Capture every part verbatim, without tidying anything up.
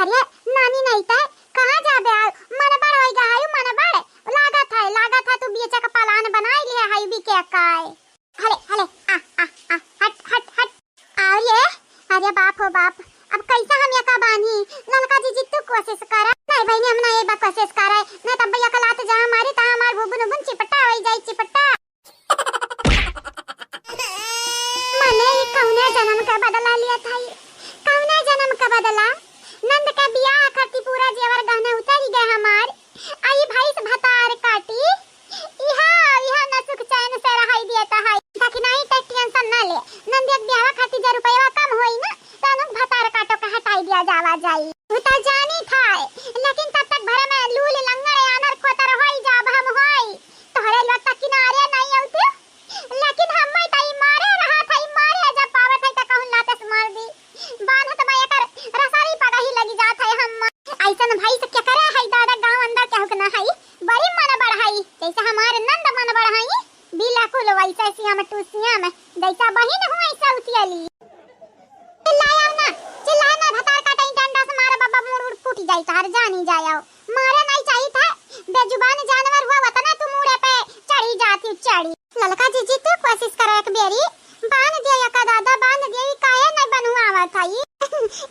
अरे नानी नहीं तै कहाँ जाबे आउ? मनबड़ होई गा हाउ, मनबड़। लागत है, लागत है तू बेचे का plan बनाई लिहे हाउ बिके का। हले, हले, आ, आ, आ, हट, हट, हट। अरे, अरे बाप हो बाप, अब कैसा हम एका बान्ही? ललका जीजी तू कोशिश करा। नहीं बहिनी, हम ना एक बार कोशिश करा, नहीं तब भैया का लात जहाँ मारी तहाँ हमार भुबुन उबुन चिपटा होई जाई, चिपटा। मने ई कौने जन्म का बदला लिया था ई? कौने जन्म का बदला? नंद का बियाह खातिर पूरा जेवर गहना उतरी गए हमार। आ ई भैंस भतार काटी, इहा, इहा न सुख चैन से रहाई दिया था। बाकी नहीं ते tension ना ले, नंद एक बियाह खातिर जे रुपया कम होई ना, तो अनुक भतार काटो का हटाई दिया जावा जाई। वो तो जानी था, लेकिन तब तक भर में लूल लंगड़ आनर खोतर होई जाब हम होई। तोहरे लोग त किनारे नहीं औते, लेकिन हम्मे त ई मारे रहत है, ई मारे जब पावत है त कहूँ लाते से मार दी। बान्हत में एकर रसारी पगही लगी जात है हम्मे। ऐसन भैंस केकरे है दादा, गाँव अंदर केहू के ना है, बड़ी मन बढ़ाई, जैसे हमारे नंद मन बढ़ाई, बिल्कुल वैसे श्याम टू श्याम, जैसा बहिन हुआ ऐसा उतियली। चिल्लाया ना, चिल्लाया ना, भतार काटे डंडा से मारे बाबा, मूड़ उड़ फूट जाई तोहार, जानी जाया। मारे नहीं चाहिए था, बेजुबान जानवर हुआ, वतना तू मूड़े पे चढ़ी जाती, चढ़ी। ललका जीजी, तू कोशिश करो एक बेरी, बांध दिया या का दादा, बांध दिया, ई काहे नहीं बनुआ आवत है ई?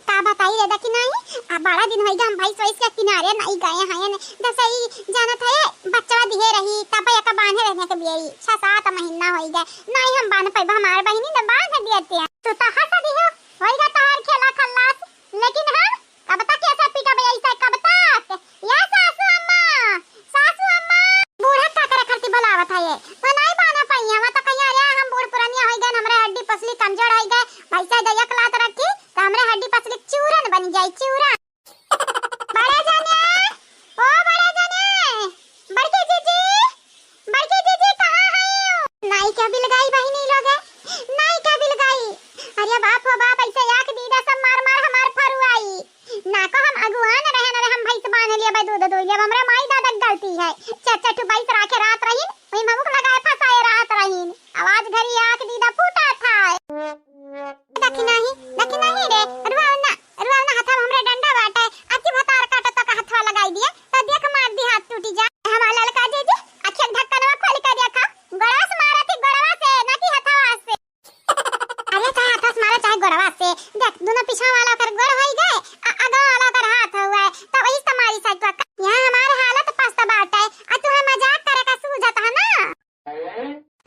का बताई रे, देखी नहीं, आ बड़ा दिन होई गए, हम भैंस वैस के किनारे नहीं गए हैं, जैसे ई जानत है, बच्चा दिहे रही, तब एक बांधे रहने के बेरी, छह सात महीना होई गए, नहीं हम बांध पाइब, हमार बहिनी ने बांध दिए थे। तू तो हंस दिहो, होई गए तोहार खेला खल्लास, लेकिन हम कब तक ऐसे पिटब ऐसे, कब तक? या सासू अम्मा, सासू अम्मा। बूढ़ा का करे खातिर बुलावत है ये? तो नहीं बांध पाई, हम तो कहीं, अरे हम बूढ़ पुरानिया होई गए, हमरे हड्डी पसली कमजोर होई गए, भैंसा दयक लात रखी, तो हमरे हड्डी पसली चूरन बन जाई, चूरन। बड़े जने, ओ बड़े जने, बड़की जीजी, बड़की जीजी, कहाँ हइउ? नाई के बिलगाई बहिनी लोगे, नाई के बिलगाई। अरे बाप हो बाप, ऐसे आँख दीदा सब मार मार हमार फरुआई। ना को हम अगुआन रहे, ना हम भैंस बांध लिए, भाई दूध दुह लिए, अब हमरे माई दादा के गलती है। चार चार ठो भैंस राखे रात रहीन, वही ममुक लगाए फंसाए रात रहीन। आवाज घरी आँख दीदा फूटा था। देखी नहीं, देखी नहीं रे, रुआव ना, रुआव ना, हाथवा में हमरे डंडा बाटे, अति भतार काटत का हथवा लगाई दिए, तो देख मार दी हाथ टूटी जा। हमार ललका जीजी, अखिया के ढक्कनवा खोल के देखा, गोड़वा से मारा थी, गोड़वा से, ना कि हथवा से। अरे चाहे हाथवा से मारा, चाहे गोड़वा से, देख दोनों पीछा वाला ओकर गोड़ होई गए, आ आगा वाला ओकर हाथ हुआ है, तो वही से मारी साइकिल का। यहाँ हमार हालत पस्त बाटे, आ तू है मजाक करे का सूझत है ना?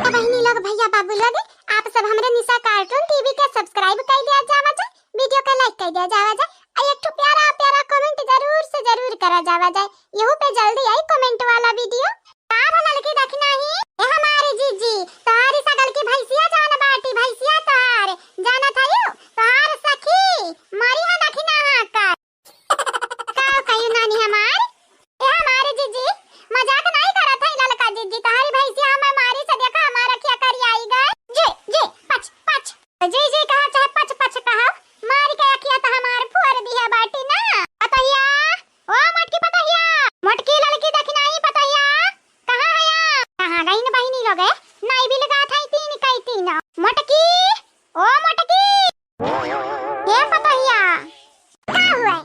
तो बहिनी लोग, भैया, बाबू लोग, आप सब हमरे निशा कार्टून टीवी के subscribe कर दिया जावा जाए, video के like कर दिया जावा जाए, और एक ठो प्यारा प्यारा comment जरूर से जरूर करा जावा जाए। यहू पे जल्दी आई comment वाला video। का भा ललकी दखिनही? ए हमारी जीजी, तोहारी सगल की भैंसिया जान बाटी, भैंसिया तोहार, जानत हयू? तोहार सखी, मरी है दखिनहा का। का कही नानी हमार? ए हमारी जीजी, मजाक नाई करत है ललका जीजी, तोहारी भैंसिया हमें मारी से देखा हमार अखिया करियाई गए। जी, जी, पच, पच। जी, जी कहा चाहे पच, पच कहा, मारी के अखिया तो हमार फोड़ दिहे बाटी ना। पतोहिया, ओ मोटकी पतोहिया, मोटकी ललकी दखिनही पतोहिया, कहाँ हया? कहाँ गईन बहिनी लोगे? नाई बिलगात है तीन कई तीन। मोटकी, ओ मोटकी। ए पतोहिया, का हुआ?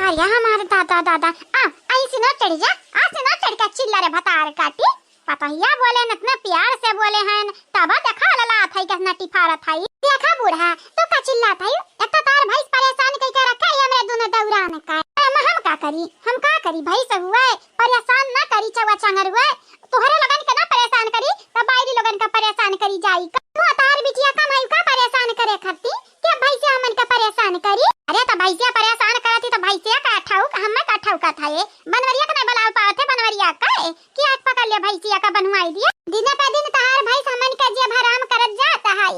अरे हमारे दादा, दादा, आ, आई सिनो चढ़ जा, आ सिनो चढ़ के चिल्ला रे भतार काटी। पतोहिया बोले न इतना प्यार से बोले हैं, तब देखा लला थई कितना टिफारत है। देखा बूढ़ा, तू का चिल्लात है? एक तो तार भैंस परेशान कई के रखा है हमरे दोनों दौरान का। हम, हम का करी, हम का करी, भैंस हुए, परेशान ना करी, चौवा चांगर हुए, तोहरे लोगन के ना परेशान करी, तब बायरी लोगन का परेशान करी जाई। तू तार बिटिया कम है का परेशान करे खाती? के भैंसिया हमन के परेशान करी? अरे तो भैंसिया परेशान करती तो भैंसिया का ठौक, हमें का ठौकत है? बनवरिया के नहीं बुलाव पावत है, बनवरिया का कि आँख पकड़ लिया भैंसिया का बनवाई दिया। दिने पे दिन तहार भैंस हमन के जिया हराम करत जात है।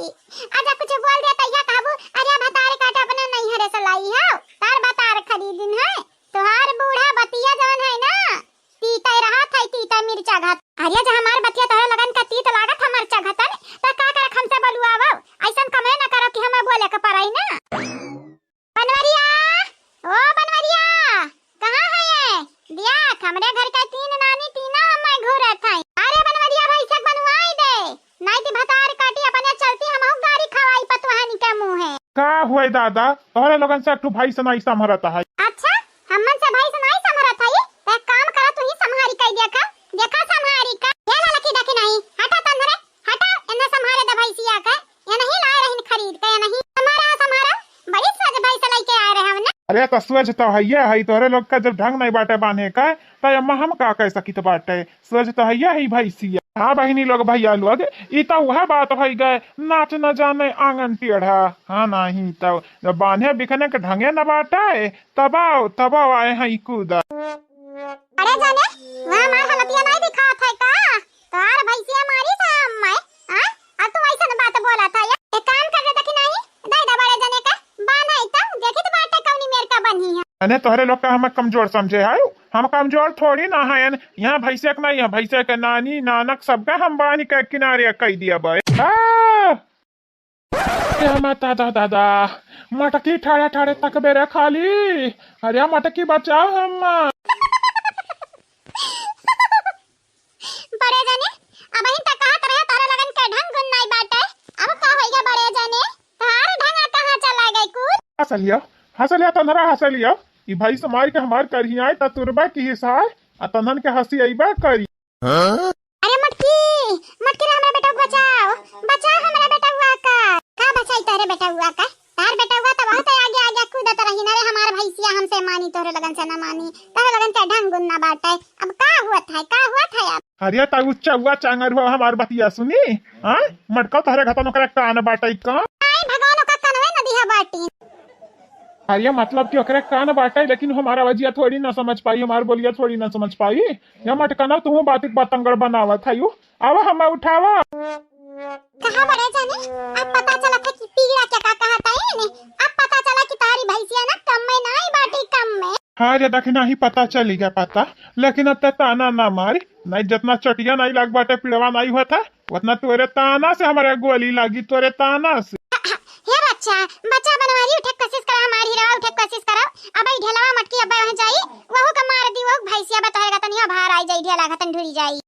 आजा कुछ बोल दे तो यह कहबू, अरे भतार काट अपने नहीं हरे सलाई हो, तार भतार खरीदिन है। तोहार बूढ़ा बतिया जवन है ना, तीता रहा था, तीता मिर्चा घात। अरे, जब हमार बतिया तोहरे लगन का तीत लागत, हमार चघतन, त का करक हमसे बलुआवो? ऐसन कमे न करो कि हमें बोले के पड़ाई ना। बनवरिया, ओ बनवरिया, कहाँ है ये? देख, हमरे घर के तीन नानी, तीनों हमें घूरत हैं। अरे बनवरिया, भैंसक बनवाई दे। नाई ती भतार काटी अपने चलती हमहू गारी खवाई पतुहन के मुँहे। का हुए दादा, तोहरे लोगन से एक ठो भैंस नाई संभरत है। अच्छा, हमन से भैंस नाई संभरत है? त एक काम करा, तू ही संभारी कई देखा, देखा संभारी का। ये ललकी देखी नहीं, हटा तंदरे, हटा, एन्ने संभारे द भैंसिया का। ये नहीं लाए रहिन खरीद के, ये नहीं। हमारा संभारा, बड़ी सोझ भैंस लइके आए रहे हमने। अरे त सोझ त हइये है, तोहरे लोग का जब ढंग नहीं बाटे बांधे का, त एम्मा हम का कह सकित बाटे। सोझ त हइये है भैंसिया। हाँ बहिनी लोग, भैया लोग, ई त उहे बात होइ गए, नाच न जाने आंगन टेढ़ा। हाँ नहीं त जब बांधे बिखने के ढंगे न बाटे, तब आओ, तब आओ आए हैं कूदा। अरे जाने, वह हमार हलतिया नहीं दिखात है का? तोहार भैंसिया मारी शाम में, हाँ? अब तू ऐसन बात बोला था या? एक काम कर दे, देखी नहीं, दे दे बड़े जने का, बान्हा ही तो, देखी तो बाटे कौनी मेर का बन्ही है। अने तोहरे लोग का हमें कमजोर समझे है? हम कमजोर थोड़ी ना है। यहाँ भैंसे के नहीं है, भैंसे के नानी, नानक सबका हम बांध के किनारे कई दिया बे। हाँ। ए माता दा दादा, मटकी ठाड़े ठाड़े तकबे रे खाली। अरे मटकी बचाओ हम। बड़े जने, अबहिन त कहत रहे तोहरे लगन के ढंग गुन नाई बाटे। अब का होइगा बड़े जने? तोहार ढंग कहाँ चला गए कुल? हंस लिया, हंस लिया, तंदरा हंस लिया। ई भैंस मार के हमार करिया त तुरबा की हिसार, आ तंदन के हंसी अइबा करी। अरे मटकी, मटकी रे, हमरा बेटवा बचाओ, बचाओ हमरा बेटवा का। का बचाई तोरे बेटवा का? तार बेटवा तो बहुत आगे आगे कूदत रही ना रे, हमार भैंसिया हमसे मानी, तोरे लगन से ना मानी, तोरे लगन के ढंग गुन ना बाटे। अब का हुआ था, का हुआ था अब? अरे ताऊ चौवा चांगर हुआ, हमार बतिया सुनी, हाँ? मटका तोहरे घतन ओकरा कान बाटे का? आई भगवान ओका कनवे न दिहा बाटी। अरे मतलब कि ओकरे कान बाटे, लेकिन हमार आवाजिया थोड़ी ना समझ पाई, हमार बोलिया थोड़ी ना समझ पाई। या मटकना, तू बातिक बतंगड़ बनावत है यू। आवा, हमें उठावा। कहाँ बड़े जाने, अब पता चला था कि पीड़ा क्या का कहा था ये ने। अब पता चला कि तारी भैंसिया ना कम में ना आई बाटी, कम में। हाँ रे, देखी नहीं पता चली गया पता, लेकिन अब ते ताना ना मारी, नहीं जितना चटिया नहीं लाग बाटे, पीड़वा नहीं हुआ था, उतना तोरे ताना से हमारे गोली लागी, तोरे ताना से। हे बच्चा, बच्चा बनवारी उठे कोशिश करा, हमारी हीरा उठे कोशिश करा। अब ई ढेलवा मटकी अब वहाँ जाई, वहू का मार दी, वो भैंसिया बतहर का तनिया बाहर आई जाई, ढेला घतन ढुरी जाई।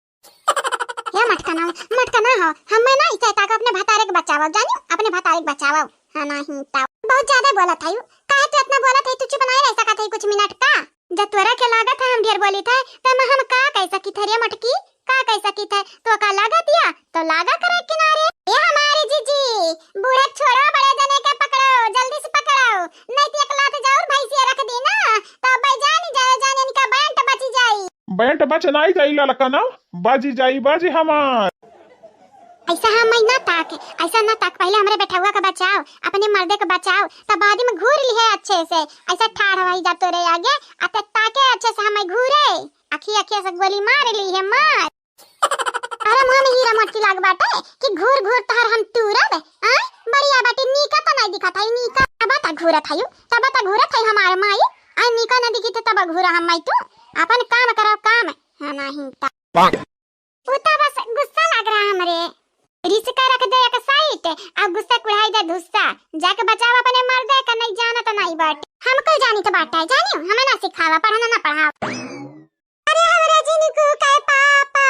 हे मटकना, मटकना हो, हमें ना इसे ताक अपने भतारे के बचावा, जानियो, अपने भतारे के बचावा। हाँ, नहीं तो बहुत ज्यादा बोला था यू। काहे तू इतना बोला था, तू चुप नहीं रह सका था कुछ मिनट का? जब तोरा के लागत है हम ढेर बोली था, तो मैं हम का कह सकी था रे मटकी, का कह सकी था? तो का लागत या? तो लागा करे किनारे। ए हमारी जीजी, बूढ़े छोड़ो, बड़े जने के पकड़ो, जल्दी से पकड़ो, नहीं तो एक लात जाऊर भैंसिया रख दी ना, तो अब जान जाए, जान इनका बैंट बची जाई। बैंट बच नाई जाई ललकना, बाजी जाई बाजी हमार। ऐसा हम ना ताक, ऐसा ना ताक, पहले हमरे बेटहुआ का बचाओ, अपने मर्दे का बचाओ, तब बाद में घूर लिहे अच्छे से। ऐसा ठाढ़ वही जा तोरे आगे, आ ते ताके अच्छे से हमें घूरे, अखी अखिया से गोली मार ली है मार। अरे मुँह में हीरा मोटकी लाग बाटे कि घूर घूर तहर हम तूरब, आय? बढ़िया बाटी, नीका तो नहीं दिखत है, नीका। तब ता घूरत है, तब ता घूरत है हमारे माई, आय नीका न दिखी थे तब घूरा हम माई तू, अपन काम करो काम, हाँ नहीं ता। उ त बस गुस्सा लाग रहा हमरे। रिस के रख दे एक साइड, अब गुस्सा कुढ़ाई दे धुस्सा। जाके बचाओ अपने मर्दे का, नहीं जानत नहीं बाटे। हमको जानी तो बाटे, जानियो, हमें ना सिखावा, पढ़ना ना पढ़ाओ। अरे हमरे जिनको के पापा।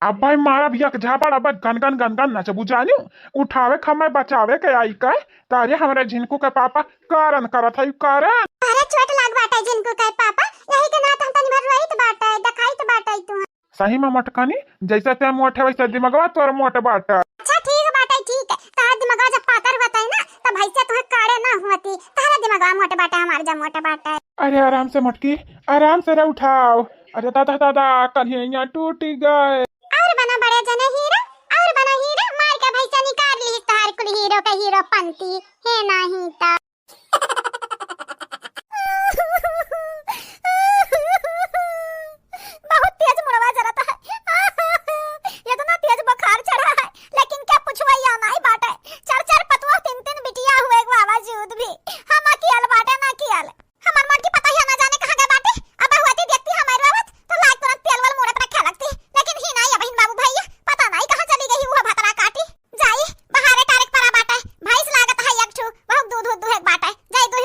अब भाई मारा भी एक झापड़, अब गन गन गन गन नचबू जानियो। उठावे खमे बचावे के आई के, तारे हमरे झिनको के पापा कारण करत है कारण। अरे चोट लाग बाटे झिनको के पापा, यही के नात हम तनी भर रोइत बाटे, देखाइत बाटे तू। सही में मोटकनी, जैसे ते मोट है वैसे दिमगवा तोर मोट बाटे। अच्छा ठीक बाटे, ठीक है। तोहर दिमगवा जब पातर होता है ना, तब भैंसिया तुम्हें काढ़े ना होती। तोहरा दिमगवा मोट बाटे, हमार जब मोट बाटे। अरे आराम से मोटकी, आराम से रे उठाओ। अरे दादा दादा, कन्हैया टूट गए। और बना बड़े जने हीरो, और बना हीरो, मार के भैंसिया निकाल ली तोहर कुल हीरो के हीरो पंती। हे नहीं ता। बहुत तेज मुड़वा जरत है। इतना तेज बुखार चढ़ा है, लेकिन क्या पूछवा या नाई बाटे। चार चार पतवा, तीन तीन बिटिया हुए, बावजूद भी हम कियल बाटे ना कियल। हमार मोटकी पता ही ना जाने कहाँ गए बाटे। अब हुआ थी देखती हमारे बाबत, तो लाग तुरंत तेल वाल मुड़े पर रखे लगती। लेकिन ही नाई, अब हिन बाबू भैया पता नाई कहाँ चली गई, वो भतरा काटी। जाई, बाहरे टारेक परा बाटे, भैंस लागत है एक ठू, बहुत दूध उध दुहे के बाटे, जाई दूध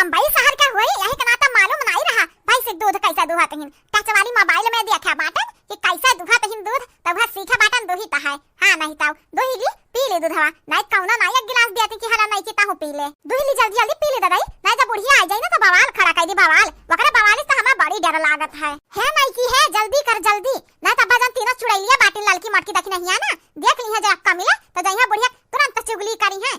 अम्बई शहर के होई, यही के नाता मालूम नाई रहा भैंस दूध कैसे दुहत हिन। टच वाली मोबाइल में देखे बाटन कि कैसे दुहत हिन दूध, तब वह सीखे बाटन दुही त है। हाँ, नहीं तो दुही ली, पी ली दूधवा, नहीं कौनो नाई एक गिलास देती कि हला नहीं कि ताहू पी ले। दुही ली जल्दी जल्दी पी ली दादाई, नहीं जब बुढ़िया आ जाई ना तो बवाल खड़ा कर दी, बवाल। वकरे बवाल से तो हमें बड़ी डर लागत है। है नहीं की है, जल्दी कर जल्दी, नहीं तो अब्बा जन तीनों चुड़ैलिया बाटिन ललकी मटकी देखी नहीं है ना, देख ली है जब अक्का मिले तो जइहा बुढ़िया तुरंत चुगली करी है।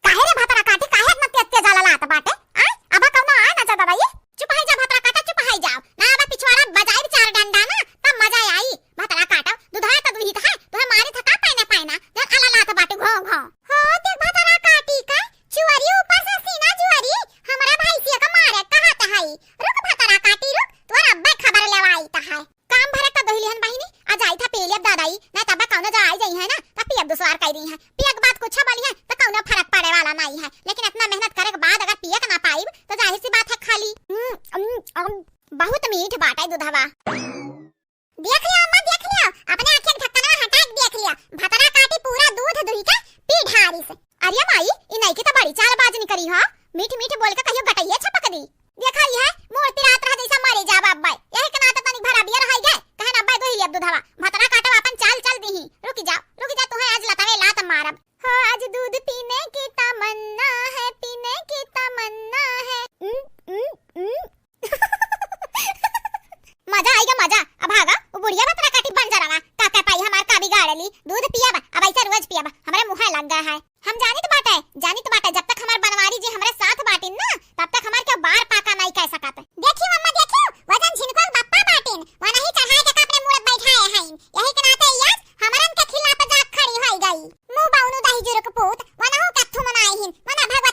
काहे रे भतरा काटी, काहे इतना तेज तेज हलात बाटे? आ, अबा कौनो आ ना जा दादा ये। चुप है जा भतरा काटा, चुप है जाओ। ना अबा पिछवाड़ा बजाई चार डंडा ना, तब मजा आई। भतरा काटा, दुधार त दुहित है, तुहे मारी थका पाइना पाइना, जन हलात बाटे घो घो। हो, देख भतरा काटी का, चुअरी ऊपर से सीना जुअरी, हमरा भैंसिया का मारे कहत है। रुक भतरा काटी रुक, तोर अब्बे खबर लेवाई त है। काम भरे का दोहिली हन बहिनी, आ जाई था पी लेब दादाई, ना तब कौनो जो आई जाई है ना, तब पियब दुसवार कह दी है। पियक बाद कुछ बोली है, तो कौनो फर्क पड़े वाला नहीं है, लेकिन इतना मेहनत करे के बाद अगर पियक ना पाइब, तो जाहिर सी बात है खाली। हम्म, अम, अम, बहुत मीठ बाटे दूधवा। देख लियो अम्मा, देख लियो, अपने आँखें के ढक्कनवा हटा के देख लियो, भतरा काटी पूरा दूध दुही के पी ढारी से। अरे माई, ई नईकी तो बड़ी चालबाज निकरी हो, मीठ मीठ बोल के कहियो गटैया छपक दी। देखा ये है, मूड़ पिरात रहा जैसा मरे जा बाप भाई, यही के नाते तनिक भरा बियर है गए, कहे ना अब्बा दोही लिया दूधवा, भतरा काटो अपन चाल चल दी ही। रुक जाओ, रुक जा, तुम्हें आज लतावे लात मारब। हो आज दूध पीने की तमन्ना है, पीने की तमन्ना है। उम, उम, उम। मजा आएगा मजा। अब भागा, वो बुढ़िया भतरा काटी बंजरवा, का कह पाई हमार का बिगाड़ ली, दूध पियब, अब ऐसा रोज पियब, हमरे मुँह लग गया है। हम जानित बाटे, जानित बाटे, जब तक हमार बनवारी जी हमरे साथ बाटिन ना, तब तक हमार केहू बार पाका नाई कह सकत। देखी मम्मा, देखी, वजन झिनको के बप्पा बाटिन, वनही चढ़ाए के अपने मूरत बैठाए हैं। यही के नाते ई आज हमरन के खिलाफ जाग खड़ी होई गई। मुँह बाउनु दही जुरुक पूत, वनहु के थुमनाई हिन, वना भगवान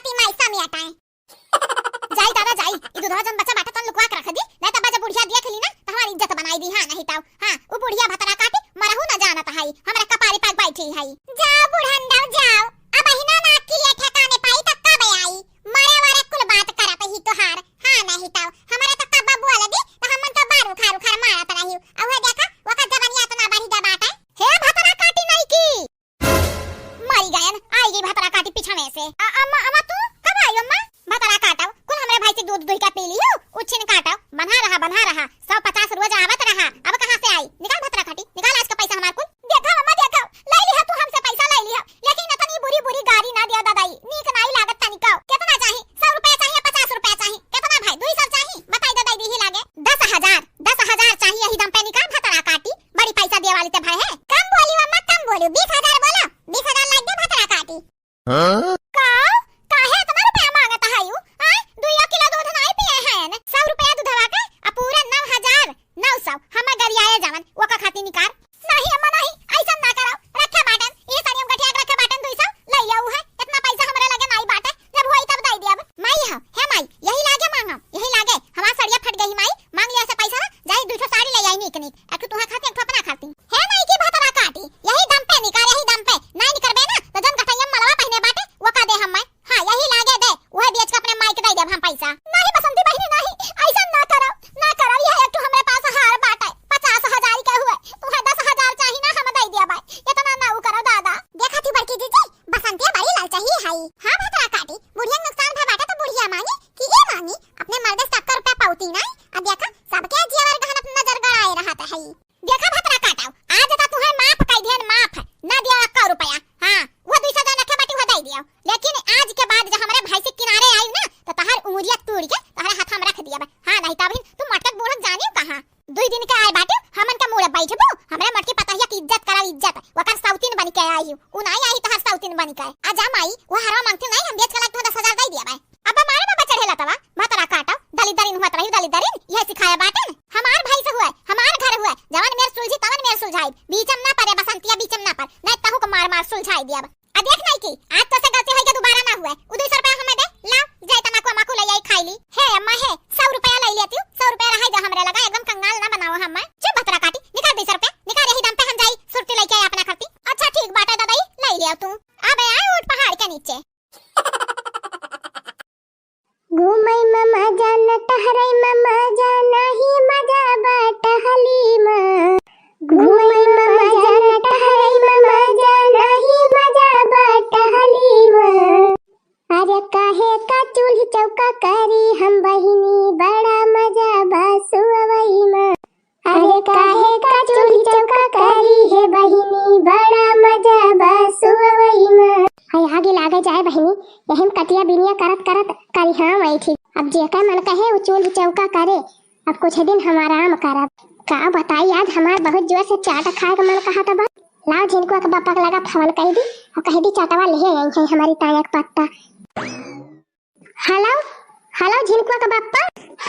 चौका करी हम बहिनी, बड़ा मजा बा सुअवई मा। अरे काहे का चूल्ही चौका करी हे बहिनी, बड़ा मजा बा सुअवई मा। हाय, आगे लागे जाए बहिनी, यही में कटिया बिनिया करत करत करिहाँ वही ठीक। अब जेकर मन कहे उ चूल्ही चौका करे, अब कुछ दिन हम आराम करब। का बताई, आज हमार बहुत जोर से चाट खाए के मन कहत बा। लाओ झिनकुआ के बप्पा के लगा फोन कइ दी और कह दी चाटवा लिहे आई है हमारी ताया के पत्ता। हेलो, हेलो झिनकुआ के बप्पा,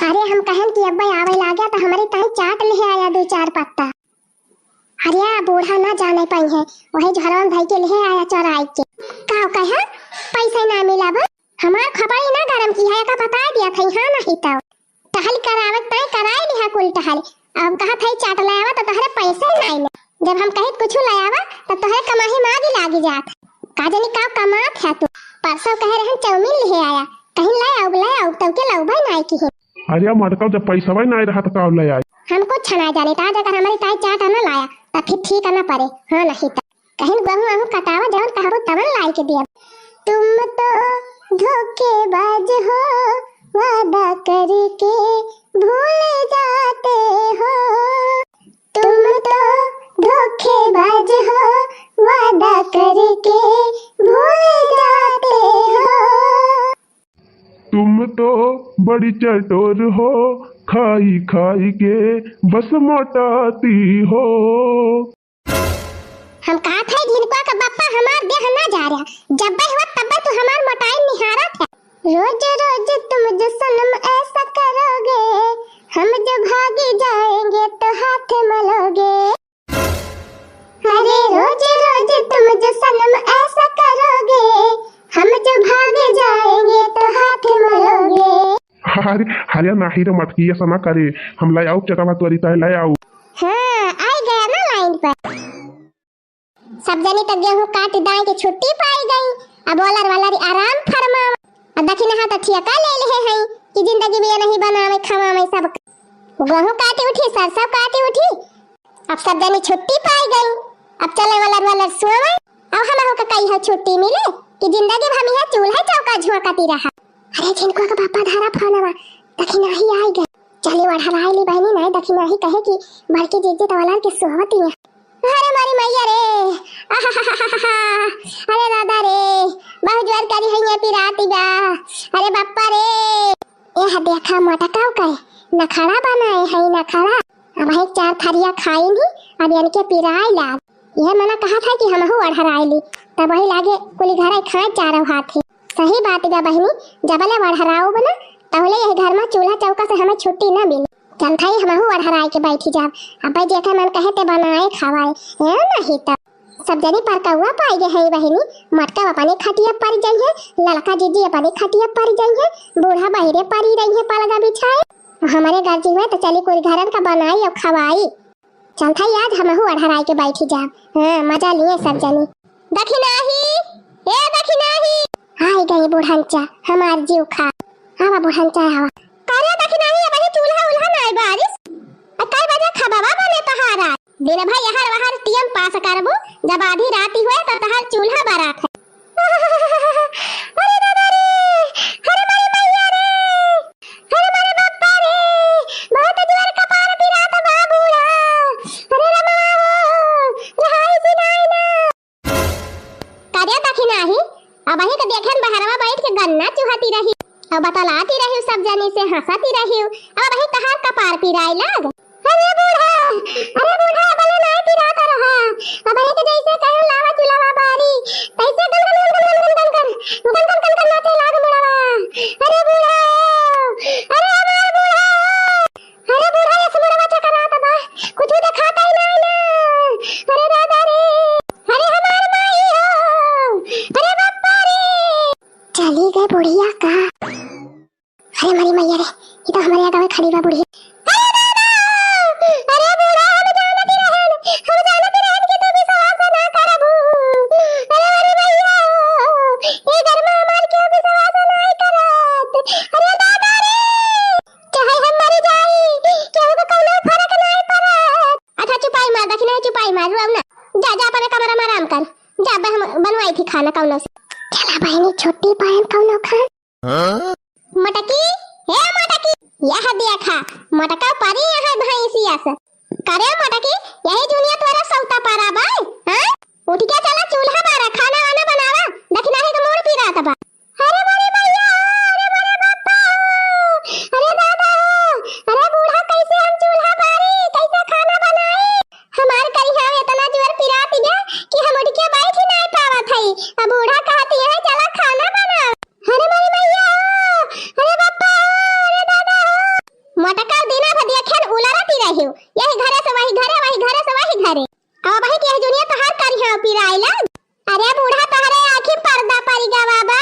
अरे हम कहन कि अब्बे आवे लाग्या तो हमारी ताई चाट लिहे आया दो चार पत्ता। अरे बूढ़ा ना जाने पाई है, वही झोरवा में धई के लिहे आया चोराई के। का कहा, पैसा ना मिला बा? हमार खपड़ी ना गरम किहा, एका बताइ दिया थई, हाँ नहीं तो। टहल करावत तय कराइ लिहा कुल टहल। अब कहा थई चाट ले आवा तो तोहरे पैसे नाई ना। जब हम कहित कुछ ले आवा तो तोहरे कमाही में आगी लागी जात। का जानी का कमात है तू। परसों कहे रहन चाउमीन लिहे आया, कहीं ले आउब ले आउब तब के लउबे नाई किहे। अरे मटका जब पैसा नाई रहा तो का ले आई? हम कुछ ना जाने, आज अगर हमारी ताई चाट ना लाया तो फिर ठीक ना पड़े, हाँ नहीं तो। कहिन गहूं अहूं कटावा, जवन कहबो तवन लाई के दिया। तुम तो धोखेबाज हो, वादा करके भूल जाते हो। तुम तो धोखेबाज हो, वादा करके भूल जाते हो। तुम तो बड़ी चटोर हो, खाई खाई के बस मोटाती हो। हम कहा थे झिनकुआ का बप्पा हमार देह ना जा रहा, जब हुआ तब तू हमार मोटाई निहारा था। रोज रोज तुम जो सनम ऐसा करोगे, हम जो भागी जाएंगे तो हाथ मलोगे। अरे रोज रोज तुम जो सनम ऐसा करोगे, हम जो भाग जाएंगे तो हाथ मरोगे। अरे, अरे नाही रे मटकी, ऐसा ना करे, हम ले आउब चटवा तोरी ताई ले आउब। हाँ, आई गया ना लाइन पर। सब जनी तो गेहूं काट दाई के छुट्टी पाई गई, अब ओलर वालर आराम फरमावा। अब दखिनहा तो ठिका ले लिहे हैं कि जिंदगी में ये नहीं बनावे खवावे सब। गेहूं काटी उठी, सरसों काटी उठी, अब सब जनी छुट्टी पाई गई, अब चले वाला वाला सोवे। अब हम हो के कही है छुट्टी मिले कि जिंदगी भर हम यहाँ चूल्हा चौका झोंकती रहा। अरे झिनकुआ के पापा धारा फोनवा, दखिनाही आई गए। चली ओढ़राई ली बहनी, नहीं दखिनाही कहे कि बड़की जीजी तवलार के सोवती है। अरे मारी मैया रे, अरे दादा रे, बहुत जोर करी है ये पिराती बा। अरे बापा रे, एह देखा मोटकाऊ के नखड़ा बनाए है नखड़ा। अब एक चार थरिया खाई नी, अब इनके पिराई लाग। यह मना कहा था कि हमहू ओढ़राई ली, तब वही लागे कुली घरे खाए चारों हाथी। सही बात बा बहिनी, जबले ओढ़राऊ बना तहले यही घर में चूल्हा चौका से हमें छुट्टी ना मिली। चल थाई हमहू ओढ़राई के बैठी जाब, अब जेकर मन कहे ते बनाए खवाए, ए नहीं तब। सब जनी परकौआ पाई गे है बहिनी, मटका अपने खटिया पर जाइए, ललका जीजी अपने खटिया पर जाइए, बूढ़ा बहिरे परी रही है पलगा बिछाए। हमारे गर्जी हुए तो चली कुल घरन का बनाई और खवाई। चल थाई आज हमहू ओढ़राई के बैठी जाब। हाँ, मजा लिए सब जनी। दखिनाही, ए दखिनाही। आई गई बुढ़नचा, हमार जीव खा। आवा बुढ़नचा आवा। करे दखिनाही, अब ये चूल्हा उल्हा नाई बारिश। आ कई बजे खबवा बने तहारा? दिन भर यहर वहर टीएम पास करबो, जब आधी राती हुए तो तहार चूल्हा बरात है। अरे दादा रे, अरे मारी मैया रे, अरे मारे बापा रे, बहुत जोर कपार पिरात बा बूढ़ा। अरे रमा हो, रहाई जी नाई ना। करे दखिनाही, अबही के देखेन बहरवा बैठ के गन्ना चुहाती रही, और बतलाती रही सब जनी से, हंसती रही, अबही तहार कपार पिराई लाग। अरे बूढ़ा, अरे बूढ़ा, अबले नाई पिरात रहा, अबही के जैसे कहे लावा चुलावा बारी, तैसे गन गन गन गन गन गन गन गन गन गन गन नाचे लाग मुड़वा। अरे बूढ़ा, अरे हमार बूढ़ा। अरे बूढ़ा, ये सुमरवा चकरात बा, कुछ देखात ही नाई ना। अरे दादा रे, अरे हमार माई हो, अरे बापा रे। चली गए बुढ़िया का। अरे मरी मैया रे, ये तो हमारे आगे खड़ी बा बुढ़िया। अरे दादा, अरे बूढ़ा, हम जानत ही रहन, हम जानत ही रहन कि तू विश्वास ना करबू। अरे मरी मैया, ये घर में हमार क्यों विश्वास नहीं करत? अरे दादा रे, चाहे हम मर जाई, केहू के कौनो फर्क नाई पड़त। अच्छा चुपाई मार, दखिनाही चुपाई मार, रोव ना। जा, जा अपने कमरा में आराम कर। जा, अब हम बनवाई थी खाना कौनो से। चला बहनी, छुट्टी पाएन कौनो खान। हाँ? मोटका परी यहाँ भैंसिया से। करे मोटकी, यही जुनिया तोरा सौता पारा बा, हाँ? उठ के चला चूल्हा बारा, खाना वाना बनावा, दखिना है तो मोर पिरात बा। अरे मोरे भैया, अरे मोरे बापा, अरे दादा, अरे बूढ़ा कैसे हम चूल्हा बारी, कैसे खाना बनाई? हमार करिहा एतना जोर पिरात बा कि हम उठ के बैठ ही नाहीं पावत हई। अब बूढ़ा कहती है, "चला खाना बनाओ।" अरे मोरी मैया हो, अरे बापा हो, अरे दादा हो। मोटका दिना भर देखेन उलरती रहियो, यही घरे से वही घरे, वही घरे से वही घरे। अब वही के जुनिया तोहार करिहा पिराइला। अरे बूढ़ा, तोहरे आँखी पर्दा पड़ गवा बा।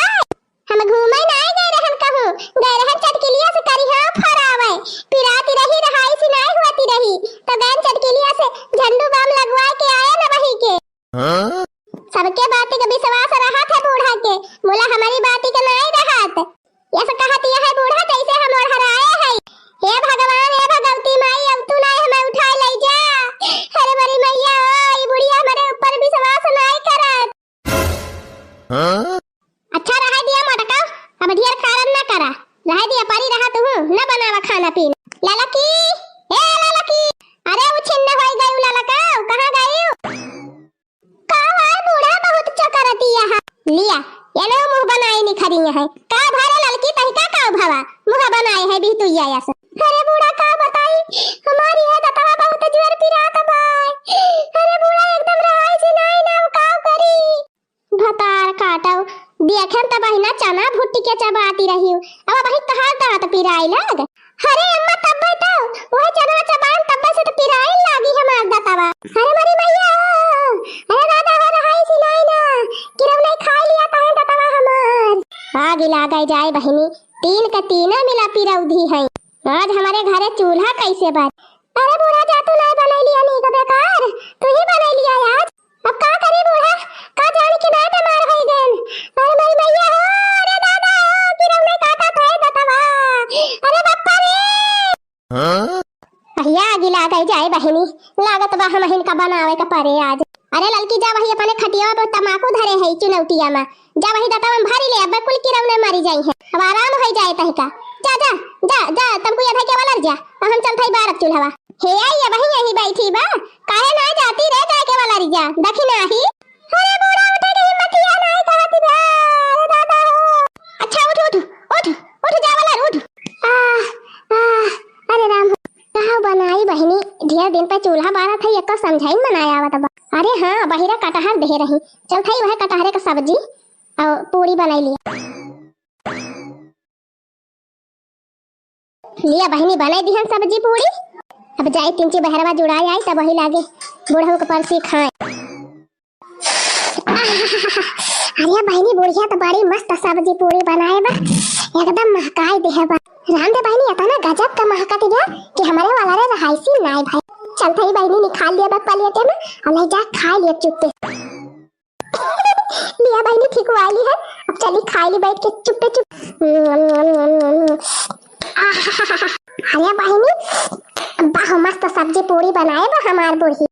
हम घूमे नाय गए रहन कहूँ, गए रहन चटकिलिया से करिहा फरावे। पिराती रही, रहाई से नाय हुआती रही, तो गए चटकिलिया से झंडू बाम लगवा के आए न वही के। हाँ? सबके बात के विश्वास रहत है बूढ़ा के, मुला हमारी बात के नाय रहत। यस कहत यह है बूढ़ा जैसे हम ओढ़राए है। हे भगवान, हे भगवती माई, अब तू नाय हमें उठाए ले जा। अरे बड़ी मैया, ओ, ई बुढ़िया हमारे ऊपर विश्वास नाय करत। हाँ? अच्छा रहे दिया मोटका, अब ढेर कारण ना करा। रहे दिया, परी रहा तू, न बनावा खाना पीना। ललकी, ए ललकी, अरे उ छिन्न होई गई ललका, कहाँ गई? का भाई बूढ़ा बहुत चकरती है। लिया, ये लो मुँह बनाए निखरी है। का भारे ललकी तहिका का भवा? मुँह बनाए है बिहतुइया यस। अरे बूढ़ा का बताई, हमारी है दतवा बहुत जोर पिरात बा। अरे बूढ़ा एकदम रहाई से नाई ना, का करी? भतार काटव, देखेन त बहिना चना भुट्टी के चबाती रही, अब वही तहार दाँत पिराई लाग। अरे अम्मा, तब्बे तो, वह चना चबान तब्बे से तो पिराई लागी हमार दतवा। अरे मरी मैया, अरे दादा हो रहाई सिलाई ना, किरौना खाई लिया तहार दतवा हमार। आग लागे जाए बहिनी, तीन के तीना मिला पिरौधी है। आज हमारे घरे चूल्हा कैसे बार। अरे बूढ़ा, जा तू नाय बनैली हनी का बेकार, तू ही बनैली है आज। अब का करी बूढ़ा, का जाने के नाय बीमार होई गएन। अरे मरी मैया हो, अरे दादा हो, किरौना काटा खाए दतवा। अरे बप्पा रे। हाँ? अहिया आगी लागे जाए बहिनी, लागत बा हमहिन का बनावे के परे आज। अरे ललकी जा वही अपने खटिया पर तमाकू धरे है चुनौटिया में, जा वही दतवा में भरी ले, अब कुल किरौना मरी जाई है, अब आराम होई जाए तहिका। जा, जा, जा, जा, तमको ये धई के वाला जा, अब हम चलत हई बारत चूल्हवा। हे आई, अब वही यही बैठी बा, काहे ना जाती रे जाए के वाला रिजा, दखिना ही। अरे बूढ़ा उठे के हिम्मतिया नाई कहत बा, अरे दादा हो। अच्छा उठ, उठ, उठ, उठ जा वाला उठ। आ, आ, अरे राम, कहाँ बनाई बहिनी, ढेर दिन पे चूल्हा बारत है, एको समझाइन मनाया आवत बा। अरे हाँ, बहिरा कटहर दे रही, चलत हई वह कटहरे का सब्जी और पूरी बनाई लिया। लिया बहिनी, बनाई दिहन सब्जी पूरी। अब जाई तिनची बहरवा जुड़ाई आई, तब वही लागे बुढ़ऊ के परसी खाए। अरे बहिनी, बुढ़िया तो बड़ी मस्त सब्जी पूरी बनाए बा, एकदम महकाई देहे बा। राम दे बहिनी, इतना गजब का महकत गया कि हमारे वाला रे रहाइसी नाई भाई। चलत हई बहिनी, निकाल लिया बा प्लेटे में और ले जा खाई लिया चुप्पे। लिया बहिनी, ठीक वाली है, अब चली खाई ली बैठ के चुप्पे चुप। अरे बहिनी, बाह मस्त सब्जी पूरी बनाए बा हमार बूढ़ी।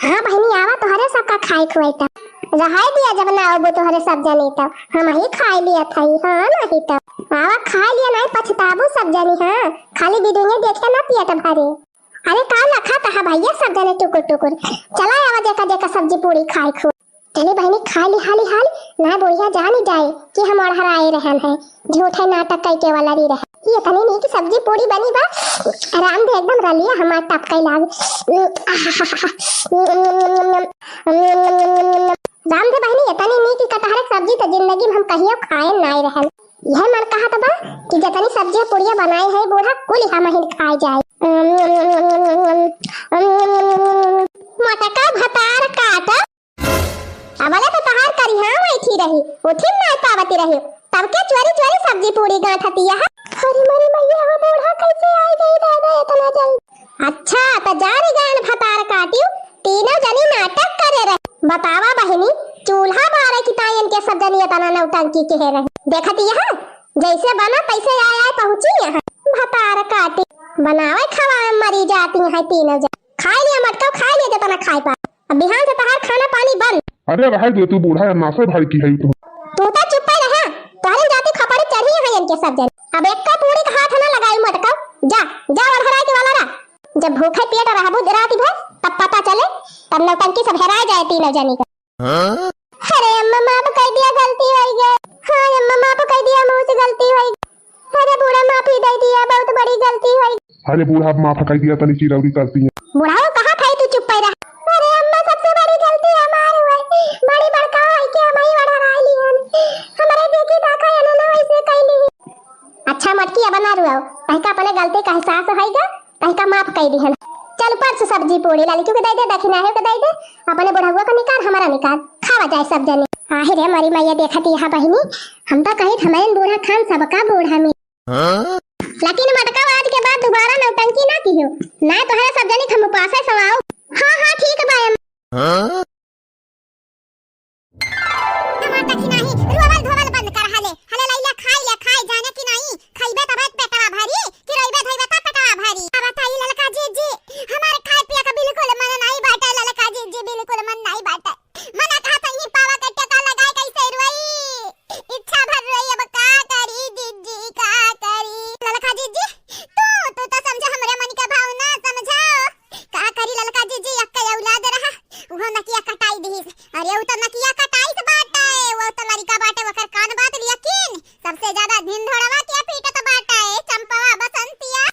हाँ बहिनी, आवा तोहरे सबका खाए खुआई तब। रहाई दिया, जब ना आबू तोहरे सब जने तब हम ही खाए लिया था, हाँ नहीं तब। आवा खाए लिया, नहीं पछताबू सब जनी, हाँ खाली वीडियो देखे ना पेट भरे। अरे का लखा तहा भैया सब जने टुकुर टुकुर। चला आवा जेका जेका सब्जी पूरी खाए खु। चली बहिनी खा ली हाली हाल, ना बुढ़िया जानी जाए कि हम ओढ़राए रहन है, झूठे नाटक कई के वाला री रहे। ये तनी नीक सब्जी पूरी बनी बा, राम दे एकदम रलिया हमार टपकाई लाग। राम दे बहिनी, ये तनी नीक कटहर के सब्जी तो जिंदगी में हम कहियो खाए नाई रहन। यह मन कहत बा कि जतनी सब्जी पुड़िया बनाए है बूढ़ा, कुल हमहिन खाए जाए। मोटका भतार काट। अबले तो तहार करिहा बैठी रही, उठिन नाय पावती रही, तब के चोरी चोरी सब्जी पूड़ी गांठतिया है। अरे मोरी मैया, वो बूढ़ा कैसे आई गई दादा इतना जल्दी? अच्छा, तो जानी गान भतार काटियो, तीनों जनी नाटक करे रहे। बतावा बहिनी, चूल्हा बारे की ताई इनके सब जनी इतना नौटंकी के रहे। देखती है, जैसे बना तैसे आए आए पहुंची यहाँ। भतार काटी, बनावे खवावे मरी जाती हैं तीनों जनी। खाई लिया मटका, खाई लिया जितना खाए पा। अब बिहान से तहार खाना पानी बंद। अरे रहे दे तू, बूढ़ा अन्नासे भाई की है तू। तू तो चुप ही रहा, तोहरे जाति खपड़ी चढ़ी है इनके सब जन। अब एक का पूरी का हाथ ना लगाई मटका, जा, जा ओढ़राए के वाला जब भूखे पेट रहबू रात भर, तब पता चले, तब नौटंकी सब हेराय जाए तीनों जनी का। हाँ? अरे अम्मा, माफ कइ दिया, गलती होइ गई। हाँ अम्मा, माफ कइ दिया, मुझसे गलती होइ गई। अरे बूढ़ा, माफी दइ दिया, बहुत बड़ी गलती होइ गई। अरे बूढ़ा, अब माफ कइ दिया, तनी चिरौरी करती है। बूढ़ा, वो कहा था तू चुप रहा। अरे अम्मा, सबसे बड़ी गलती हमार हुआ, बड़ी बड़का होइ के हम ही बड़ा राय लिहन। हमरे देखी देखा है ना, वैसे कइ ली। अच्छा मटकी, अब ना रुआओ, तहका अपने गलती का एहसास होइगा, तहका माफ कइ दिहन। चल परस सब्जी पूड़ी, ललकी के दइ दे, दखिनाही के दइ दे, अपने बुढ़उआ का निकार, हमारा निकार, खावा जाए सब जने। आहे रे मरी मैया, देखत यहाँ बहिनी, हम तो कहित हमरे बूढ़ा खान सबका बूढ़ा मिल। हाँ? लेकिन मटका, आज के बाद दोबारा नौटंकी ना किहो, ना तोहरा सब जने हम उपासे सवाओ। हाँ, हाँ, ठीक बा अम्मा। हाँ? हमार दखिनाही, रोवल धोवल बंद कर, हले, हले लइला खाई ले, खाई, जाने कि नाहीं, खइबे तबे पेटवा भरी, कि रोइबे धोइबे तब पेटवा भरी। अब बताई ललका जीजी, हमार खाए पिए का बिल्कुल मन नाहीं बाटे, ललका जीजी, बिल्कुल मन नाहीं बाटे। मना कहा तहीं पावा के टेका लगाए कैसे रोई, इच्छा भर रोई, अब का करी जीजी, का करी? ललका जीजी, तू, तू तो समझा हमरे मन के भावना, समझा। का करी ललका जीजी, अक्के औलाद रहा, उहो नकिया कटाई दिहिस। अरे, उ तो नकिया कटाई से बाटे, वो तो लड़िका बाटे, ओकर कान बात लिया किन। सबसे ज्यादा ढिंढोड़वा के पीटत बाटे, चंपवा बसंतिया।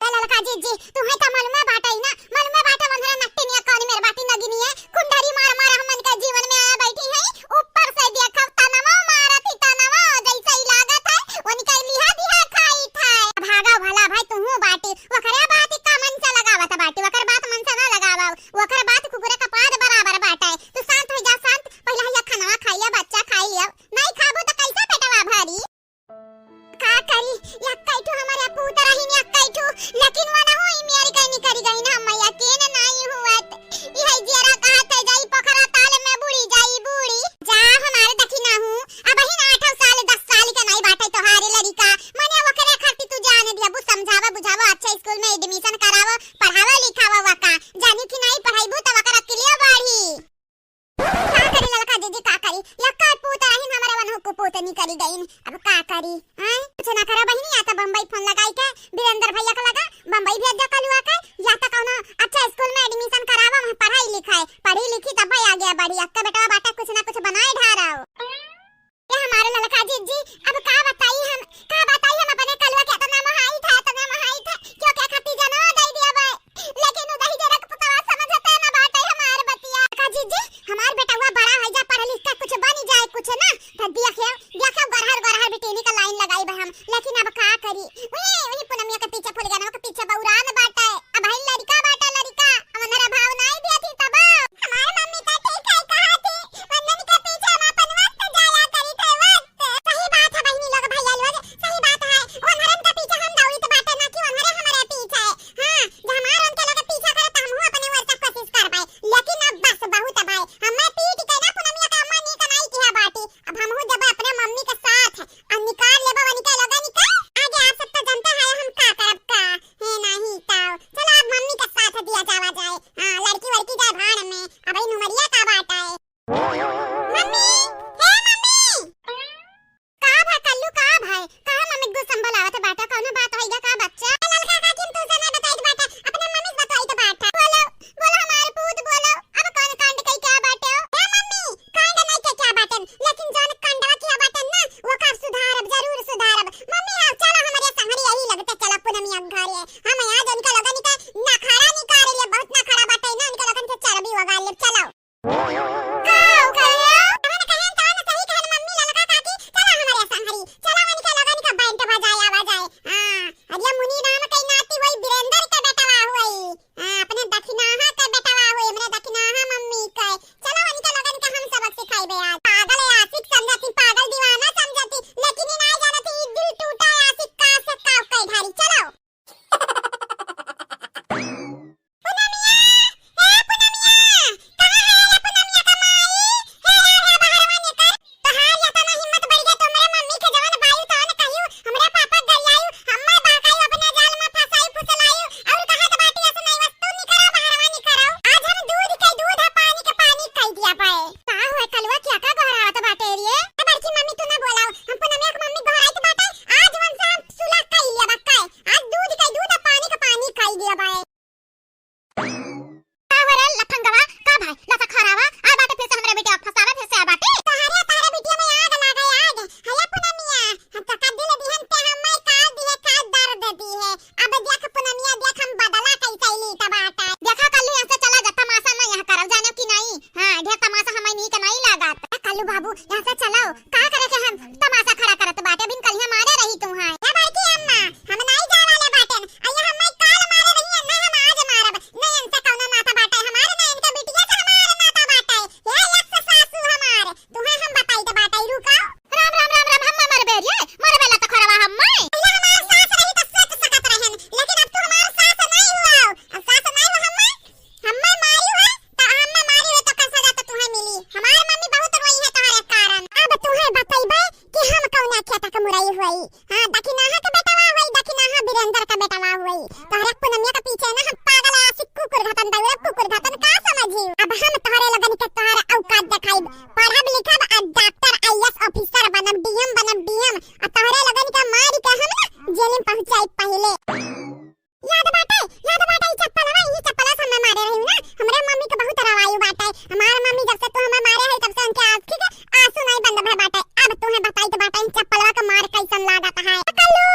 ए ललका जीजी, तुहे तो मालूमे बाटे ना, मालूमे बाटे, वनहरे नकटिनिया कान मेर बाटी नगिनिया, कुंडरी मार मार हमन के जीवन में आया बैठी है, ऊपर से देखब तनवा मारत ही तनवा, जैसे ही लागत है, उनके लिहा दिहा खाई था। भागा भला भाई, तुहू बाटी, ओकरे बात का मन से लगावत बाटी, ओकर बात मन से ना लगावा, ओकर बात कुकुरे का पाद बराबर बाटे। तू शांत हो जा, शांत। पहले हइया खानवा खाइया, बच्चा खाइया। नहीं खाबू तो कैसे पेटवा भरी? का करी, यक्कै ठो हमारे पूत रहिन, यक्कै ठो। लेकिन वो ना हो, ई मेरी कहीं निकरी गई ना, हम यकीन नहीं हुआ। ई है जियरा कहा थे जाई पोखरा ताल में बुड़ी जाई बूड़ी। जा हमारे दखिना हूँ, अब ही ना आठों साल, दस साल के नहीं बाटे तोहारे लड़िका। मने ओकरे खातिर तू जान दिया, बु समझावा, बुझावा, अच्छा स्कूल में admission करावा, पढ़ावा, लिखावा वका। जानी कि नहीं पढ़ाईबू तो वकर अकिलिया बढ़ी। का करी ललका जीजी, का करी? यक्कै पूत रहिन, हमरे वनहु कुपूत निकरी गइन। अब का करी? हैं? कुछ ना करा बहिनी, या तो बम्बई फोन लगाई के वीरेंद्र भैया का लगा, बम्बई भेज दे कलुआ के, या तो कौनो अच्छा स्कूल में admission करावा, वहाँ पढ़ाई लिखाई, पढ़ी लिखी तब आगे बढ़ी। यक्कै बेटवा बाटे, कुछ ना कुछ बनाए ढारव। ए हमारे ललका जीजी, अब का बताई हम, का बताई हम अपने कलुआ के, इतना महाई था, इतना महाई था, क्यों क्या खाती जनो दे दिया भाई। लेकिन उ दहिजरा के पुतवा समझते ना बाटे हमार बतिया। का जीजी, हमार बेटवा बड़ा होइ जा, पढ़ लिख के कुछ बनी जाए कुछ ना, तो देखियो, देखियो गरहर गरहर बिटिनी का line लगाई बा हम। लेकिन अब का करी, उही, उही पुनमिया के पीछे फुलगनवा के पीछे बौरान बाटे। अब भाई लड़िका बाटे लड़िका, अब उनहरा भाव नाई दिया थी तब। हमार मम्मी तो ठीक है कहा थी, वंदन के पीछे हम अपन वक्त जाया करी थे, वक्त। सही बात है बहिनी लोग, भैया लोग, सही बात है। वनहरन के पीछे हम दौड़ित बाटे ना कि वनहरे हमरे पीछे। हाँ, जब हमार उनके लगे पीछा करे, तो हमहू अपने ओर से कोशिश करबे। लेकिन अब बस, बहुत है भाई, हमें पीट के ना पुनमिया के अम्मा नीक नाई किहा बाटी। अब हमहू जब अपने मम्मी के साथ, आ निकाल लेबे वनिके लोगन के। आगे आप सब तो जानते हैं हम का करब का। हे नहीं तो। चलो अब मम्मी के साथ दिया जावा जाए। हाँ, लड़की वड़की जाए भाड़ में। अब ई नुमरिया का बात है। मम्मी, हे मम्मी। का भा कल्लू, का भा? काहे मम्मी गुस्सा में बोलावत बाटा? कौनो बात होइगा का बच्चा? ए ललका काकी, हम तुझसे नहीं बताइत बाटा, अपने मम्मी से बताइत बाटा। बोलो, बोलो हमार पूत, बोलो, अब कौन कांड कई क्या बाटे हो? ए मम्मी, कांड नहीं के क्या बाटन, लेकिन जौन कांडवा किया बाटन ना, वो का सुधारब, जरूर सुधारब। मम्मी, हाँ, चलो हमरे संगरी यही लगते, चलो पुनमिया घरे। हम आज उनके लोगन के नखरा निकाल ले, बहुत नखरा बाटे ना, उनके लोगन के चर्बी वगाड़ ले, चलो। का हो गया? तवन कहन, तवन सही कहन मम्मी ललका काकी, चला हमरे संगरी, चला उनके लोगन का बैंड बजाया बजाए। हाँ, बाटइ पहिले। याद बाटइ, याद बाटइ, ई चप्पलवा, ई चप्पलवा से हम्मे मारे रही ना। हमरे मम्मी के बहुत रवायु बाटइ। हमार मम्मी जब से तू हम्मे मारे है, तब से उनके आँखी के आँसू नाहीं बंद भए बाटइ। अब तुहे बताइत बाटइ, ई चप्पलवा के मार कइसन लागत है। कल्लू,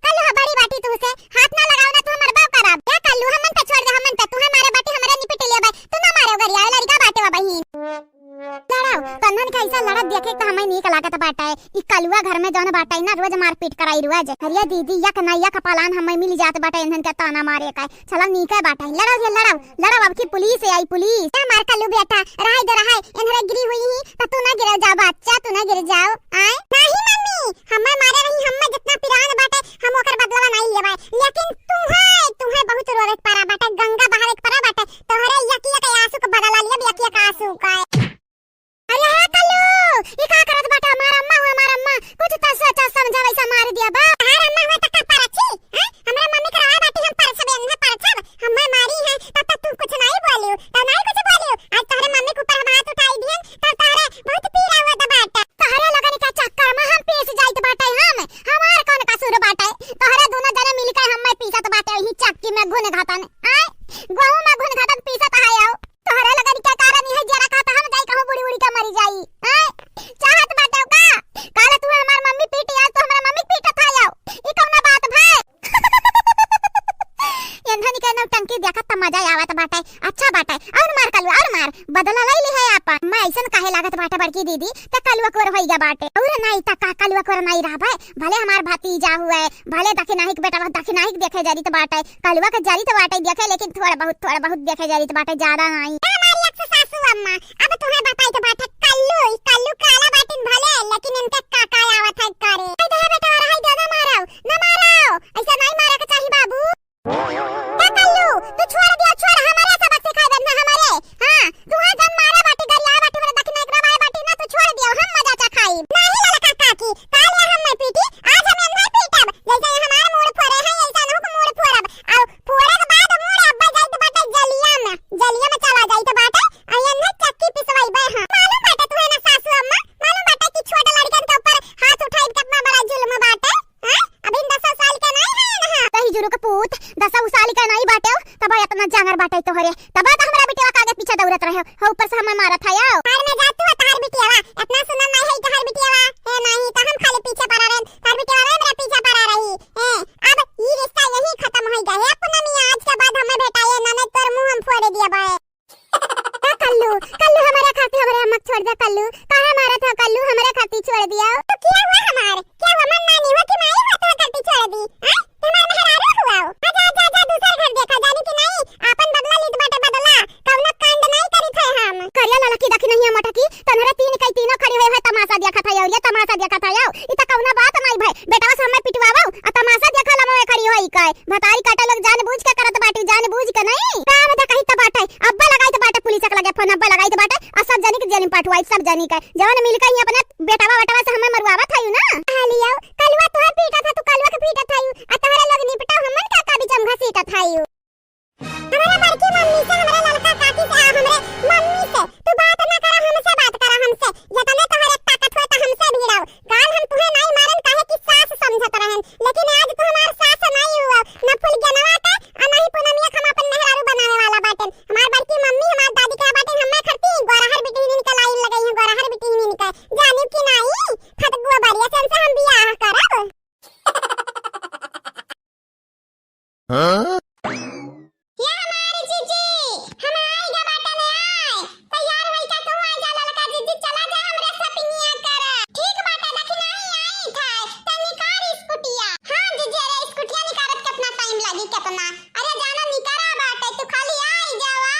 कल्लू, हाँ, बड़ी बाटी तुहसे, हाथ ना लगाओ ना, तू हमर बाप करब। ए कल्लू, हमन पे छोड़ दे, हमन पे, तुहे मारे बाटी, हमरे निपट लेबे। तू ना मारो गरिया, लड़का बाटे बा बहिन। लड़ाओ, तन्नन के ऐसा लड़त देखे त हमें नीक लागत बाटे। ई कलुआ घर में जौन बाटे ना, रोज मारपीट कराई रोज। अरे दीदी, यक ना यक पलान हमें मिल जात बाटे इन्हन के ताना मारे का। चला नीके बाटे, लड़ाओ ये लड़ाओ, लड़ाओ, अब की पुलिस आई पुलिस। ए मार कल्लू बेटा, रहाई दे रहाई, इन्हरे गिरी हुई ही, त तू ना गिरे जा बच्चा, तू ना गिर जाओ। आए? नहीं मम्मी, हमें मारे रही, हमें जितना पिरान बाटे, हम ओकर बदलवा नहीं लेबे। लेकिन तुहे, तुहे बहुत रोवे के परा बाटे, गंगा बहावे के परा बाटे, तोहरे यकिया के आंसू के बदला लिया, यकिया के आंसू का। अरे हे कल्लू, ई का करत बाटे? हमार अम्मा हो, हमार अम्मा, कुछ त सोचा समझा, वैसा मार दिया बा। हमार अम्मा हो त का परछी? हैं? हमरा मम्मी के रहा बाटी, हम परछबे, हम परछब, हमें मारी है, तब तक तू कुछ नहीं बोलियो, तब नहीं कुछ बोलियो। आज तोहरे मम्मी के ऊपर हम हाथ उठाई दिहन, तब तोहरे बहुत पीड़ा हुआ बाटे। तोहरे लगन के चक्कर में हम पीस जाइत बाटे हम। हमार कौन कसूर बाटे? तोहरे दोनों जने मिलके हमें पीसत बाटे, यही चक्की में घुन घातन। आय? गेहूं में घुन घातन पीसत है आओ। तोहरे लगन के कारण यही जरा कहता हम जाई कहूं बुड़ी उड़ी के मरी जाई। आय? चाहत बाटे का? काल तू हमार मम्मी पीटी, आज तू हमरा मम्मी पीटत है आओ। ई कौना बात भय? एन्हन के नौटंकी देखत त मजा आवत बाटे। अच्छा बाटे, और मार कलुआ, और मार, बदला लई लिहे आपन। मैं ऐसन काहे लागत बाटे बड़की दीदी, त कलुआ कोर होइगा बाटे। और नाई त का कलुआ कोर नाई रहबे, भले हमार भतीजा हुए, भले दखिनाहिक बेटा, दखिनाहिक देखे जरित बाटे, कलुआ के जरित बाटे देखे, लेकिन थोड़ा बहुत, थोड़ा बहुत देखे जरित बाटे, ज्यादा नाई। ए हमारी एक सासू अम्मा, अब तुहे बताइत बाटे कल्लू, ई कल्लू काला बाटिन भले, लेकिन इनके का का आवत है करे। हाय दे बेटा, हाय दे, ना मारो, ना मारो, ऐसा नहीं मारे के चाही बाबू। का कल्लू, तू छोड़ दियो, छोड़, हमारे सबक सिखाए देना हमारे। हाँ, तू हाँ जन मारे बाटी, गरिया बाटी, मेरे दखिना एकरा बाए बाटी ना, तू छोड़ दियो, हम मजा चखाई। नहीं ललका काकी, काल या हम मैं पीटी, आज हम एन्हर पीटब, जैसे ये हमार मूड़ फोड़े हैं, ऐसा ना हो मूड़ फोड़ब। आओ, फोड़े के बाद मूड़ अब्बा जाइत बाटे जलिया में, जलिया में चला जाइत बाटे, आ एन्हर चक्की पिसवाइबे हैं। मालूम बाटे तुहे ना सासू अम्मा, मालूम बाटे कि छोट लड़कन के ऊपर हाथ उठाई कितना बड़ा जुल्म बाटे। हैं? अभी दस साल के नहीं है ना। कही जुरु के पूत, दस साल के नहीं बाटे, तब इतना जांगर बाटे तोहरे, तब तो हमरा बिटिया के आगे पीछे दौड़त रहे हो, ऊपर से हमें मारत है आओ। घर में जा तू, तहार बिटिया, इतना सुना नहीं है तहार बिटिया, ए नहीं, तो हम खाली पीछे पड़ा रहे, तहार बिटिया रे मेरा पीछे पड़ा रही, ए, अब ई रिश्ता यही खत्म हो गया है, पूनमी आज के बाद हमें भेटाए, ननद तोर मुंह हम फोड़ दिया बा। ए कल्लू, कल्लू, हमारे खातिर हमरे अम्मा के छोड़ दे कल्लू। काहे मारत हो कल्लू, हमारे खातिर छोड़ दिया। तो क्या हुआ हमार? क्या हुआ, मन नानी हुआ कि माई हुआ तो खातिर छोड़ दी? हाँ? तुम्हार मेहरारू हुआ हो? आजा, आजा, आजा, दूसर घर देखा जानी कि नहीं? आपन बदला लीत बाटे बदला। कौनो कांड नहीं करी थे हम। करिया ललकी देखी नहीं है मोटकी, तनहरे तीन कई तीनों खड़ी हुए है तमाशा देखा था और ये तमाशा देखा था यो। इ त कौनो बात नहीं भय। बेटवा से हमें पिटवावो, आ तमाशा देखा लमवे खड़ी होई के। भतारी काटे लोग जानबूझ के करत बाटी, जानबूझ के नहीं। काम देखा ही त बाटे, अब्बा लगाई त बाटे पुलिस के लगे फोन, अब्बा लगाई त बाटे, आ सब जनी के जेल में पठवाई, सब जनी के। जवन मिल के ही अपने बेटवा वेटवा से हमें मरुआवत हयू ना। आ लियो, कलुआ तोहर पीटा था, तू कलुआ के पीटा था यू, आ तोहरे लोग निपटा हमन का का बीच में घसीटा था यू। हमरा बड़की मम्मी से, हमरा ललका काकी से, आ हमरे मम्मी से, तू बात ना करा हमसे, बात करा हमसे। यतने तोहरे ताकत होए त हमसे भिड़ाओ। काल हम तुहे नाई मारन काहे कि सास समझत रहन, लेकिन आज तू हमार सास नाई हुआ, न फुलगेनवा के, आ नहीं पूनमिया के हम अपन मेहरारू बनावे वाला बाटेन। हमार बड़की मम्मी, हमार दादी के बाटेन, हमें खरती गोरहर बिटिहनिन के लाइन लगाई है, गोरहर बिटिहनिन के। जानिब कि नाई, फतगुआ बरिया से हमसे हम बियाह करब। हाँ? या हमार जीजी, हम आइ गा बाटन आइ। तैयार होई का तू आ जा ललका जीजी, चला जा हमरे सपिंगिया कर। ठीक बाटे, देखी नहीं आई था, त निकार स्कूटिया। हाँ जीजी, अरे स्कूटिया निकारत कितना टाइम लगी, कितना? अरे जाना निकारा बाटे, तू खाली आई जावा।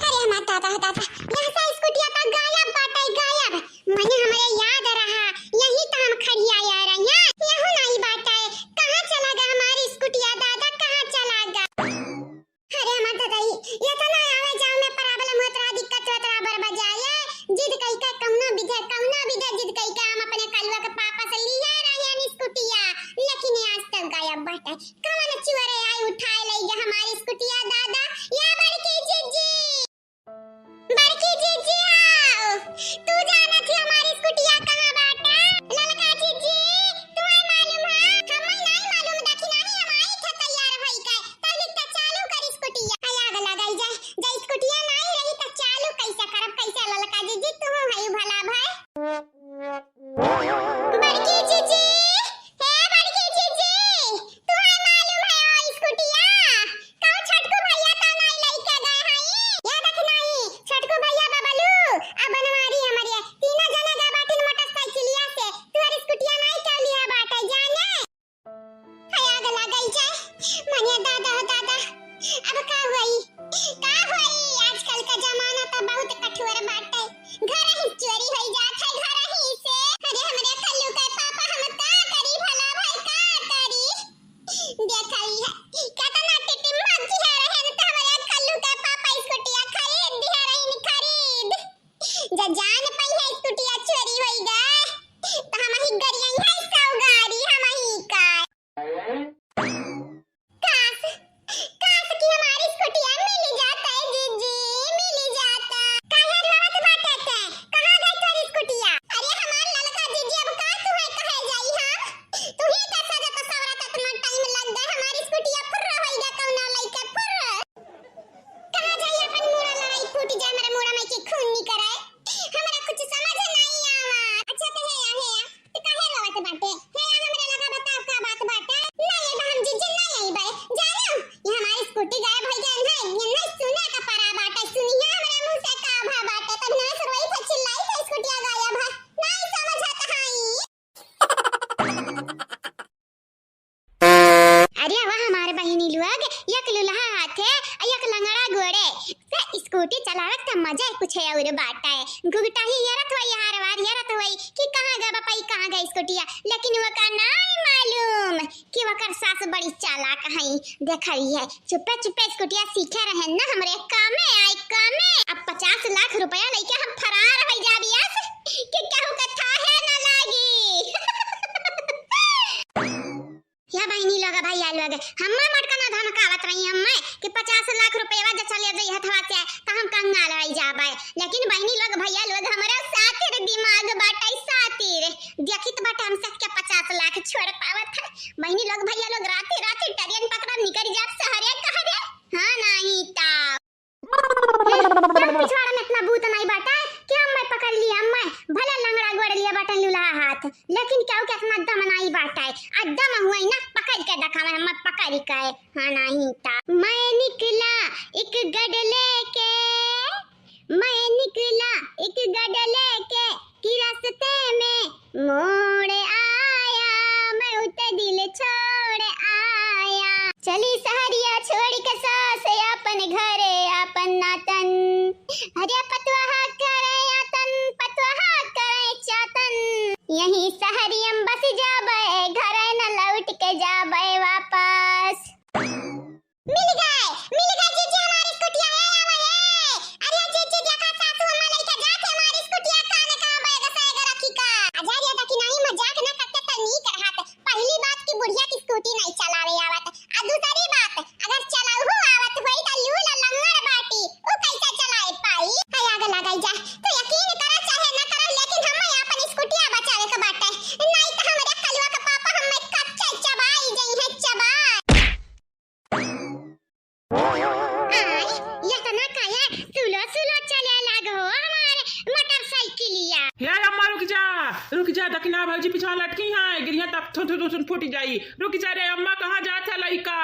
अरे हमार दादा, दादा, यहाँ से स्कूटिया का गायब बाटे, गायब। मने हमरे याद रहा, यही तो हम खड़िया आ रही हैं। यहू नहीं बाटे, कहाँ चला गा हमारी स्कूटिया दादा, कहाँ चला गा? अरे हमार दादा, ये तो ना आवे जावे में problem होत रहा, दिक्कत होत रहा, बड़ बजाए। जिद कई के कौनो विधे, कौनो विधे जिद कई के हम अपने कलुआ के पापा से लिया रहे हैं स्कूटिया, लेकिन ये आज तक गायब बाटे। कौन चुअरे आई उठाए लई गा हमारी स्कूटिया दादा? या बड़की जीजी, बड़की जीजी आओ, तू जाना थी हमारी स्कूटिया कहाँ बाटे? ललका जीजी, तुम्हें मालूम है? हमें नहीं ये दादा हो दादा, अब का होई, का होई? आजकल का जमाना त बहुत कठोर बाटे। घर ही चोरी होई जात है, घर ही से। अरे हमरे कल्लू के पापा, हम का करी भला भाई, का करी? देखा ही है, केतना टिटिम भक्ति है रहे न, त हमरे कल्लू के पापा स्कूटिया खरीद दिया रही, खरीद। जा जान पाई है स्कूटिया चोरी होई गए, त हम ही गरिया है सौगारी, हम ही का। काश, काश कि हमारी स्कूटिया मिल जाता है जीजी, मिल जाता। काहे रोवत बाटे ते? कहाँ गई तोरी स्कूटिया? अरे हमार ललका जीजी, अब का तू है कहे जाई हम? तू ही का सजत सवरत इतना टाइम लग गए, हमारी स्कूटिया फुर्र होई गया कौना लइके फुर्र। कहाँ जाई अपन मूड़ा लड़ाई फूट जाए, मेरे मूड़ा में की खून निकरे। हमरा कुछ समझ नहीं आवा। अच्छा तो हे या, हे या, तो काहे रोवत बाटे? हे या, हमरा लगा बताओ का बात बाटे? नहीं आइबा हम जीजी, नहीं आइबा। जानो, ये हमारी स्कूटी गायब हो गई है, ये नहीं सुने का परा बाटे। सुनिया हमरा मुंह से का भा बाटे, तब ना से रोई थे, चिल्लाई थे, स्कूटिया गायब है। नहीं समझत हई। अरे वाह हमारे बहिनी लोग, एक लुलहा हाथे अ एक लंगड़ा गोड़े। त स्कूटी चलावे क त मजा कुछ और बाटे। घुघुटाही यरत होई, हार वार यरत होई कि कहाँ गए बपई, कहाँ गए स्कूटिया, लेकिन वका नाई मालूम कि वकर सास बड़ी चालाक हई। देखा ही है, चुप्पे चुप्पे स्कूटिया सीखे रहे ना, हमरे कामे आई, कामे। अब पचास लाख रुपया लइके हम फरार हो जाबी अस कि केहू के थाहे ना लागी। या बहिनी लोग, भैया लोग, हम्मे मोटका ना धमकावत रही हम्मे कि पचास लाख रुपया जे चले जाई हथवा से, त हम कंगाल हो जाबे। लेकिन बहिनी लोग, भैया लोग, हमरा सातिर दिमाग बाटे, सातिर। देखित बाटे हमसे के पचास लाख छोड़ पावत है। बहिनी लोग, भैया लोग, राते राते ट्रेन पकड़ा निकल जात सहरे कहरे। हाँ, नहीं ता। हम्म, सब पिछवाड़ा में इतना बूत नहीं बाटे कि हम्मे पकड़ लिया, हम्मे भले लंगड़ा गोड़ लिया बाटे लूल्हा हाथ, लेकिन केहू के इतना दम नहीं बाटे। आ दम हुए ना, पकड़ के दिखावे, हम्मे पकड़ के। हाँ, नहीं ता। मैं निकला एक गढ़ लेके, मैं निकला एक गढ़ लेके कि रास्ते में मोड़ आया, मैं उते दिल छोड़ आया। चली सहरिया छोड़ के सास अपन घरे अपन नातन। अरे पतवाह करे यातन, पतवाह करे चातन। यहीं सहरियम बस जाबे, घरे न लौट के जाबे वापस। मिल गए, मिल गए जीजी हमारी स्कूटिया, ए आवा ए। अरे जीजी देखा सासू अम्मा लइके जात है हमारी स्कूटिया, काने कहाँ बैग से एगो रखी का। अजय ये देखी नहीं मजाक ना करते तो नीक रहत। पहली बात कि बुढ़िया की स्कूटी नहीं चलावे आवत, आ दूसरी बात अगर चलाऊ आवत होई तो लूला लंगड़ बाटी, उ कैसे चलाए पाई? है आग लगाई जा, तो यकीन करा चाहे ना करा, लेकिन हम अपन स्कूटिया बचावे के बाटे, नहीं तो हमरे कलुआ के पापा हमें कच्चे चबाई जइहे, चबाई। आय, यतना काहे स्लो स्लो चले लाग हो हमार मोटरसाइकिलिया? हे अम्मा रुक जा, रुक जा, दकिना भौजी पिछवा लटकी हैं, गिरिया तब थु, थु, थु, थु, फूट जाई। रुक जा रे अम्मा, कहाँ जात है लइका?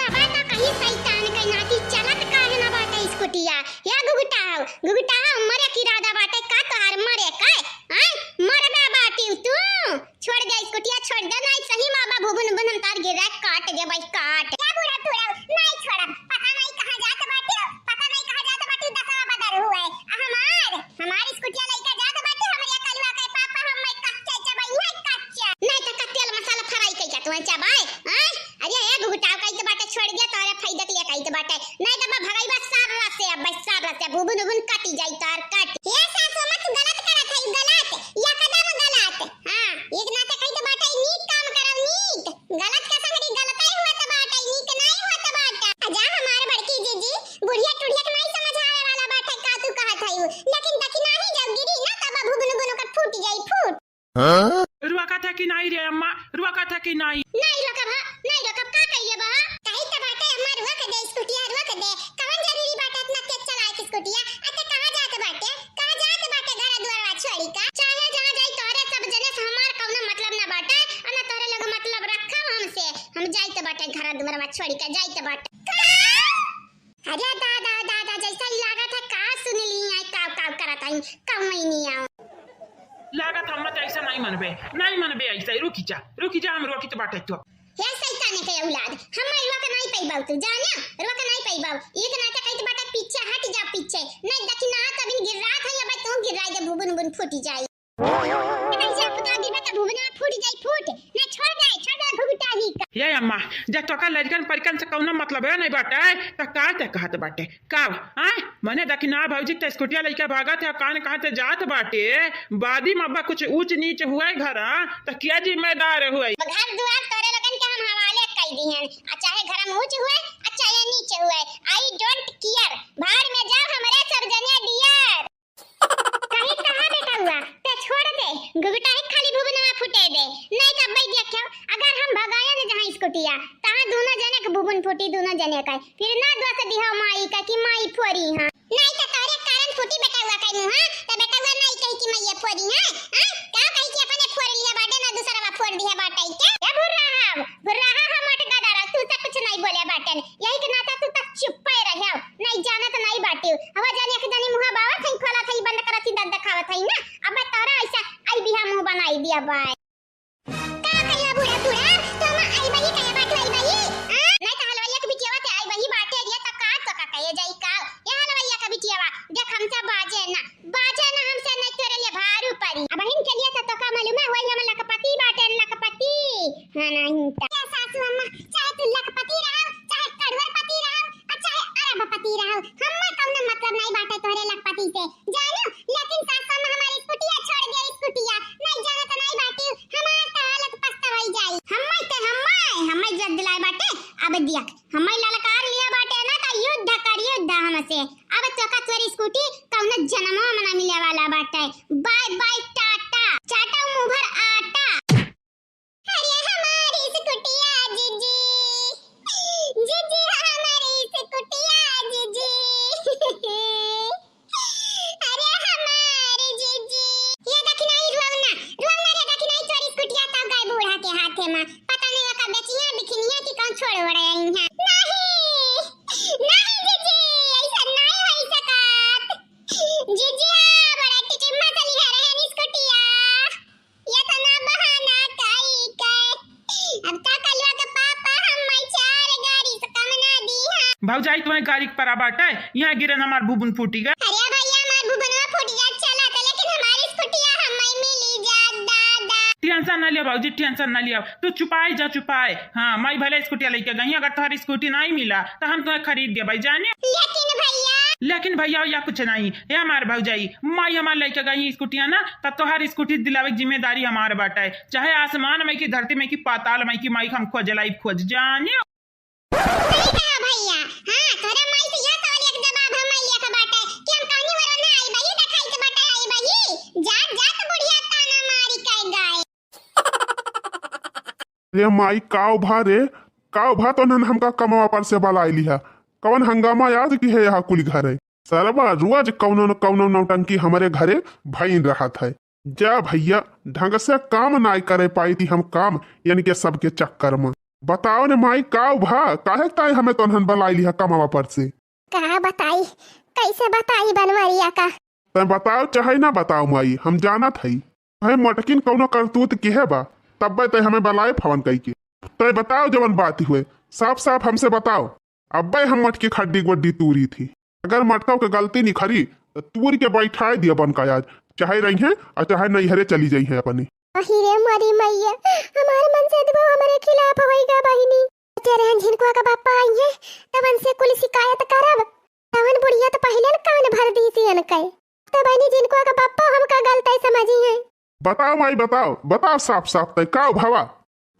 तबा तो कहीं शैतान के नाती चलत काहे ना बाटे स्कूटिया? या घुघुटाव, घुघुटाव, मरे के इरादा बाटे का तोहार मरे के? आय, मरबे बाटी तू? छोड़ दे स्कूटिया, छोड़ दे, नहीं सही माँ बाबू बुन बुन हम तार गिरा काट दे भाई, काट। क्या बूढ़ा तू रहो, नहीं छोड़ब, पता नहीं कहाँ जात बाटे, पता नहीं कहाँ जात बाटे, दसवा बदर हुए। आ हमार, हमार स्कूटिया लइका जात बाटे, हमरे कलुआ के पापा, हम मैं कच्चे चबाई है, कच्चे। नहीं तो का तेल मसाला फ्राई कइके तू चबाए, हैं? अरे ए घुघुटाव कहित बाटे, छोड़ दिया, तोरे फायदा के लिए कहित बाटे। नहीं तो मैं भगाई बस सार रस से, अब बस सार रस से, भुबुन उबुन कटी जाई तार कट। ये सासू अम्मा तू गलत करत है, गलत, एकदम गलत। हाँ, एक नाते कहित बाटे, नीक काम करब, नीक। गलत के संगरी गलत ही हुआ त बाटे, नीक नहीं हुआ त बाटे। आ जा हमार बड़की जीजी, बुढ़िया टुढ़िया के नहीं समझावे वाला बाटे, का तू कहत है उ। लेकिन दकिना ही जब गिरी ना, तब भुबुन उबुन ओकर फूट जाई, फूट। हाँ? रुआ का था कि नहीं रे अम्मा, रुआ का था कि नहीं? नहीं रोकब, हाँ, नहीं रोकब, का कहिए बा? कही त बाटे अम्मा, रुआ के दे स्कूटिया, रुआ के दे। कवन जरूरी बाटे इतना तेज चलाए के स्कूटिया? अते कहाँ जात बाटे? कहाँ जात बाटे घर दुआरवा छोड़ी का? चाहे जहाँ जाई तोहरे सब जने से हमार कौनो मतलब ना बाटे, आ ना तोहरे लोग मतलब रखब हमसे। हम जाइत बाटे घर दुआरवा छोड़ी का, जाइत बाटे। का? अरे दादा, दादा, जैसा ही लागत है का सुन ली है, काव काव करत है, कहूँ ही नहीं आओ। लागत हम मत ऐसा नहीं मनबे, नहीं मनबे ऐसा, रुकी जा, रुकी जा, हम रोकी तो बाटे तो। हे सैता, जाने के औलाद, हम रुआ के नाई पइबाऊ तू, जाने, रुआ के नाई पइबाऊ। एक नाता कहित बाटे पीछे हट जा पीछे, नहीं दखिना तबिन गिर्रात है, अब तू गिर्राई दे, बुबुन बुन फूटी जाई। नहीं जा पुता गिरबा त बुबुन फूट जाई फूट, ना छोड़ दे, छोड़ दे घुघुटा ही का। ये अम्मा, जब तोका लड़कन परिकन से कौनो मतलब है नहीं बाटे, त का ते कहत बाटे? का, आय? मने दखिना भौजी ते स्कूटिया लइके भागत है, कान कहाँ ते जात बाटे, बादी में अब्बा कुछ ऊंच नीच हुए घर, त क्या जिम्मेदार हुए? घर दुआर तोरे लोगन के हम हवाले कई दिहन, आ चाहे घर में ऊंच हुए, आ चाहे नीच हुए, I don't care, भाड़ में जाओ हमरे सब जने dear। कहीं कहा बेटउआ, ते छोड़ दे, घुघुटा ही खाली बुबुनवा फूटे दे, नहीं त अब्बे देखियो, अगर हम भगाया न जहाँ स्कूटिया, तहाँ दोनों जने के बुबुन फूटी, दोनों जने का। फिर ना दोष दिहो माई का कि माई फोरी हाँ। नहीं त तोरे कारण फूटी बेटउआ कहीं मुँह, त बेटउआ नहीं कही कि माई फोरी हाँ। हाँ? का कही कि अपने फोर लिया बाटे ना दूसरा बा फोर दिया बाटे के? ए भुर्राहा, भुर्राहा हम मत गदारा, तू त कुछ नहीं बोले बाटन। यही के नाता तू त चुप्पे रहे, नहीं जानत नहीं बाटे। हवा जाने के जानी मुँह बावत है, खोलत है, बंद करत है, दंद देखावत है ना। अब तोरा ऐसा आई बिहा मुँह बनाई दिया बाय। का कहियो बूढ़ा बूढ़ा, तो हम आई बही कहे बाटू आई बही? आ? नहीं तो हलवाइया के बिटियावा ते आई बही बाटे रिया त का तो का कहे जाई का? ये हलवाइया के बिटियावा, देख हमसे बाजे ना, बाजे ना हमसे नहीं तोरे लिए भारू परी। अब हिन के लिए तो, तो का मालूम है, वही हम लखपति बाटे लखपति। हाँ नहीं तो। क्या सासू अम्मा, चाहे तू लखपति रहो, चाहे करोड़पति रहो, और चाहे अरबपति रहो, हमें कौनो मतलब नहीं बाटे तोरे लखपति से। जानो, लेकिन सास अम्मा हमारी स्कूटिया छोड़ दे, स्कूटिया। नहीं जानो तो नहीं बाटी, हमार तो हालत पस्त होई जाई। हम्मे ते हम्मे, हम्मे जद दिलाए बाटे, अब दिया। हम्मे ललकार लिया बाटे ना, तो युद्ध कर, युद्ध हमसे। अब तोका तोरी स्कूटी कौनो जन्मवा में ना मिले वाला बाटे। Bye bye टाटा, चाटा मुँह भर आटा। अरे हमारी स्कूटिया जीजी, जीजी हमारी स्कूटिया जीजी। अरे हमारी जीजी। ये दखिनाई रुआवना, रुआवना रे दखिनाई चोरी स्कूटिया तब गए बूढ़ा के हाथे में। पता नहीं ओका बेचिया बिखिनिया कि कौन छोड़ ओड़े आई हैं। नहीं, नहीं जीजी, ऐसा नहीं होई सकत। जीजी, हाँ, बड़ा टिटिम्मा चली है रहन स्कूटिया। ये तो ना बहाना काई के। अब का कलवा के पापा हम मैं चार गाड़ी से कम ना दी हाँ। भौजाई तुम्हें गाड़ी के परा बाटे, यहाँ गिरन हमार बुबुन फूटी गए। अरे भैया हमार बुबुनवा फूट गया चला तो, लेकिन हमारी स्कूटिया हम मैं मिली जा दादा। Tension ना लिया भौजी, tension ना लिया, तू चुपाए जा चुपाए। हाँ, माई भले स्कूटिया लेके गई, अगर तुम्हारी स्कूटी नहीं मिला तो हम तुम्हें खरीद दे भाई जाने। लेकिन भैया। लेकिन भैया या कुछ नहीं, हे हमार भौजाई, माई हमार लइके गई स्कूटिया ना, त तोहार स्कूटी दिलावे के जिम्मेदारी हमार बाटे। चाहे आसमान में की, धरती में की, पाताल में की, माई हम खोज लाई, खोज जानियो। सही कहा भैया। हाँ, तोरे माई से यह सवाल एक जवाब हम माई लेके बाटे कि हम कहनी वरो ना आई बही, देखाई के बाटे आई बही। जात जात बुढ़िया ताना मारी के गए। रे माई, काव भा रे, काव भा तोहन हमका कमवा पर से बलाई लिहा। कवन हंगामा आज की है यहाँ कुल घरे? सरवा, रोज कौनो न कौनो नौटंकी हमरे घरे भइन रहत है। जा भैया, ढंग से काम नाय करे पाई थी हम काम, यानी के सबके चक्कर में। बताओ ने माई, काव भा, काहे ताई हमें तोहन बलाई लिहा कमवा पर से? का बताई, कैसे बताई बनवरिया का? तैं बताओ चाहे ना बताओ माई, हम जानत हई। तैं मोटकिन कौनो करतूत किहे बा, तब्बे तैं हमें बलाए फवन कई के। तैं बताओ जवन बात हुए, साफ साफ हमसे बताओ। अब्बे हम मोटकी खड्डी गोड्डी तूरी थी। अगर मोटकव के गलती निखरी, त तूर के बैठाए दिया बन का आज। चाहे रही हैं और चाहे नैहरे चली जाई हैं अपने। अही रे मोरी मैया, हमार मन से दबो हमरे खिलाफ होई गा बहिनी। तेरे झिनकुआ का बापा आई है, तब उनसे कुल शिकायत करब। तवन बुढ़िया तो पहिले न कान भर दी थी अनके। तो बहनी जिनको का पप्पा हमका गलत ही समझी है। बताओ माई, बताओ, बताओ साफ साफ, तय काव भवा?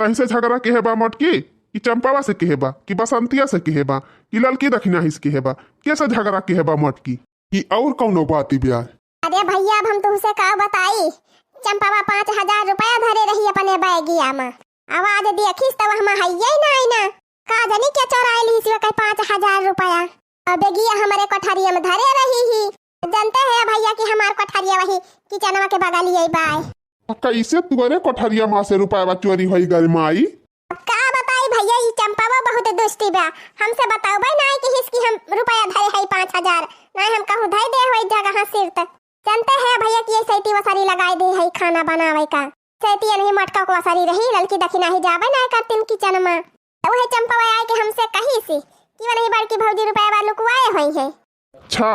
तहीं से झगड़ा किहे बा मोटकी? कि चंपावा से किहे बा? कि बसंतिया से किहे बा? कि ललकी दखिनाही से किहे बा? के से झगड़ा किहे बा मोटकी? कि और कौनो बात ब्या? अरे भैया, अब हम तुमसे का बताई, चंपावा पाँच हजार रुपया धरे रही अपने बैगिया में, आवाज देखिस तब हम हइये नाई ना, का जानी के चोराए ली सी ओकर पाँच हजार रुपया। अब बेगिया हमरे कोठरिया में धरे रही ही। जानते हैं भैया कि हमार कोठरिया वही किचनवा के बगल ही बाय। तो कैसे तुअरे कोठरिया मा से रुपया चोरी होई गल माई? अब का बताई भैया, ई चंपावा बहुत दुष्टी बा। हमसे बतावे नाई कि हिसकी हम रुपया धरे है पाँच हजार, नाई हम कहूँ धई दे होई जगह सिरत। जानते हैं भैया कि ये सैती वसारी लगाई दे है खाना बनावे का। सैती अनही मटका को वसारी रही, ललकी दखिनाही जावे नाई करतीन किचन में। तो वह चंपवा आए के हमसे कहिस कि वो नहीं बड़की भौजी रुपया लुकवाए होइहैं। अच्छा,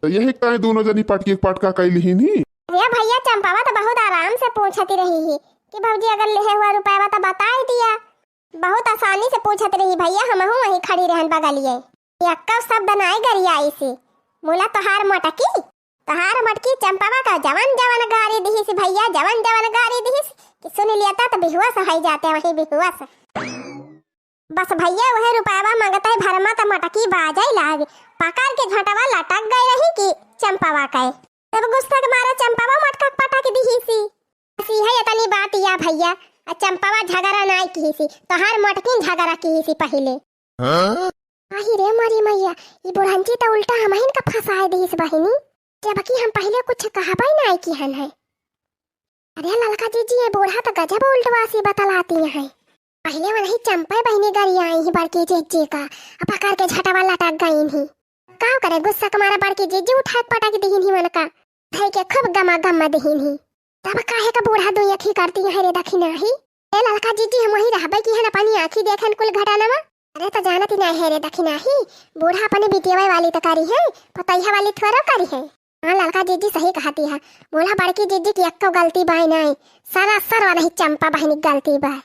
तो यही कहे दोनों जनी पटकी के पटका कइ लिहिन ही। अरे भैया, चंपवा तो बहुत आराम से पूछती रही ही कि भौजी अगर लेहे हुआ रुपया तो बताइ दिया। बहुत आसानी से पूछत रही भैया, हमहू वहीं खड़ी रहन बगलिए। यक्का शब्द नाय गरियाइसी, बोला तोहार मोटकी, तोहार मोटकी चंपवा का जवन जवन गारी दिहिस भैया, जवन जवन गारी दिहिस कि सुन लिया तो बेहोश होइ जाते वहीं बेहोश। बस भैया वह रुपयावा मांगत है भरमा त मोटकी बाजै लाग, पकड़ के झटवा लटक गई रही कि चंपवा के। तब गुस्सा के मारा चंपवा मोटका पटक दिहिसी। बस इहे इतनी बात या भैया, आ चंपवा झगड़ा नाय किहिसी, तोहार मोटकिन झगड़ा किहिसी पहिले। हाँ? आही रे मोरी मैया, ई बुढ़ंची त उल्टा हमहिन का फंसाए दिहिस बहिनी, जबकि हम पहिले कुछ कहबै नाय किहन है। अरे ललका जीजी, ये बूढ़ा त गजब उल्टवासी बतलाती है। पहिले वनही चंपे बहिनी गरियाई ही बड़की जीजी का, आ पकड़ के झटवा लटक गईन ही। का करे, गुस्सा के मारा बड़की जीजी उठा के पटक दिहिन ही वनका। धई के खूब गमा गमा दिहिन ही। तब काहे का बूढ़ा दुई अखी करती है रे दखिनाही? ए ललका जीजी, हम वही रहबे किहन अपनी आँखी देखन कुल घटनवा। अरे त जानती नाय है रे दखिनाही, बूढ़ा अपने बिटियवे वाली त करिहैं, पतोहिया वाली थोड़ो करिहैं। हाँ ललका जीजी सही कहती है, बोला बड़की जीजी की एक्को गलती बाय नाय, सरासर वनही चंपा बहिनी गलती बाय।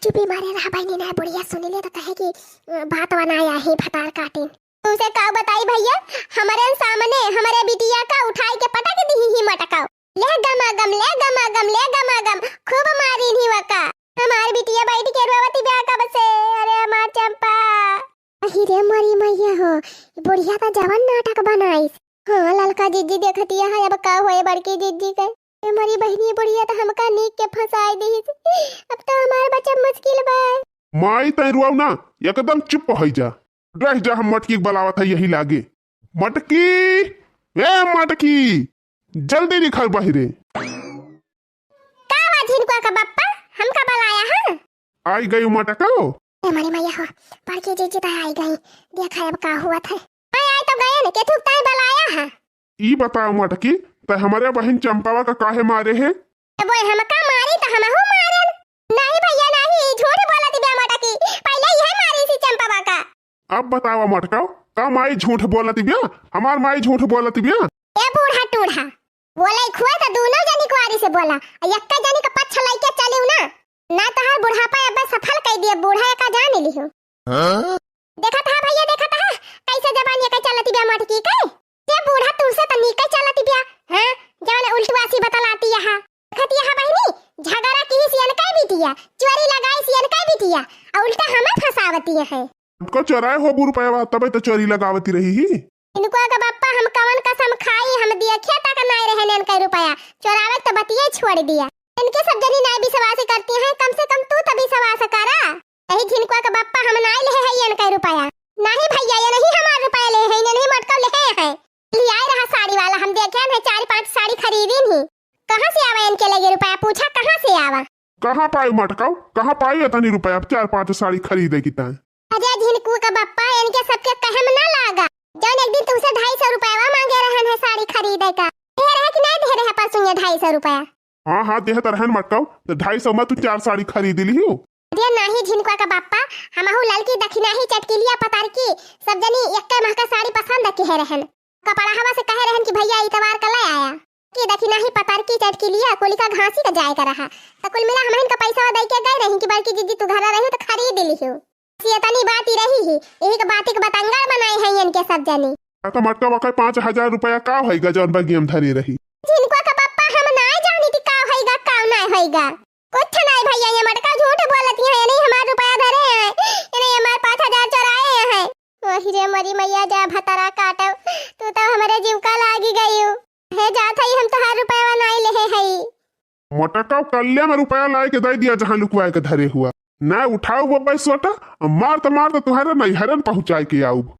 चुपी मारे रहा बहिनी, नाय बुढ़िया सुन ले तो कहे कि, अ, बात बनाया है भतार काटिन। तुमसे का बताई भैया, हमरे सामने हमरे बिटिया का उठाई के पटक दिही ही मटकाओ। ले गमा गम, ले गमा गम, ले गमा गम, खूब मारिन ही वका। हमार बिटिया बैठ के रोवती ब्या कब से, अरे हमार चंपा। अही रे मरी मैया हो, ई बुढ़िया त जवन नाटक बनाइस। हाँ, ललका जीजी देखतिया है, अब का होए बड़की जीजी के। ए मरी बहिनी, बुढ़िया त हमका नीक के फंसाए दिहिस। अब त हमार बचब मुश्किल बा। माई तै रुआऊ ना, एकदम चुप होइ जा। रह जा, हम मटकी के बुलावत है यही लागे। मटकी, ए मटकी, जल्दी निखर बहिरे। का बा झिनकुआ का बप्पा, हमका बुलाया है? आई गई मटकाओ। ए मरी मैया हो, बड़की जीजी त आई गई, देखा अब का हुआ था। मैं आई तो गए न, केथुक ताई बुलाया है। ई बताओ मटकी, तै हमरे बहिन चंपावा का काहे मारे है? ए बोए, हमका मारी त हमहू मारेन। नहीं भैया नहीं, झूठ बोलत बिया मटकी, पहिले इहे मारी सी चंपावा का। अब बतावा मटकाओ, का माई झूठ बोलत बिया? हमार माई झूठ बोलत बिया? ए बूढ़ा टूढ़ा, बोले खुए त दोनों जनी कुआरी से बोला, आ यक्का जनी का पक्ष लइके चलिउ ना, ना तोहार बुढ़ापा अब सफल कइ दिए, बूढ़ा एका जान लिहो। हाँ? देखत हा भैया, देखत हा, कैसे जबान ये के चलत बिया मटकी के? ये बूढ़ा तुमसे त नीके चलत बिया, हाँ? जवन उल्टवासी बतलाती यहाँ। देखत यहाँ बहिनी, झगड़ा किहिस इनकै बिटिया, चोरी लगाइस इनकै बिटिया, आ उल्टा हमें फंसावती है। हमको चोराए हो रुपया, तबे तो चोरी लगावती रही ही। इनको का बप्पा हम कवन कसम खाई, हम देखिया तक नाय रहन इनकै रुपया, चोरावे तो बतिये छोड़ दिया। इनके सब जनी नाय विश्वास करती हैं, कम से कम तू तो विश्वास करा। यही झिनकुआ का बप्पा हम नाय लेहे है इनकै रुपया। नहीं भैया, ये नहीं हमार रुपया लेहे है, इन्हें नहीं मटका लेहे है। ले आए रहा साड़ी वाला, हम देखे हैं चार पांच साड़ी खरीदी नहीं। कहाँ से आवा इनके लगे रुपया, पूछा कहाँ से आवा? कहाँ पाई मटकाओ, कहाँ पाई इतनी रुपया चार पांच साड़ी खरीदे की ताई? अरे झिनकू का बप्पा, इनके सबके कहे में ना लागा। जौन एक दिन तुमसे ढाई सौ रुपया मांगे रहन है साड़ी खरीदे का, दे रहे कि नहीं दे रहे परसों ये ढाई सौ रुपया? हाँ हाँ, देहत रहन मटकाओ, तो ढाई सौ में तू चार साड़ी खरीद लिहो। अरे नाही झिनकुआ का बप्पा, हमहू ललकी दखिनाही चटकिलिया पतारकी सब जनी एक्के महका साड़ी पसंद किहे रहन। कपड़ा हवा से कहे रहन कि भैया इतवार का ले आया। कि दखिनाही पतारकी चटकिलिया कोलिका घासी का जाए का रहा, तो कुल मिला हमहन का पैसा दे के गए रही कि बड़की जीजी तू घर रही तो खरीद लिहो। बस ये तनी बात ही रही ही, यही के बात के बतंगड़ बनाए हैं इनके सब जनी। आ तो मटका बकाई पाँच हजार रुपया का होइगा जौन बगियम धरे रही? झिनकुआ का बप्पा हम ना जानी थी का होइगा का ना होइगा। कुछ नहीं भैया, ये मटका झूठ बोलती है, ये नहीं हमार रुपया धरे हैं, ये नहीं हमार पाँच हजार चुराए हैं। वही रे मरी मैया जा भतरा काटो, तू तो हमारे जीव का लागी गई। हे जात हई हम तोहार रुपया नहीं लेहे हई। मटका कल्ले में रुपया लाए के दे दिया जहाँ लुकवाए के धरे हुआ। ना उठाओ वो पैसवा टा, मार तो मार तो तुम्हारे नैहरन पहुँचाए के आऊब।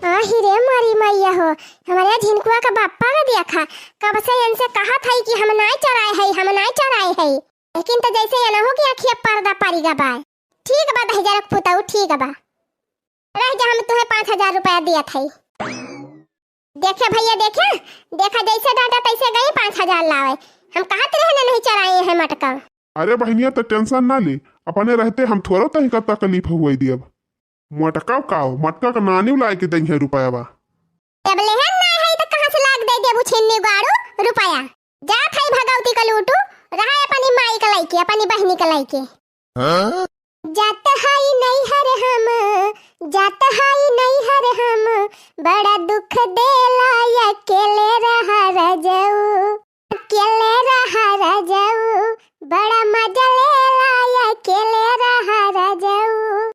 आही रे मारी मैया हो, हमारे झिनकुआ का बापा का देखा, कब से इनसे कहा था कि हम नाय चराए है, हम नाय चराए है, लेकिन तो जैसे ये ना हो कि अखिया पर्दा पड़ी गा बाय। ठीक बा दहिजरक पुताऊ, ठीक बा, रह जा, हम तुम्हें पाँच हजार रुपया दिया था। देखे भैया, देखे, देखा जैसे डांटा तैसे गई पाँच हजार लावे। हम कहा तेरे हने नहीं चराए हैं मटका। अरे बहनिया, तो टेंशन ना ले, अपने रहते हम थोड़ा तनिका तकलीफ हुए दियब। मटका का, मटका का नानी लाए के दइहे रुपया बा। जब लेहन ना है तो कहाँ से लाग दे देबू छिन्नी गाड़ू रुपया? जात हई भगवती का लूटू, रहा अपनी माई का लइके, अपनी बहिनी का लइके। हाँ? जात हई नैहर हम, जात हई नैहर हम, बड़ा दुख देला अकेले रहा रजऊ, अकेले रहा रजऊ, बड़ा मजा लेला अकेले रहा रजऊ।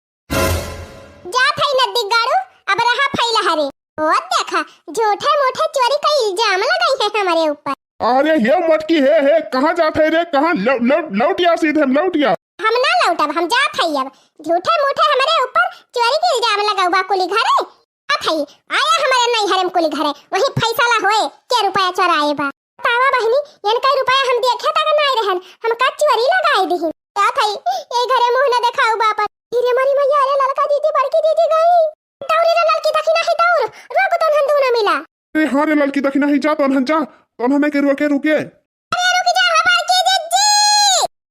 जात हई नदी गाड़ू, अब रहा फैला हरे। ओ देखा, झूठे मूठे चोरी का इल्जाम लगाई है हमरे ऊपर। अरे हे मटकी, हे, हे, कहाँ जात है रे? कहाँ? लौ-, लौ-, लौट या सीधे, लौट या। हम ना लौटब, हम जात हई अब। झूठे मूठे हमरे ऊपर चोरी के इल्जाम लगाऊ बा कुली घरे। जात हई, आया हमरे नैहरे में कुली घरे, वहीं फैसला होए के रुपया चोराए बा। बतावा बहिनी, इनका रुपया हम देखे तक नाई रहन, हमका चोरी लगाए दिहिन। जात हई, ए घरे मुँह न देखाऊ बा आपन। धीरे मरी मैया, अरे ललका दीदी, बड़की दीदी गई। दौड़ी रे ललकी दखिना ही दौड़, रोक तोनहन दूनो मिला। अरे हाँ रे ललकी दखिना ही जा, तोनहन जा, तोनहन के रुके, रुके। अरे रुक जा हो बड़की जिज्जी,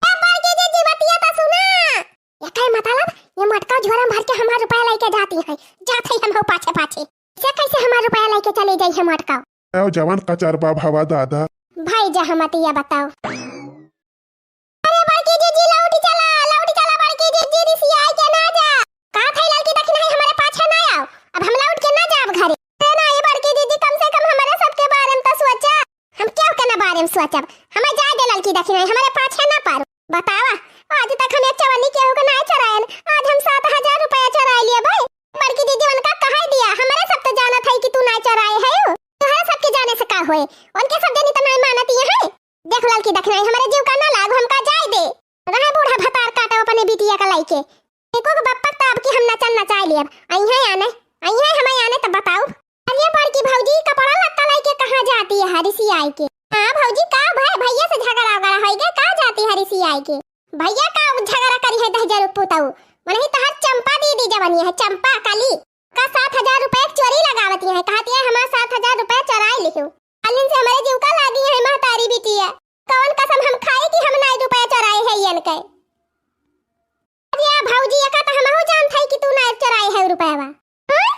ए बड़की जिज्जी बतिया तो सुना। एकर मतलब ये मटका झोरा में भर के हमार रुपया लेके जाती है, जात है हम हो पाछे पाछे। से कैसे हमार रुपया लेके चले जाई है मटका? आओ जवान कचरबा भवा दादा। भाई जा हम अतिया बताओ। अरे बड़की जिज्जी लौट चला, लौट चला बड़की जिज्जी, रिसियाई के ना जा। का थई ललकी दखिना ही हमरे पाछे ना आओ, अब हम लौट के ना जाब घरे। अरे ना ये बड़की जिज्जी, कम से कम हमरे सबके बारे में तो सोचा। हम केहू के ना बारे में सोचब, हमें जाए दे ललकी दखिना ही, हमरे पाछे ना पारो। बतावा, आज तक हम एक चवन्नी केहू के ना चोरायन, आज हम सात हजार रुपया चोराय लिए भाई। बड़की जिज्जी उनका कहे दिया, हमरे सब तो जानत है कि तू ना चोराए है, तोहरे सबके जाने से का होए, उनके सब जनी तो ना मानत ये है। देख ललकी दखिना ही, हमरे जीव का ना लाग, हमका जाए दे। रहे बूढ़ा भतार काटो अपने बिटिया का लइके। एको के बप्पक त अब की हम नचन नचाए लियब। अइहे आने, अइहे हमें आने त बताऊ। अरे बड़की भौजी, कपड़ा लत्ता लइके कहाँ जाती है रिसियाई के? हाँ भौजी, का भय, भैया से झगड़ा वगड़ा होई गए, का जाती है रिसियाई के? भैया का झगड़ा करी है दहिजर पुतऊ? मनही तहर चंपा दीदी जवनी है, चंपा कली। का सात हजार रुपया के चोरी लगावती है, कहती है हमार सात हजार रुपया चोराए लिहू। कालिन से हमरे जीव का लागी है महतारी बिटिया। कौन कसम हम खाए कि हम नाई रुपया चोराए है यन के? अरे भौजी, एका त हमहू जानत है कि तू नाई चोराए है रुपया। हाँ?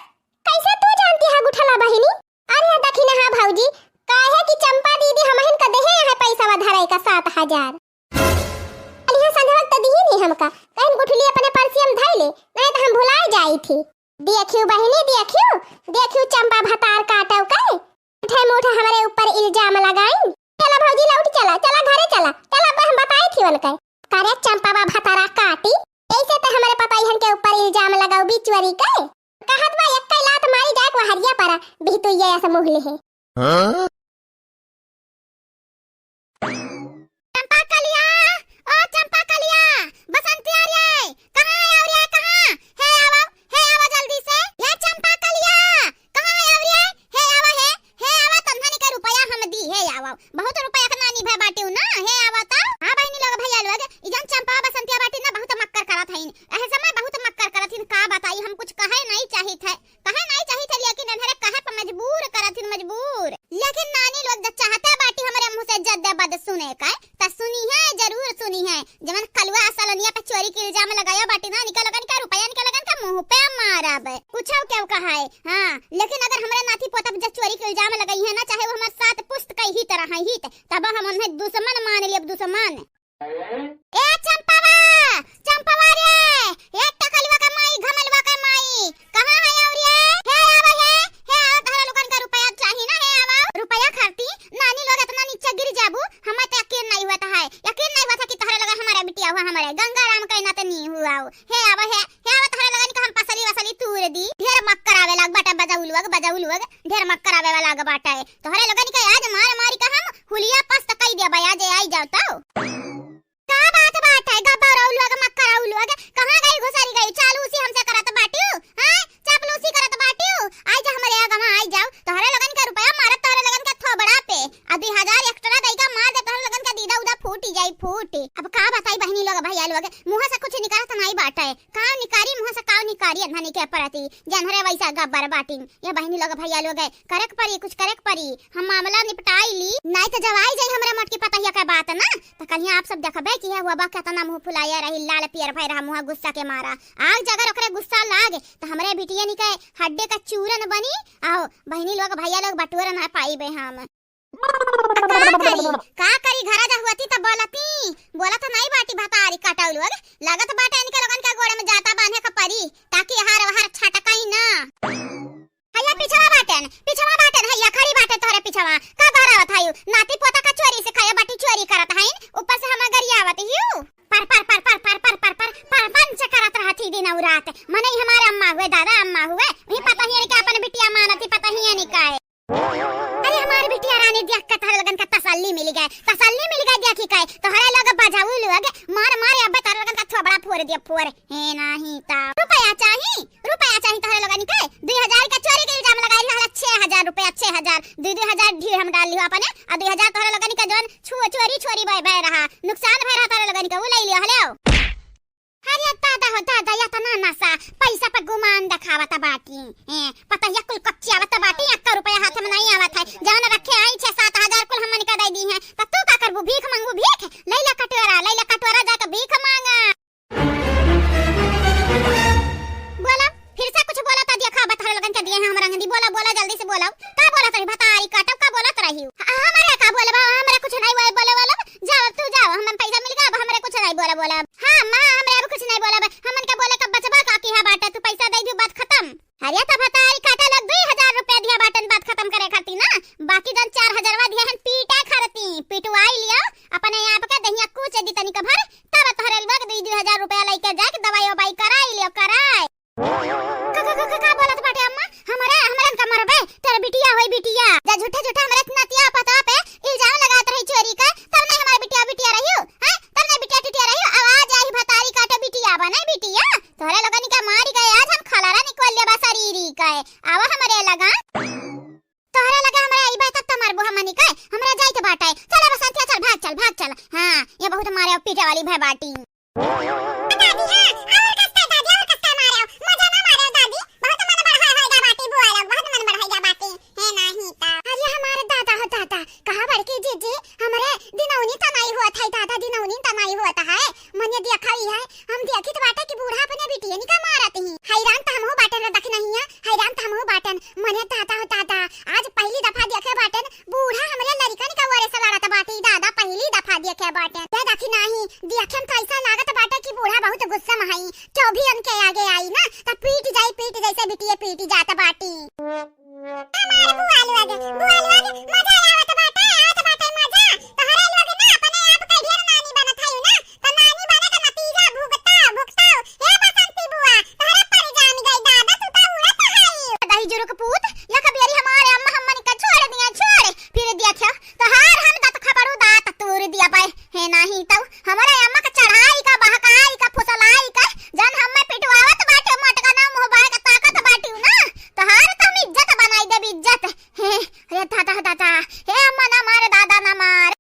कैसे तू जानती है गुठला बहिनी? अरे दखिना हाँ भौजी, काहे कि चंपा दीदी हमहिन का देहे है पैसा धराई का सात हजार। अरे हाँ संध्या वक्त दी नहीं हमका, कहीं गुठली अपने पर्सिया में धई ले, नहीं तो हम भुलाए जाई थी। देखियो बहिनी, देखियो, देखियो चंपा भतार काटव के, झूठे मूठे हमरे ऊपर इल्जाम लगाइन। चला भौजी, लौट चला, चला घरे चला, चला अब हम बताई थी उनके। करे चंपा बा भतारा काटी, ऐसे तो हमरे पतोहियन के ऊपर इल्जाम लगाऊ बिचुअरी के। कहत बा एक लात मारी जाए को हरिया परा, बिहतुइया ऐसे मुँह ले है। हाँ? चंपा कलिया, ओ चंपा कलिया, बसंतिया रे, कहाँ है रे, कहाँ? हे आवा, हे आवा जल्दी से। ये चंपा कलिया, कहाँ है रे? हे आवा, हे, हे आवा, तन्हनी के रुपया हम दी, हे आवा। बहुत रुपया के नानी भय बाटिउ ना, हे आवा तो। हाँ बहिनी लोग, भैया लोग, ई जन चंपा बसंतिया बाटी ना, बहुत मक्कर करत हईन। एह समय बहुत मक्कर करत हईन, का बताई, हम कुछ कहे नहीं चाहित है। कहे नाई चाहित है, लेकिन एनहरे कहे पर मजबूर करत हिन, मजबूर। लेकिन नानी लोग जब चाहते बाटी हमरे मुँह से जद्दे बद सुने का, त सुनी है, जरूर सुनी है। जवन कलुआ असलनिया पे चोरी के इल्जाम लगाया बाटी ना, निकल लगन का रुपया, निकल लगन का मुँह पे मारब। कुछ क्यों कहा है, हाँ, लेकिन अगर हमरे नाती पोता पे जब चोरी के इल्जाम लगाई है ना, चाहे वो हमारे साथ पुस्त कई ही तरह है ही, तब हम उन्हें दुश्मन मान लेब, दुश्मन। ए चंपावा, चंपावा रे, ए टकलुआ के माई, घमलुआ के माई, कहाँ है आव रे? हे आवा हे, हे आवा, तोहरा लोगन का रुपया चाही ना, हे आवा। रुपया खाती नानी लोग इतना नीचे गिर जाबू, हमें तो यकीन नहीं हुआ था है, यकीन नहीं हुआ था कि तोहरे लोग हमारे बिटिया हुआ, हमारे गंगा राम का इतना तो नहीं हुआ हो। हे आवा हे, हे आवा, तोहरे लोगन का हम पसली वसली तूर दी। ढेर मक्कर आवे लाग बाटे बजाऊ लोग, बजाऊ लोग, ढेर मक्कर आवे वाला लाग बाटे। तोहरे लोगन के आज मार मारी का हम हुलिया पस्त कई देबे, आज आई जाओ तो। का बात बाटे, गब्बरऊ लोग, मक्करऊ लोग, कहाँ गई घुसरी गई? चालूसी हमसे करत बाटियो, हैं? चापलूसी करत बाटियो? आई जा हमरे आगवा, आई जाओ। तोहरे लोगन के रुपया मारब तोहरे लोगन के थोबड़ा पे। आ दुई हजार एक्स्ट्रा दई का मार दे, तोहरे लोगन के दीदा उदा फूटी जाई, फूटी। अब का बताई बहिनी लोग, भैया लोग, मुँह से कुछ निकारत नाई बाटे। काव निकारी, मुँह से काव निकारी, अन्हनी के परती। जनहरे वैसा गब्बर बाटिन। ये बहिनी लोग, भैया लोग, करे के परी, कुछ करे के परी। हम मामला निपटाई ली, नाई त जब आई जाई हमरे मोटकी पतहिया के बात ना, त कहिया आप सब देखबे कि ये हुआ बा केतना मुँह फुलाया रही, लाल पियर भय रहा मुँह गुस्सा के मारा। आग जगर ओकरे गुस्सा लाग, त हमरे बिटियन के हड्डे का चूरन बनी। आओ बहिनी लोग, भैया लोग, बटोर ना पाइबे हम। का करी, का करी, घरा जा हुअती त बोलती, बोलत नाई बाटी भतारी काटऊ लोग, लागत बाटे इनके लोगन के गोड़े में जाता बांधे के परी, ताकि हर हर छटकाई ना। हैया पिछवा बाटेन, पिछवा बाटेन, हैया खड़ी बाटे तोहरे पिछवा, का घरावत हयू, नाती पोता का चोरी से खाया बाटी चोरी करत हईन, ऊपर से हम गरियावत हियू। पर, पर, पर, पर, पर, पर, पर, पर, पर, पंच करत रहत ही दिन और रात, मने ही हमारे अम्मा हुए, दादा अम्मा हुए, वही पता ही है कि अपन बिटिया मानती, पता ही है नहीं का है। अरे हमार बिटिया रानी देख के तोहरे लोगन का तसल्ली मिल गए, तसल्ली मिल गए देखी के। तोहरे लोग बजाऊ लोग मार मार अब तोहरे लोगन का थोबड़ा फोड़ दिया फोड़। हे नाही ता रुपया चाही, रुपया चाही तोहरे लोगन के। दुई हजार का चोरी के इल्जाम लगाई रहल, छह हजार रुपया, छह हजार, दुई दुई हजार ढीढ़ हम डाल लियो अपने, और दुई हजार तोहरे लोगन के जौन छु-, चोरी छोरी बह, बह रहा, नुकसान भय रहा तोहरे लोगन के, उ ले लियो हले। अरे दादा हो दादा, एतना नशा, पैसा पे गुमान देखावत बाटी। ए, पतहिया कुल कच्ची आवत बाटी, एक्का रुपया हाथ में नहीं आवत है। जवन रखे आई छह सात हजार कुल हमन का दे दी है, त तू का करबू? भीख मांगू भीख? लैला कटोरा, लैला कटोरा जाके भीख मांगा। बोला, फिर से कुछ बोला त देखा, बतहर लगन के दिए हैं हम रंगदी। बोला, बोला, जल्दी से बोला, का बोलत रही? भतारी काटब का बोलत रही? हमरे का बोले बा, हमरे कुछ नहीं बोले, बोले वाला। जाओ, अब तू जाओ, हमन पैसा मिल गया, अब हमरे कुछ नहीं बोला, बोला। हाँ, माँ, हमरे अब कुछ नहीं बोला बा। हमन का बोले, कब बचबा का किहा बाटे, तू पैसा दे दियो, बात खत्म। अरे, तब हतारी काटा लोग दुई हजार रुपया दिया बाटन, बात खत्म करे खातिर ना। बाकी जन चार हजारवा दिया हन, पीटा खरती, पिटवाई लिया, अपने आप के दहिया कूच दी तनिक भर, तब तोहरे लोग दुई, दुई हजार रुपया लेके जाके दवाई ववाई कराई लियो, कराई। का, का, का, का, का बोलत बाटे अम्मा? हमरे, हमरे का मरबे? तेरे बिटिया होई बिटिया। जा झूठे, झूठे हमरे नतिया पता पे इल्जाम लगात रही चोरी का, तब नहीं हमारे बिटिया, बिटिया रहियो, हैं? तब नहीं बिटिया, टिटिया रहियो। अब आज आई भतारी काटे बिटिया बने बिटिया। तोहरे लोगन का मारी गए, आज हम खलारा निकल लेबा शरीरी का। आवा हमरे लगा। तोहरे लगे हमरे अइबे तब त मरबू हमनी के। हमरा जाए के बाटे। चल अब संथिया, चल, भाग चल, भाग चल। हाँ, ये बहुत मारे और पीटे वाली भय बाटी। दादी, हाँ, और कस्ता दादी, और कस्ता मारे हो? मजा ना मारे हो दादी, बहुत मन बढ़ाए होएगा बाटी बुआ लोग, बहुत मन बढ़ाएगा बाटी। हे नाही ता। अरे हमारे दादा हो दादा, कहा बड़की जीजी, हमरे दिनौनी त नाई हुआ था दादा, दिनौनी त नाई हुआ था है। मने देखा ही है, हम देखित बाटे कि बूढ़ा अपने बिटियन का मारत ही। हैरान त हमहू बाटे रे दखिनहिया, हैरान त हमहू बाटन। मने दादा हो दादा, आज पहली दफा देखे बाटन, बूढ़ा हमरे लड़िकन का ओरे से लड़त बाटे दादा, पहली दफा देखे बाटन। दे दखिनही, देखे में त ऐसा लागत बाटे कि बूढ़ा बहुत गुस्सा में हई। क्यों भी उनके आगे आई ना, त पीट जाई, पीट जैसे बिटिये पीट जात बाटी। हमार बुआ लोग, बुआ लोग, मजा आवत बाटे, आवत बाटे मजा। तोहरे लोग ना अपने आप के ढेर नानी बनत हई ना, त नानी बने के नतीजा भुगता, भुगता। हे बसंती बुआ, तोहरे पर जान गई दादा, तू त उड़त हई। दही जुरुक पूत, एक बेरी हमारे अम्मा हमन के छोड़ दिया, छोड़, फिर देखियो, तोहार हम दाँत खपड़ू दाँत तूर दिया पाए। हे नाही तउ, हमरे अम्मा के चढ़ाई का, बहकाई का, फुसलाई का, जन हमें पिटवावत बाटे, मोटका ना मुँह बाय के ताकत बाटिउ ना, तोहार त हम इज्जत बनाई देब, इज्जत। हे, अरे दादा, दादा, हे अम्मा ना मार, दादा ना मार।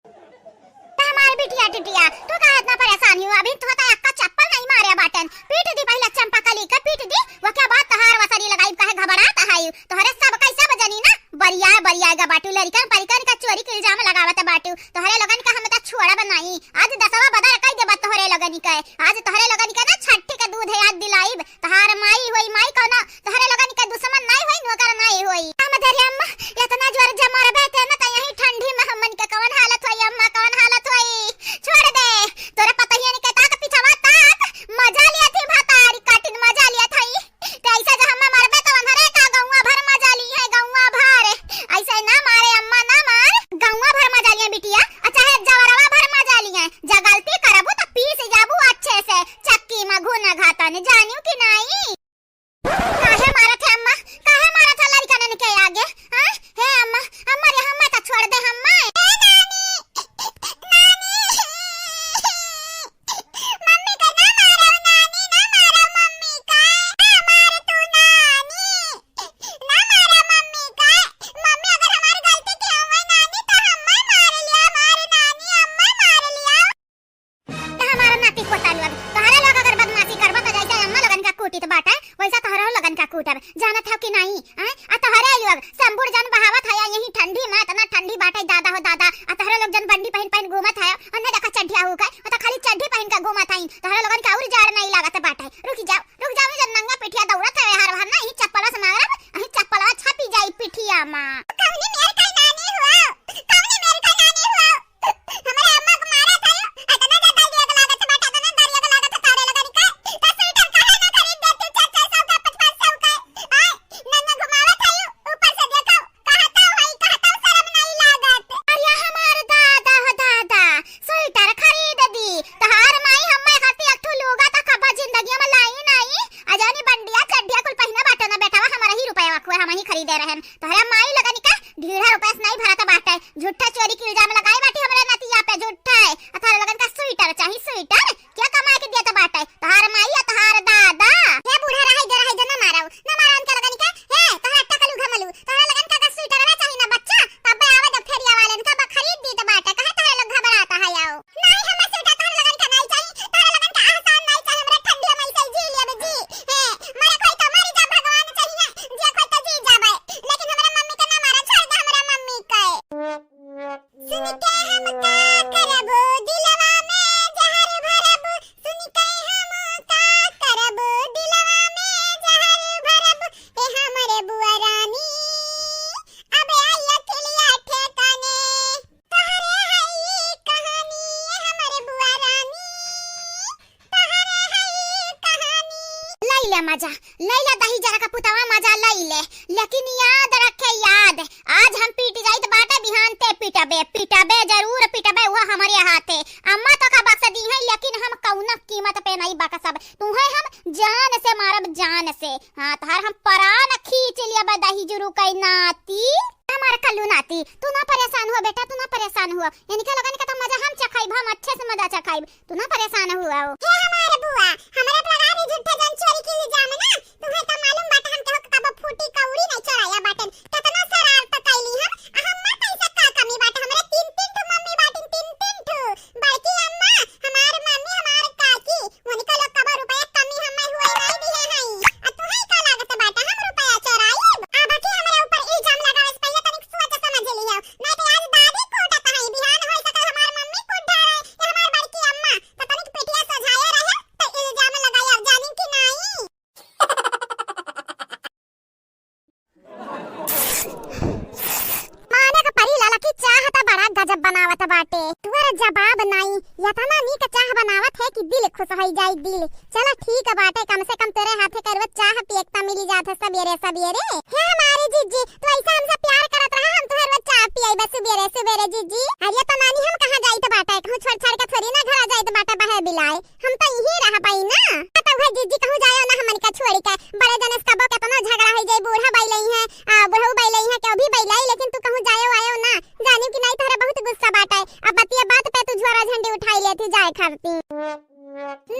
त हमार बिटिया टिटिया, तू काहे इतना परेशान हिउ? अभी तो त एक्का चप्पल नहीं मारे बाटन। पीट दी पहले चंपा कली के, पीट दी, ओके बाद तोहार वसरी लगाई, काहे घबरात हइउ? तोहरे सब कैसे बजनी ना, बरिया, बरिया गा बाटू, लड़िकन परिकन का चोरी के इल्जाम लगावत बाटू। तोहरे लोगन का हम त छोड़ब नाई। आज दसवा बदर कई देबा तोहरे लोगन के। आज तोहरे लोगन के ना छठी के दूध याद दिलाइब। तोहार माई होई, माई कौनो तोहरे लोगन के दुश्मन नाई होई, नौकर नाई होई। हम धरे अम्मा, इतना जोर जे मरबे ते ना, त यही ठंडी में हमन के कौन हालत होई अम्मा, कौन हालत होई? छोड़ दे, तोरे पतहियन के ताक पिछवा ताक, मजा लिया थी भतारी काटिन, मजा लिया थई। त ऐसे जे हमें मरबे त उन्हरे का गौवा भर मजा ली है, गौवा भर। ऐसे ना मारे अम्मा, ना मार, गौवा भर मजा लिया बिटिया, आ चाहे जवरवा भर मजा लिया। जे गलती करबू त पीस जाबू अच्छे से चक्की में घुन घातन, जानियो कि नाई? काहे मारत है अम्मा, काहे मारत है लड़िकनन के आगे? हाँ? हे अम्मा, अम्मा रे, हमें त छोड़ दे, हमें। ए नानी, नानी। मम्मी का ना मारो, नानी, ना मारो मम्मी का। ना मार तू नानी। ना मारो मम्मी का। मम्मी अगर हमारी गलती की हुई नानी तो हमें मार लिया, हमारी नानी हमें मार लिया। तो हमारा नाती पोता लोग, तोहरे लोग अगर आजा, लइला दहिजरा का पुतवा, मजा लइले, लेकिन याद रखे, याद, आज हम पीट जाइत बाटे, बिहान ते पिटबे, पिटबे, जरूर पिटबे, उहा हमरे हाथे। अम्मा तोका बक्स दिहैं, लेकिन हम कउनो कीमत पे नाहीं बक्सब, तुहैं हम जान से मारब, जान से। हाँ, तोहार हम परान खींच लियब दहिजरू कै नाती। हमार कल्लू नाती, तू ना परेशान हुआ बेटा, तू ना परेशान हुआ। इनके लोगन का तो मजा हम चखाइब, हम अच्छे से मजा चखाइब, तू ना परेशान हुआ हो। हे हमार बुआ, हमरे पर लगा दी झूठे जन चोरी की इल्जाम ना। तुहैं तो मालूम बाटे हम केहू के कबो फूटी कौड़ी नहीं चोराया बाटे। कितना शरारत कैली हम, आ हमार कैसे का कमी बाटे? हमरे तीन तीन ठो मम्मी बाटिन, तीन तीन ठो। बड़की अम्मा, हमार मम्मी, हमार काकी, उनका लोग कबो रुपया कमी हमें हुए नहीं दिए हैं। आ तुहैं का लागत बाटे हम रुपया चोराइब? आ बाकी हमरे ऊपर इल्जाम लगावे से पहिले तनिक सोच समझ लियो, नहीं तो आज दादी कूटत हैं, बिहान हो सके हमार मम्मी कूट डारे या हमार बड़की अम्मा, तो तनिक पिटिया सोझाए रहे तो इल्जाम लगाए, अब जानी कि नहीं। माने का परी लाला की चाह त बड़ा गजब बनावत बाटे। तोर जवाब नाई, यतना नीक चाह बनावत है कि दिल खुश होई जाई, दिल। चला ठीक बाटे, कम से कम तोरे हाथे करुआ चाह पिए के त मिली जात है सबेरे सबेरे। हे हमारी जिज्जी, तू ऐसा हमसे प्यार करत रहा, हम तोहर रोज चाह पियाई बस सबेरे सबेरे जिज्जी। अरे तो नानी हम कहाँ जाइत बाटे, कहूँ छोड़ छाड़ के थोड़ी ना घर जाइत बाटे बहे बिलाए। हम तो इही रहबई ना। आ तो उहे जिज्जी कहूँ जायो ना हमन का छोड़ी के। बड़े जने से कबो केतनो झगड़ा होई जाई, बूढ़ा बैलई है, आ, बुढ़ऊ बैलई है, केहू भी बैलाई, लेकिन तू कहूँ जायो आयो ना। जानियो कि नाई तोहरा बहुत गुस्सा बाटे। अब बतिया बात पे तू झोरा झंडी उठाई लेती जाए खाती।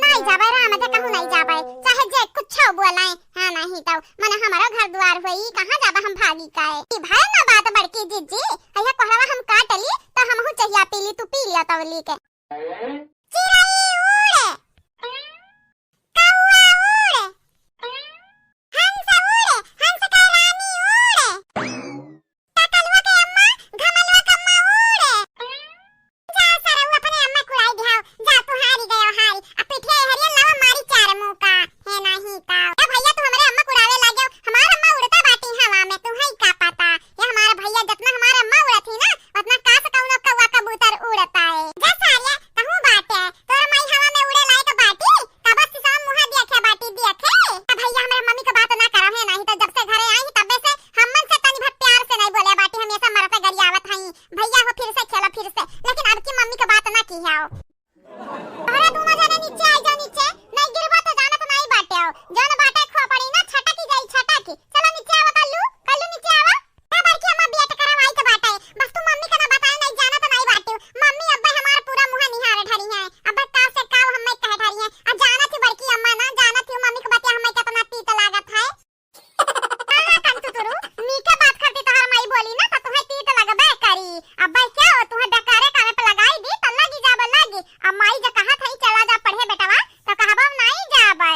नाई जाबे राम जे कहूँ नाई जाबे, चाहे जे कुछ बोलाए। हाँ नाहीं तो मने हमारो घर दुआर होई, कहाँ जाबे हम भागी काए। ई भय ना बात बड़की जिज्जी, अइहा कोहरवा हम काट ली तो हमहू चहिया पी ली, तू पी लिया तवली के। चिरई उड़, कौआ उड़, हंस उड़, हंस के रानी उड़, टकलुआ के अम्मा, घमलुआ के अम्मा उड़। जा सरऊ अपने अम्मा कुड़ाई दिहाओ, जा तू हारी गयो हारी, आ पिठिया एहरिया लावा मारी चार मुका, हे नाहीं का। ए भैया तू हमरे अम्मा कुड़ावे लागेउ, हमार अम्मा उड़ता बाटी हवा में, तुहई का पता। ये हमार भैया जतना हमार अम्मा उड़त ही ना, ओतना कास कउनो कौआ कबूतर उड़त आए। जा सारे, कहूँ बाटे, तोर माई हवा में उड़े लायक बाटी? कबस से सब मुँह देखे बाटी देखे। अब भैया हमरे मम्मी के बात ना करब है, नाहीं तो जब से घरे आई तबे से हमन से तनी भर प्यार से नहीं बोले बाटी, हमेशा मरते गरियावत हई। भैया हो फिर से खेलो फिर से, लेकिन अब की मम्मी के बात ना की है। अरे दोनों जने नीचे आई जाओ नीचे, नहीं गिरबा तो जानत नहीं बाटे हो। जौन बाटे खोपड़ी ना छटकी जाई छटकी। चलो नीचे आवा कल्लू, कल्लू नीचे आवा। ए बड़की अम्मा बेट करवाई के बाटे, बस तू मम्मी के ना बताए नहीं जानत नहीं बाटे। मम्मी अब्बे हमार पूरा मुँह निहार ढरी है, अब्बे का से का हमें कह ढरी है। आ जानत ही बड़की अम्मा ना, जानत ही मम्मी के बतिया हमें कितना तीत लागत है। हाँ, हाँ, कंचू तुरु, मीठे बात खातिर तोहर माई बोली ना, तो तुहे तीत लगबे करी। अब्बे क्या हो, तुहे बेकारे कामे पे लगाई दी, तो लगी जाबे लगी। अब माई जे कहत हई, "चला जा पढ़े बेटवा," तो कहबो नाई जाबे।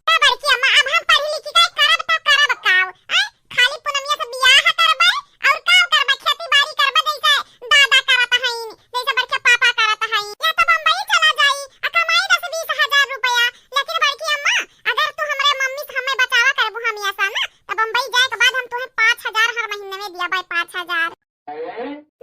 ए बड़की अम्मा, अब हम पढ़ी लिखी के करब तो करब काव? आय, खाली पूनमिया से बियाह करबे, और का करबे? खेती बाड़ी करबे, जैसे दादा करत हईन, जैसे बड़के पापा करत हईन। या तो बम्बई चला जाई, आ कमाई दस बीस हजार रुपया। लेकिन बड़की अम्मा, अगर तू हमरे मम्मी से हमें बचावा करबू हमेशा ना, त बम्बई जाए के बाद हम तुहे पाँच हजार हर महीने में दिया बाई, पाँच हजार।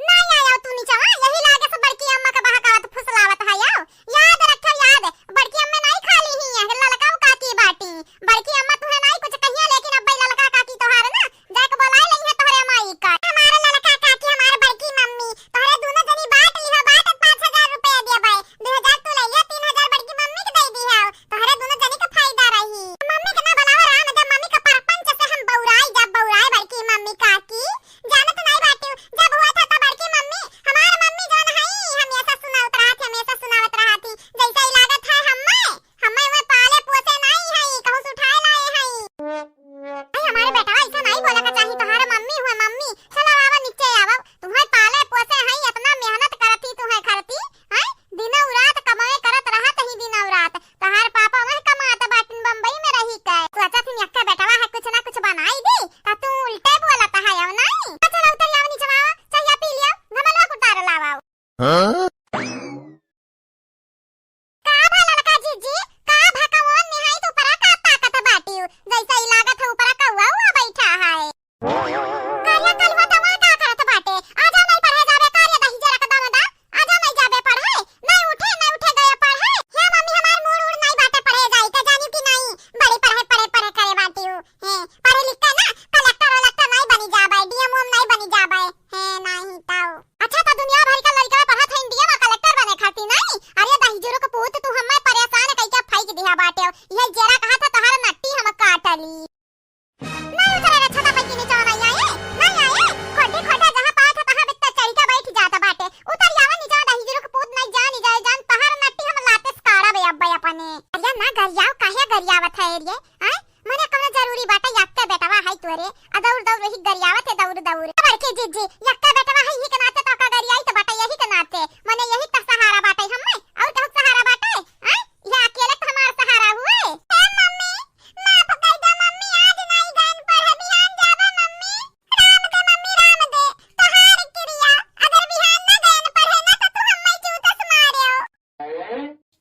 नहीं आयो तू नीचवा, यही लागे से बड़की अम्मा के बहकावत फुसलावत है यो। याद रखो याद, बड़की अम्मा नहीं खाली ही है, ललका काकी बाटी। बड़की अम्मा तुहे नहीं कुछ कहिया, लेकिन अब्बे ललका काकी तोहार ना, जाके बोलाए लई है तोहरे माई का। हमारे ललका काकी, हमारे बड़की मम्मी, तोहरे दोनों जनी बांट लिहो, बांट पाँच हजार रुपया दिया बाई। दो हजार तू ले लिया, तीन हजार बड़की मम्मी के दे दी है, तोहरे दोनों जनी के फायदा रही। मम्मी के ना बुलावा राम, जब मम्मी के परपंच से हम बौराई, जब बौराए बड़की मम्मी काकी, जानत नहीं बाटियो, जब हुआ था तब बड़की मम्मी, हमार मम्मी जौन हई, हमेशा सुनावत रहत, हमेशा सुनावत रहत ही, जैसे ही लागत है हम्मे, हम्मे में पाले पोसे नहीं हई, कहूँ से उठाए लाए यह जेरा कहा था तोहार नट्टी हम काटली। नहीं उतरे रे छोटा पैकी नीचे नहीं आए, नहीं आए। खोटी खोटा जहाँ पाए था तहाँ बित्ता चढ़ के बैठ जाता बाटे। उतर आवा नीचे दहिजरक पूत नहीं जानी जाए जान तोहार नट्टी हम लाते से काढ़ा बे अब्बे अपने। अरे ना गरियाव काहे गरियावत है रे? आए? मने कौनो जरूरी बाटे, यक्के बेटवा है तोरे, आ दौड़ दौड़ वही गरियावत है, दौड़ दौड़। बड़के जीजी, यक्के बेटवा है, यही के नाते तो का गरियाई तो बाटे, यही के नाते, मने यही तो सहारा बाटे हम्मे, और तो सहारा बाटे, आय? यह अकेले तो हमार सहारा हुए। ए मम्मी, माफ कर दो मम्मी, आज नहीं गयन पढ़े, बिहान जाबे मम्मी। राम दे मम्मी, राम दे, तोहार क्रिया, अगर बिहान ना गयन पढ़े ना तो तू हम्मे जूता से मारे हो।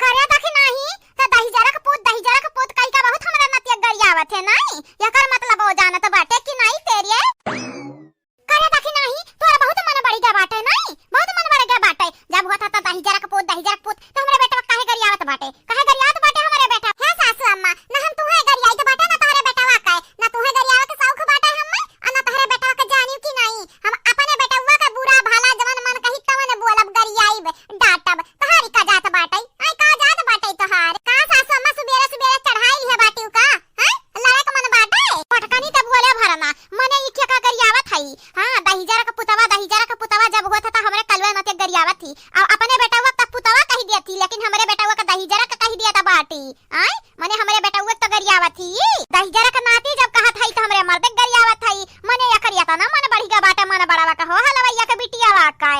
करे देखी नाही, त दहिजरक पूत, दहिजरक पूत कहि के बहुत हमरा नतिया गरियावत है, नाही? एकर मतलब वो जानत बाटे कि नाही तेरे? करे देखी नाही, तोरा बहुत मन बढ़ गया बाटे, नाही? बहुत मन बढ़ गया बाटे। जब होत है त दहिजरक पूत, दहिजरक पूत, त हमरे बेटवा काहे गरियावत बाटे? काहे गरियावत बाटे हमरे बेटा? हे सासू अम्मा, ना हम तुहे गरियाई त बाटे, ना तोहरे बेटवा के, ना तुहे गरियावे के शौक बाटे हम्मे, आ ना तोहरे बेटवा के जानियो कि नाही। हम अपने बेटवा के बुरा भला जवन मन कही तवन बोलब, गरियाइब, डांटब। तोहारी का जात बाटै? आय, का जात बाटै तोहार? का सासु अम्मा सुबेरे सुबेरे चढ़ाई लिहे बाटिउ का? हैं? लड़े के मन बाटै? पटकनी त बोले भरना, मने ई के का गरियावत हई? हाँ, दहिजरा के पुतवा, दहिजरा के पुतवा जब होत ह त हमरे कलवे नतिया गरियावत थी। अब अपने बेटवा त पुतवा कहि दिया थी, लेकिन हमरे बेटवा के दहिजरा के कहि दिया त बाटी। आय, मने हमरे बेटवा के त गरियावत थी। दहिजरा के नाती जब कहत हई त हमरे मर्दे के गरियावत हई। मने एकर एतना मन बढ़िया बाटे, मन बड़वा का हो हलवैया के बिटिया वा का।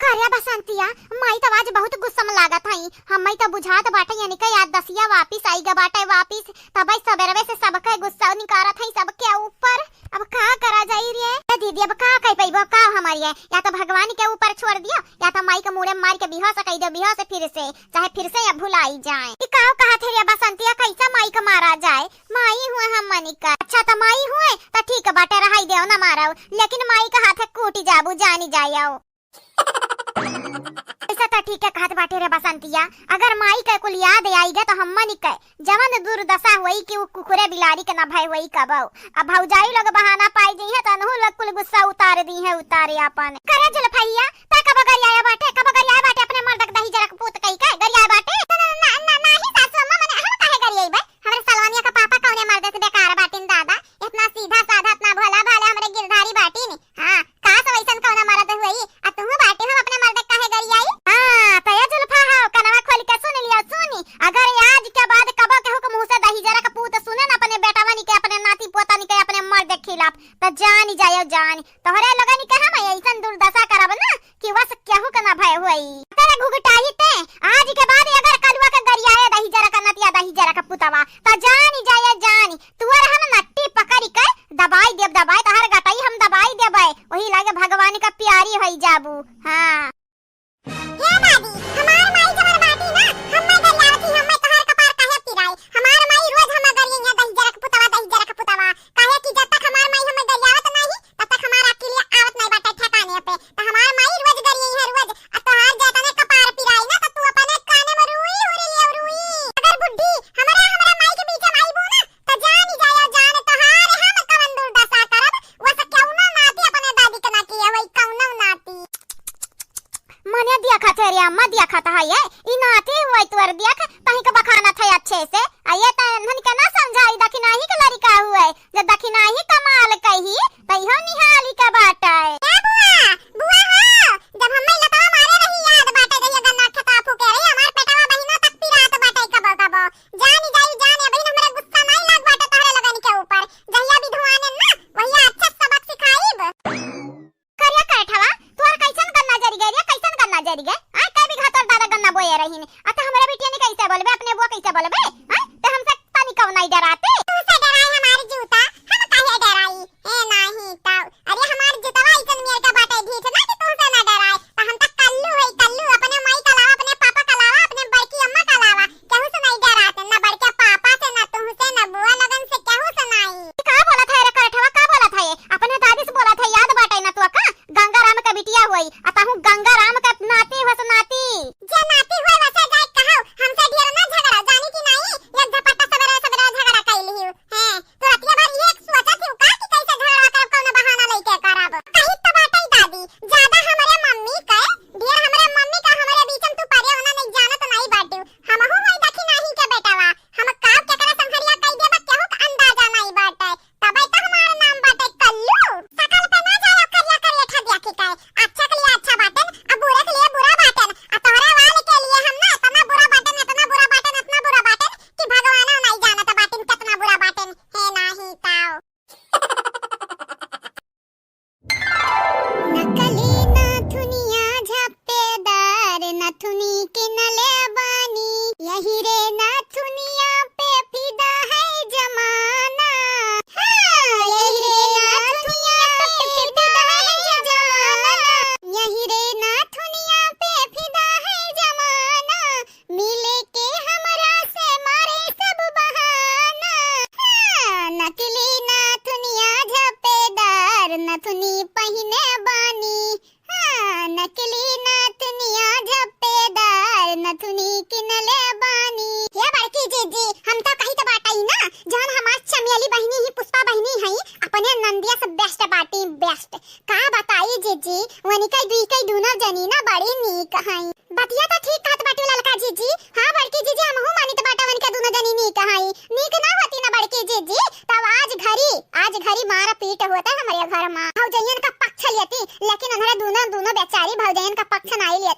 करे बसंतिया, माई त आज बहुत गुस्सा में लागत हई। हम्मे त बुझात बाटे, यानी के याद दसिया वापिस आई ग बाटे वापिस। तबे सबेरवे से सबके गुस्सा निकारत हई सबके ऊपर। अब का करा जाई रे? ए दीदी, अब का कह पइबो, का हमारी है? या त भगवान के ऊपर छोड़ दियो, या त माई के मुड़े मार के बेहोश कइ दियो, बेहोश फिर से, चाहे फिर से या भुलाई जाए। ई का कहत है रे बसंतिया, कैसे माई के मारा जाए? माई हुए हम मनी का। अच्छा त माई हुए त ठीक बाटे, रहाई देव ना मारव, लेकिन माई का हाथे कूटी जाबू, जानी जाए। ऐसा त ठीक है कहत बाटे रे बसंतिया, अगर माई के कुल याद आई गे त हम्मनी के जवन दुर्दशा होई कि उ कुकुरे बिलारी के ना भय होई कबो। अब भौजाई लोग बहाना पाई जइहे त अनहु लोग कुल गुस्सा उतार दीहे, उतारे आपन। करे जुल्फैया, त कब गरियाया बाटे, कब गरियाया बाटे अपने मर्द के दहिजरा के पूत कहि के गरियाया बाटे? ना, ना, ना, ना, नाही सासू अम्मा, मने हम काहे गरियाइबे? हमरे सलोनिया के पापा कौने मर्द से बेकार बाटिन दादा, इतना सीधा साधा, इतना भोला भाले हमरे गिरधारी बाटिन। हाँ, काश वैसन कौनो मर्द हुई, आ तुहू बाटे हम अपने मर्द काहे गरियाई? हाँ, त ए जुल्फा हो, कनवा खोल के सुन लियो, सुनी, अगर आज के बाद कबो केहू के मुंह से दहिजरा के पूत सुने न अपने बेटवन के, अपने नाती पोतन के, अपने मर्द के खिलाफ, त जानी जायो जानी, तोहरे लोगन के हम ऐसन दुर्दशा करब ना कि बस केहू के ना भय होई। तेरे घुघटाही ते, आज के बाद अगर कलुआ के गरियाए दहिजरा का नतिया दहिजरा का पुतवा, त जानी जाए जानी, तुअर हम नट्टी पकड़ी के दबाई देब, दबाई तोहर गटई हम दबाई देबै। वही लागे भगवान का प्यारी होई जाबू। हाँ। हे दादी, हमार माई जवन बाटी ना, हम्मे गरियावत ही, हम्मे तोहार कपार काहे पिराई? हमार माई रोज हम्मे गरियई है, दहिजरा के पुतवा, दहिजरा के पुतवा। काहे कि जब तक हमार माई हम्मे गरियावत नाही, तब तक हमार अकिलिया आवत नाही बाटे ठिकाने पे। त हमार माई रोज गरियई है, रोज। आ तोहार जतने कपार पिराई ना, त तू अपने काने में रुई हुरी लियो, रुई। अगर बुढ़ी, हमरा, हमरा माई के बीच में आईबू ना, त जानी जायो जान, तोहार हम कवन दुर्दशा करब, वस कौनो नाती अपने दादी के ना किए होई, कौनो नाती। मने देखत है रे अम्मा, देखत है ये, ई नाती हुए तोर देख, तही के बखानत है अच्छे से। आ ये त इन्हन के ना समझाई, दखिनाही के लड़िका हुए, जब दखिनाही कमाल कही, त इहो निहाली के बाटे। ए बुआ, बुआ हो, जब हम्मे लतवा मारे रही याद बाटे, जहिया गन्ना खेतवा फूके रही, हमार पेटवा बहिनो तक पिरात बाटे कबो कबो। जानी जाई जान, अबहिन हमरे गुस्सा नाई लाग बाटे तोहरे लगन के ऊपर। जहिया विधवाने ना, वहिया अच्छा सबक सिखाइब। करिया कैठवा, तोर कैसन गन्ना जरि गए रे, कैसन गन्ना जरि गए? आय, कै बीघा तोर दादा गन्ना बोए रहीन? अच्छा, हमरे बिटिया ने कैसे बोलबे, अपने बुआ कैसे बोलबे? आय, ते हमसे तनिकौ नाई डराते? तू से डराए हमार जूता, हम काहे डर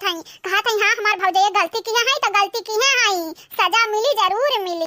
थई, कहा थई, हाँ, हमार भौजइया गलती किहे हई, तो गलती किहे हई, सजा मिली, जरूर मिली।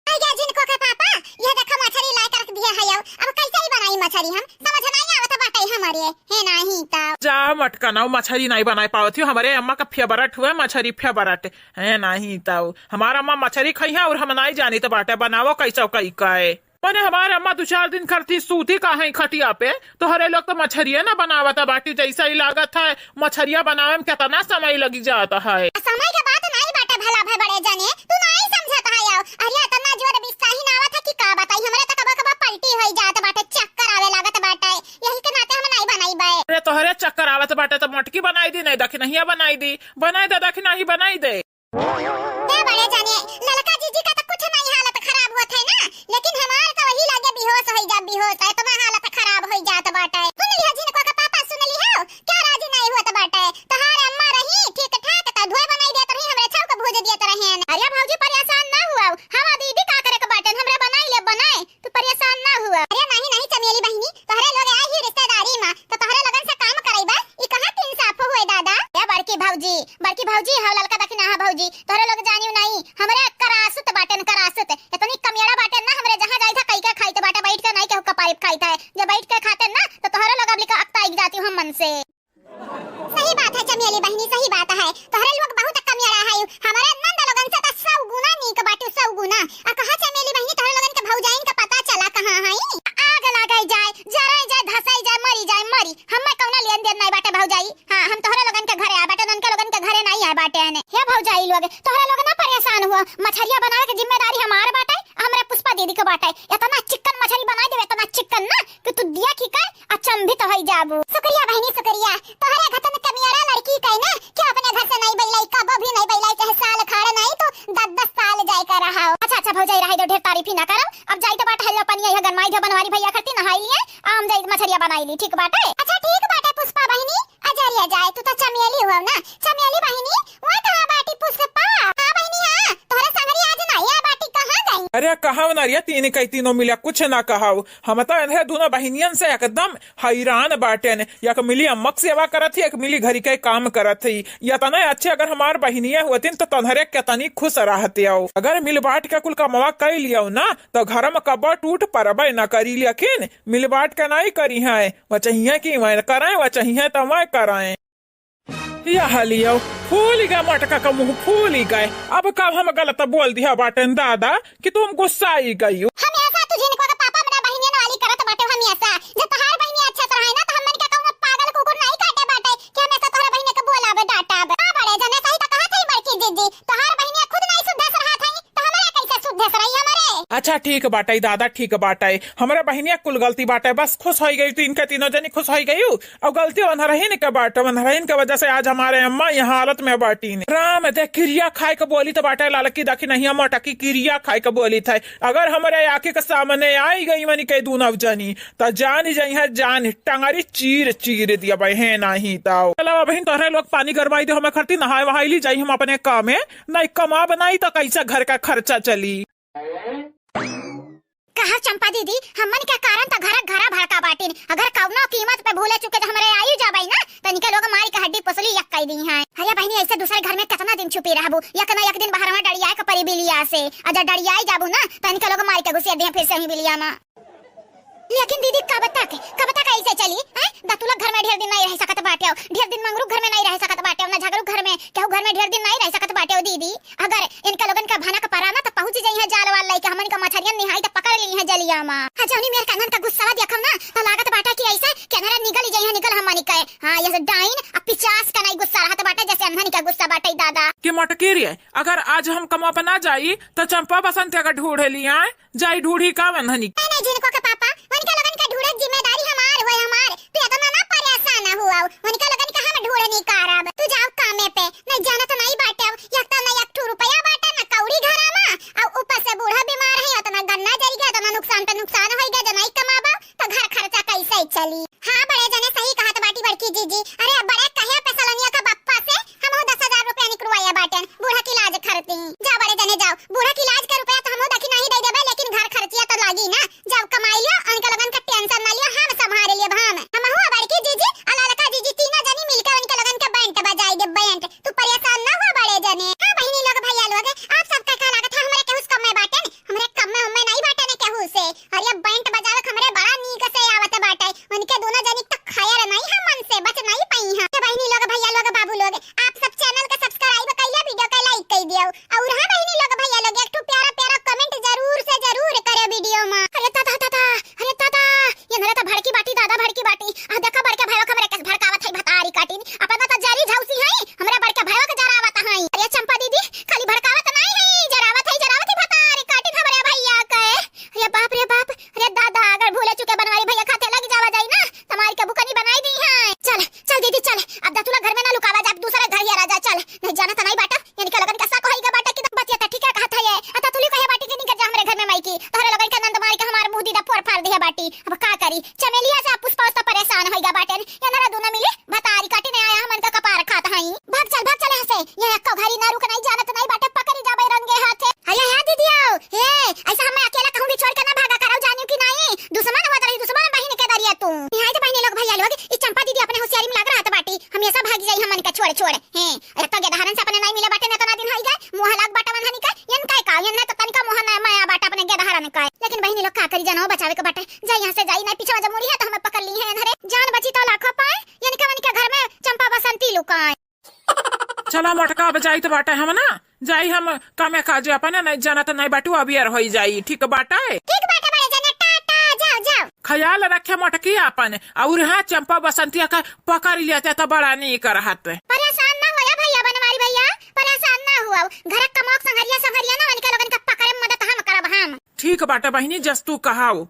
आई गे जिनको के पापा, यह देखो मछरी लाए के रख दिहे हई, अब कैसे ही बनाई मछरी, हम समझ नहीं आवत बाटे हमरे, हे नाही तो। जा मटकनऊ, मछरी नहीं बनाए पावत हियो, हमरे अम्मा का favourite हुए मछरी, favourite, हे नाही तो। हमार अम्मा मछरी खइहे और हम नहीं जानित बाटे बनावो कैसे कई के। मने हमार अम्मा दू चार दिन करती सूती का है खटिया पे, तोहरे लोग तो मछरिया ना बनावत बाटी, जैसा ही लागत है मछरिया बनावे में कितना समय लगी जात है। समय के बात नाई बाटे भला भे बड़े जने, तू नाई समझत है। अरे इतना जोर बिस्साही ना आवत है कि का बताई, हमरे तो कबो कबो पलटी होई जात बाटे, चक्कर आवे लागत बाटे, यही के नाते हम नाई बनाई बे। अरे तोहरे चक्कर आवत बाटे तो मोटकी बनाई दी, नहीं दखिनहिया बनाई दी, बनाई दे दखिनही बनाई दे। ए बड़े जने, ललका जीजी का तो कुछ नहीं हालत खराब होत है ना, लेकिन हमार तो वही लागे बेहोश होई जा, बेहोश, इतना हालत खराब होई जात बाटे। सुन लिहो जिनको के पापा, सुन लिहो, क्या राजी नहीं होत बाटे? तोहार अम्मा रही ठीक ठाक, त धोए बनाई देत रही, हमरे छऊ के भूज देत रहे। अरे भौजी परेशान ना हुआ, हवा दीदी का करे के बाटे, हमरे बनाई ले बनाए, तू परेशान ना हुआ। अरे नहीं नहीं चमेली बहिनी, तोहरे लोग आई ही रिश्तेदारी मा, तो तोहरे लोगन से काम करइबा, ई कहाँ के इंसाफ हुए दादा? ए बड़की भौजी, बड़की भौजी, हाँ ललका दखिनहा भौजी, तोहरे लोग जानियो नहीं, हमरे करासुत बाटेन करासुत, इतनी कमियाड़ा बाटेन ना, हमरे जहाँ जाई था कई के खाई तो बाटे, बैठ के नहीं केहू कपारी खाई था, जब बैठ के खाते ना तो तोहरे लोग अब लिखा अकताई जाती हूँ मन से। सही बात है चमेली बहिनी, सही बात है। तोहरे लोग बहुत कमियाड़ा है। हमारे नंद लोगन से तो सौ गुना नीक बाटू, सौ गुना। आ कहा चमेली बहिनी, तोहरे लोगन के भौजाइन के पता चला कहाँ है? आग लगाई जाए, जराई जाए, धसाई जाए, मरी जाए, मरी। हमें कौनो लेन देन नहीं बाटे भौजाई। हाँ, हम तोहरे लोगन के घरे आए बाटे, उनके लोगन के घरे नहीं आए बाटे ने। हे भौजाई लोग, तोहरे लोग ना परेशान हुआ। मछरिया बनावे के जिम्मेदारी हमार बाटे, हमरे पुष्पा दीदी के बाटे। इतना चिकन मछरी बनाई देवे, इतना चिकन ना कि तू देख के अचंभित होई जाबू। शुक्रिया बहिनी, शुक्रिया। तोहरे घतन कमियारा लड़की कहे ना कि अपने घर से नहीं बैलाई, कबो भी नहीं बैलाई, चाहे साल खाड़ नहीं तो दस दस साल जाए का रहा हो। अच्छा, अच्छा भौजाई, रहे दो, ढेर तारीफ ही ना करो। अब जाई तो बाट हल्ला पनिया यह गरमाई दो, बनवारी भैया खरती नहाई लिए, आम जाई मछरिया बनाई ली, ठीक बाटे? अच्छा ठीक बाटे पुष्पा बहिनी, अजरिया जाए, तू तो चमेली हुआ ना, चमेली बहिनी, वहाँ कहाँ बाटी पुष्पा? हाँ बहिनी, हाँ, तोहरे संगरी आज नहीं आए बाटी, कहाँ गई? अरे कहव ना रे, तीन कई तीनों मिला कुछ ना कहव। हम तो इन्हें दोनों बहिनियन से एकदम हैरान बाटेन। एक मिली अम्मक सेवा करत ही, एक मिली घरी के काम करत ही। इतने अच्छे अगर हमार बहिनिया होतिन तो तन्हरे कितनी खुश रहते हो। अगर मिल बांट के कुल कमवा कई लियो ना तो घर में कब्बो टूट परबे न करी, लेकिन मिल बांट के नहीं करी है। वह चाहिए कि वह कराए, वह चाहिए तो वह कराए। यह लियो, फूल गए मटका का मुंह, फूल गए। अब कब हम गलत बोल दिया बाटेन दादा कि तुम गुस्साई गई हो। हमेशा तू जिनको के पापा हमरा बहिनियन वाली करत बाटे हमेशा। जब तोहार बहिनी अच्छा से रहे ना तो हमन के कहूँ पागल कुकुर नहीं काटे बाटे कि हमेशा तोहरा बहिनी के बोलाबे डांटाबे। हाँ बड़े जने सही तो कहत है बड़की जीजी, तोहार बहिनिया खुद नहीं सुधर से रहत है तो हमारे कैसे सुधर से रही हमारे? अच्छा ठीक बाटे दादा, ठीक बाटे, हमरे बहिनिया कुल गलती बाटे, बस खुश होई गई, तीन के तीनों जनी खुश होई गई। और गलती वनरहिन के बाटे, वनरहिन के वजह से आज हमारे अम्मा यह हालत में बाटीन। राम दे किरिया खाए के बोली तो बाटे, ललकी दखिनहिया मोटकी किरिया खाए के बोली थे। अगर हमरे आँखी के सामने आई गई मनी के दूनव जनी, तो जान जाई है, जान टंगरी चीर चीर दिया बहे नहीं तो। चलो अबहिन तोहरे लोग पानी गरमाई दे, हमें खरती नहाए वहाई ली जाई हम अपने काम में, नहीं कमाब नहीं तो कैसे घर का खर्चा चली। कहा चंपा दीदी, हमन के कारण त घर घरा भड़का बाटिन। अगर कौनो कीमत पे भूले चुके जो हमरे आयु जाबई ना, त इनके लोग मारी के हड्डी पसली एक कई दी हैं। अरे बहिनी, ऐसे दूसरे घर में कितना दिन छुपी रहबू? एक ना एक दिन बहरवा डरियाए के परी बिलिया से। अगर डरियाई जाबू ना, त इनके लोग मारी के घुसेड़ दिहे फिर से ही बिलिया में। लेकिन दीदी, कब तक, कब तक ऐसे चली, हैं? दतुलक घर में ढेर दिन नहीं रह सकत बाटे, ढेर दिन मंगरू घर में नहीं रह सकत बाटे, ना झगड़ू घर में, केहू घर में ढेर दिन नहीं रह सकत बाटे दीदी। अगर इनके लोगन का भनक परा ना, तो पहुंच जाई है जाल वाल लइके, हमन का मछरियन निहाई तो पकड़ ली है जलिया मा। हाँ, जौनी मेर कन्हन का गुस्सा देखम ना, तो लागत बाटे कि ऐसे केनरा निगल जाई है, निगल हमन के। हाँ, ये डाइन अब पिचास का नहीं गुस्सा रहत बाटे, जैसे अनहन का गुस्सा बाटे दादा। कि मटकी रे, अगर आज हम कमवा पे ना जाई, तो चंपा बसंतिया का ढूढ़े लिया। जाई ढूढ़ी का वनहनी। नहीं, नहीं, जिनको के पापा, उनके लोगन के ढूढ़े जिम्मेदारी हमार होए, हमार। तू इतना ना परेशान हुआ, उनके लोगन के हम ढूढ़ निकारब। तू जाओ कामे पे, नहीं जानत नहीं बाटे, एक तो ना एक ठो रुपया बाटे, ना कौड़ी घरा मा, और ऊपर से बूढ़ा बीमार है, इतना गन्ना जल गया, इतना नुकसान पे नुकसान होई गया, जनाई कमाबा, तो घर खर्चा कैसे चली? हाँ, बड़े जने सही कहत बाटी बड़की जीजी। अरे, अब बड़े कहे पे सलोनिया का बप्पा से हमहू दस हजार रुपया निकलवाया बाटेन, बूढ़ा के इलाज खरती। जा बड़े जने जाओ, बूढ़ा के इलाज के रुपया तो हमहू दखिनही दे देबे, लेकिन घर खर्चिया तो लागी ना। जाओ कमाई लियो, उनके लोगन का tension ना लियो, हम संभाल लियो हम। हमहू बड़की जीजी, आ ललका जीजी, तीनों जनी मिलके उनके लोगन के band बजाई दे। तोहरे लोगन के नंद मारी के हमार मुंह दीदा फोर फार दिहे बाटी। अब का करी, चमेलिया से पुष्पा उस्ता परेशान होइगा बाटेन। ये नरा दूनो मिली भतारी काटी नहीं आया, हमन का कपार खात हई। भाग चल, भाग चल यहाँ से। यहाँ एक्को घड़ी ना रुक नहीं, जानत नहीं बाटे, पकड़ी जाबे रंगे हाथे। अरे हे दीदी आओ, हे, ऐसा हमें अकेला कहूँ भी छोड़ के ना भागा करौ, जानियो कि नहीं? दुश्मन हुआ रही, दुश्मन बहिन के दरिया तू। यहाँ तो बहिनी लोग, भैया लोग, ई चंपा दीदी अपने होशियारी में लाग रहत बाटी, हमेशा भागी जाई हमन के छोड़ छोड़। हैं, एक तो गेदहरन से अपने नहीं मिले बाटे, इतना दिन होई गए, मुँह लाग बाटा मन हनी का, यन काय का, यन तो तनिका मुँह ना माया बाटा अपने गेदहरन का। लेकिन बहिनी लोग का करी, जानो बचावे के बाटे, जाई यहाँ से जाई, नहीं पीछे जब मुड़ी है तो हमें पकड़ ली है अंधरे। जान बची तो लाखों पाए, यन के मन के घर में चंपा बसंती लुकाए। चला मोटका, अब जाइत बाटे हम ना, जाई हम कमे काजे अपने, नहीं जानत नहीं बाटू, अबियर होई जाई, ठीक बाटे? ठीक बाटे बड़े जने, टाटा, जाओ, जाओ। ख्याल रखे मोटकी आपन, और हाँ चंपा बसंतिया का पकड़ लेते तो बड़ा नीक रहत। परेशान ना होया भैया बनवारी भैया, परेशान ना हुआ। घर का मोक संघरिया संघरिया ना, उनके लोगन का पकड़े में मदद हम करब हम। ठीक बाटे बहिनी, जस तू कहाओ।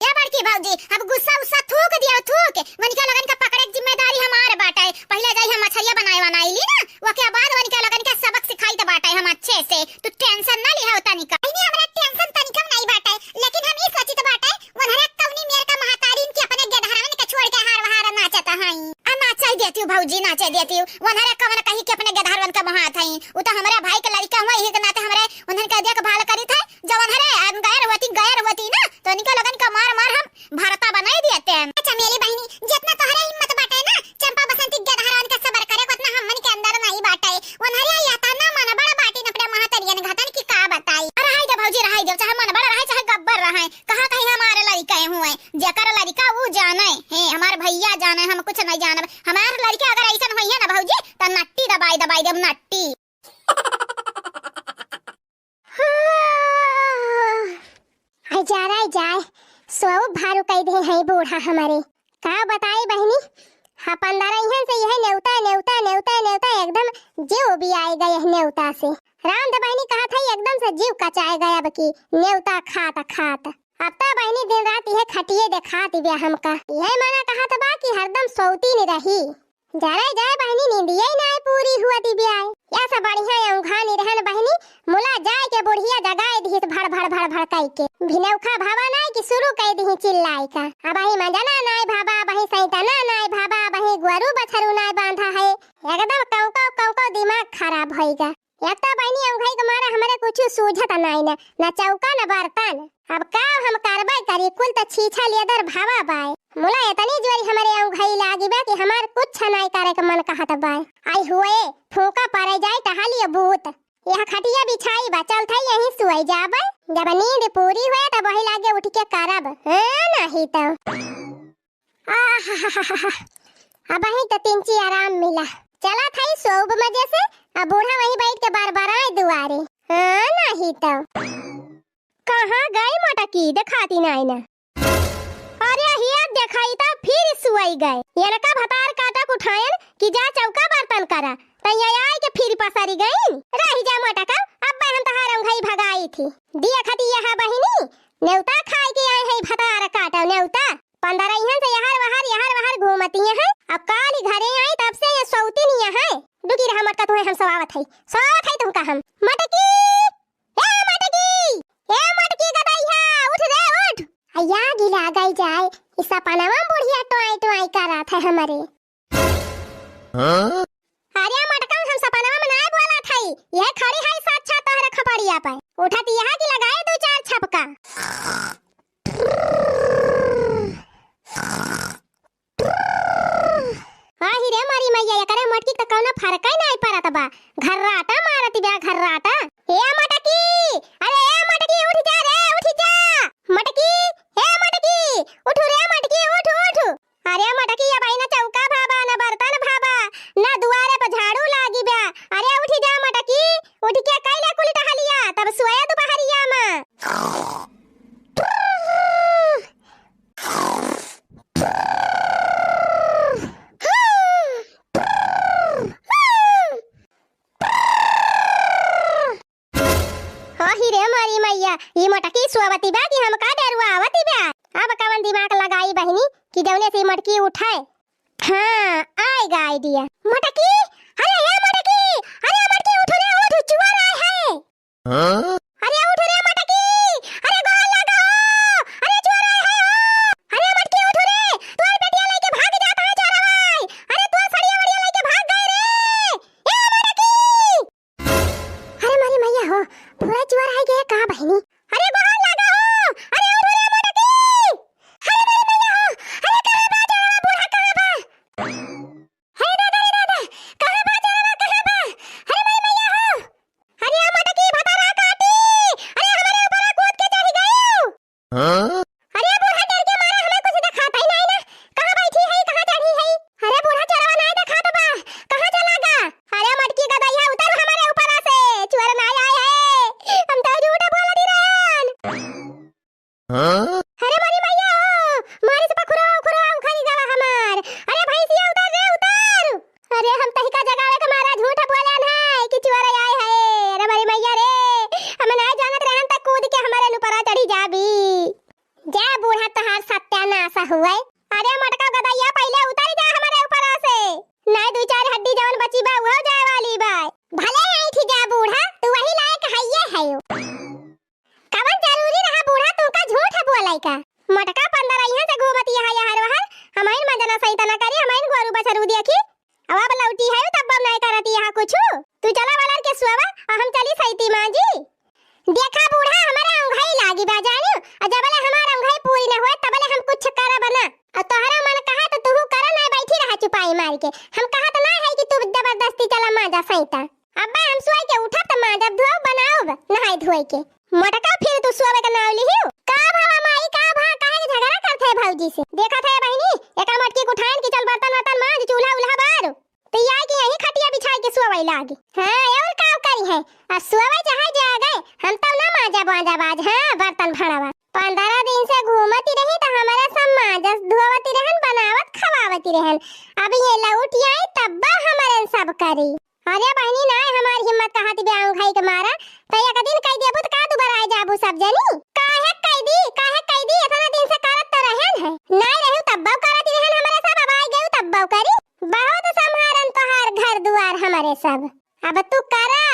ए बड़की भौजी, अब गुस्सा उस्सा थूक दियो, थूक। वनिका लोगन का पकड़े के जिम्मेदारी हमार बाटे। पहिले जाई हम मछरिया बनाए बनाई ली ना, ओके बाद वनिका लोगन के सबक सिखाई त बाटे हम अच्छे से। तू tension ना लिहा तनिका। इन्हें हमरा tension तनिका नहीं बाटे, लेकिन हम ई सोचित बाटे, उन्हरे कौनी मेर का महतारीन के अपने गेदहरवन के छोड़ के हार वहार नाचत हई। आ नाचे देती हूँ भौजी, नाचे देती हूँ। उन्हरे कवन कही के अपने गेदहरवन का महत हई। उ तो हमरे भाई के लड़का हुआ, यही के नाते हमरे उन्हन का देखभाल करी थे। जवन हरे, हम गैर होती, गैर होती ना, तो इनके लोगन का मार मार हम भरता बनाई देते हैं। अच्छा मेरी बहिनी, जितना तोहरे हिम्मत बाटे ना, चंपा बसंती के गेदहरवन के सबर करे, उतना हमन के अंदर नहीं बाटे। उन्हरे या तना मन बड़ बाटी न अपने महतरियन घतन की का बताई। अरे रहाई दे भौजी, रहाई दे, चाहे मन बड़ रहे, चाहे गब्बर रहे, कहाँ कहीं हमारे लड़के हुए, जेकर लड़का ऊ जाने, हे हमार भैया जाने, हम कुछ नहीं जानब। हमार लड़के अगर ऐसन होइहे ना भौजी, तो नट्टी दबाई दबाई देब, नट्टी। हाँ। आई जा रे जाए, सोऊ भारू कई दे हैं बूढ़ा हमारे। का बताई बहिनी, हाँ, पंद्रह इहन से यह नेवता, नेवता, नेवता, नेवता एकदम जीव भी आएगा यह नेवता से। राम दे बहिनी कहा था एकदम से जीव कचाएगा अब की नेवता खात खात। अब तो बहिनी दिन रात यह खटिए देखात बिया हमका। यह मना कहा था बा कि हरदम सोती नहीं रही। जरे जाए बहिनी, नींदिये नाय पूरी हुआ दिव्याय। या से बढ़िया औंघा निरहन बहिनी, मुला जाए के बुढ़िया जगाए दिहिस भड़ भड़ भड़ भड़ कई के। भिनौखा भावा नाय कि शुरू कई दिही चिल्लाए का। अबही मंजना नाय भावा, अबही सैतना नाय भावा, अबही गुअरू बछरू नाय बांधा है। एकदम कौको कौको दिमाग खराब होइगा। एक तो बहिनी औंघई के मारे हमरे कुछ सूझत नाय न, न चौका न बर्तन। अब का हम करबे करी, कुल त छीछा लेदर भावा बाय। मुला इतनी जोरी हमरे औंघई लागी बा कि हमार कुछ नाय करे के मन कहत बाय। आई हुए, फूंका परे जाए टहलिए बूत। यह खटिया बिछाई बा, चल थे यहीं सुई जाबे। जब नींद पूरी हुए तब वही लागे उठ के करब। हाँ, नहीं तो। आहाहाहा। अबही त तिनची आराम मिला। चला थाई सोब मजे से, अब बूढ़ा वहीं बैठ के बरबराए दुआरे। हाँ, नहीं तो। कहाँ गई मोटकी, देखाती नाई ना। अरे हिया देखाई त फिर सुई गए। इनका भतार काटक उठायन कि जा चौका बर्तन करा। तैया आए के फिर पसरी गई। रही जा मोटका, अब हम तहार औंघई भगाई थी। दिया खती यह बहिनी, नेवता खाए के आए है भतार काटा नेवता। पंद्रह इहन से यहर वहर, यहर वहर घूमती हैं। अब काल ही घरे आई, तब से ये सौती नहीं है। दुखी रहा मटका, तुम्हें हम सवावत है, सवावत है तुमका हम। मटकी, ए मटकी, ए मटकी गदैया, उठ रे उठ। अया गिला गई जाए, इस सपनवा में बुढ़िया टोआई टोआई करत है हमरे। हाँ? अरे मटका, हम सपनवा में नाय बोलत हई, यह खड़ी है साक्षात तोहरे खपड़िया पे। उठत यह कि लगाए दो चार छपका। आही रे मोरी मैया, एकरे मोटकी त कौनो फरक ही नाय परत बा। घर्राटा मारत बा, घर्राटा। ए मटकी, अरे ए मटकी, उठ जा रे, उठ जा। मटकी, ए मटकी, उठ रे मटकी, उठ, उठ। अरे मटकी, अबही न चौका भाबा, न बर्तन भाबा, न दुआरे पर झाड़ू लागी बा। अरे उठ जा मटकी, उठ के कैले कुल टहलिया, तब सोया दुपहरिया में। आही रे मोरी मैया, ई मोटकी सोवती बा कि हमका डेरवावती बा? अब कवन दिमाग लगाई बहिनी कि जौने से ई मोटकी उठे। हाँ, आएगा idea। मोटकी, अरे ए मोटकी, अरे मोटकी उठ रे उठ, चुअर आए है। हाँ? अरे उठ रे मोटकी, अरे गोहार लागा हो, अरे उठ रे मोटकी, अरे मोरी मैया हो, अरे कहाँ बा जरवा बूढ़ा, कहाँ बा? अरे दादा रे दादा, कहाँ बा जरवा, कहाँ बा? अरे मोरी मैया हो, अरे मोटकी भतारा काटी, अरे हमरे ऊपर कूद के चढ़ गयो। हाँ? अरे बूढ़ा डर के मारे हमें कुछ देखात ही नाहीं ना। कहाँ बैठी है, कहाँ चढ़ी है? अरे बूढ़ा चोरवा नाहीं देखात बा। कहाँ चला गा? अरे मोटकी गदइया उतर हमरे ऊपर से। चोर नाहीं आए है। हम तो झूठ बोलती रहन। हाँ? अरे मोरी मैया हो, मारे से पखुरवा उखुरवा उखड़ी गवा हमार। अरे भैंसिया उतर रे उतर। अरे हम तहिका जगावे के मारा झूठ बोलेन है कि चोर आए है। अरे मोरी मैया रे, हम नाहीं जानत रहन त कूद के हमरे ऊपर चढ़ी जाबी। जा बूढ़ा तोहार सत्यानाश हुए। अरे मोटका गदइया पहिले उतर जा हमरे ऊपर से। नाहीं दुइ चार हड्डी जवन बची बा उहो जाए वाली बा। भले ऐठी जा बूढ़ा, तू वही लायक हइये है। कवन जरूरी रहा बूढ़ा तू का झूठ बोलै का? मोटका पंद्रह यहाँ से घूमती है यहर वहर। हमहिन मजना सही तना करी, हमहिन गोरू बछरू देखी। अब, अब लौटी है, तब नाहीं करती यहाँ कुछ। तू चला वालर के सुआवा, और हम चली सैती माँ जी। देखा बूढ़ा, हमारे अंगई लागी बा जानियो, और जबले हमार अंगई पूरी न होए, तबले हम कुछ करब ना। और तोहरा मन कहा तो तू करा, नाहीं बैठी रहा चुपाई मार के। हम कहत नाहीं है कि तू जबरदस्ती चला माजा सैता। अब्बा हम सोई के उठब त माजब धोब बनाउब नहाई धोई के। मोटका फिर तू सोवे के नाव लिहियो। का भवा माई, का भा, काहे के झगड़ा करत है भौजी से? देखत है बहिनी, एका मोटकी के उठाइन कि चल बर्तन वर्तन माज, चूल्हा उल्हा बार। त ई आए कि यहीं खटिया बिछाए के सोवै लागी। हाँ, और का करी है? अब सोवै चाहे जागै, हम तब ना माजा बाजा बाज, हाँ, बर्तन भड़वा। पंद्रह दिन से घूमती रही त हमरे सब माजस धोवती रहन, बनावत खवावती रहन। अब ये लौट आई तब्बा हमरे सब करी। अरे बहिनी नाहीं हमार हिम्मत कहत बे अंगई के मारा, त एक दिन कहि देबू त का दुबराए जाबू सब जनी? काहे कहि दी, काहे कहि दी, इतना दिन से करत त रहन है। नाहीं रहू तब्बो करत रहन हमरे सब, अब आइ गयू तब्बो करी। बहुत सम्हारन तोहार घर दुआर हमरे सब। अब तू करा,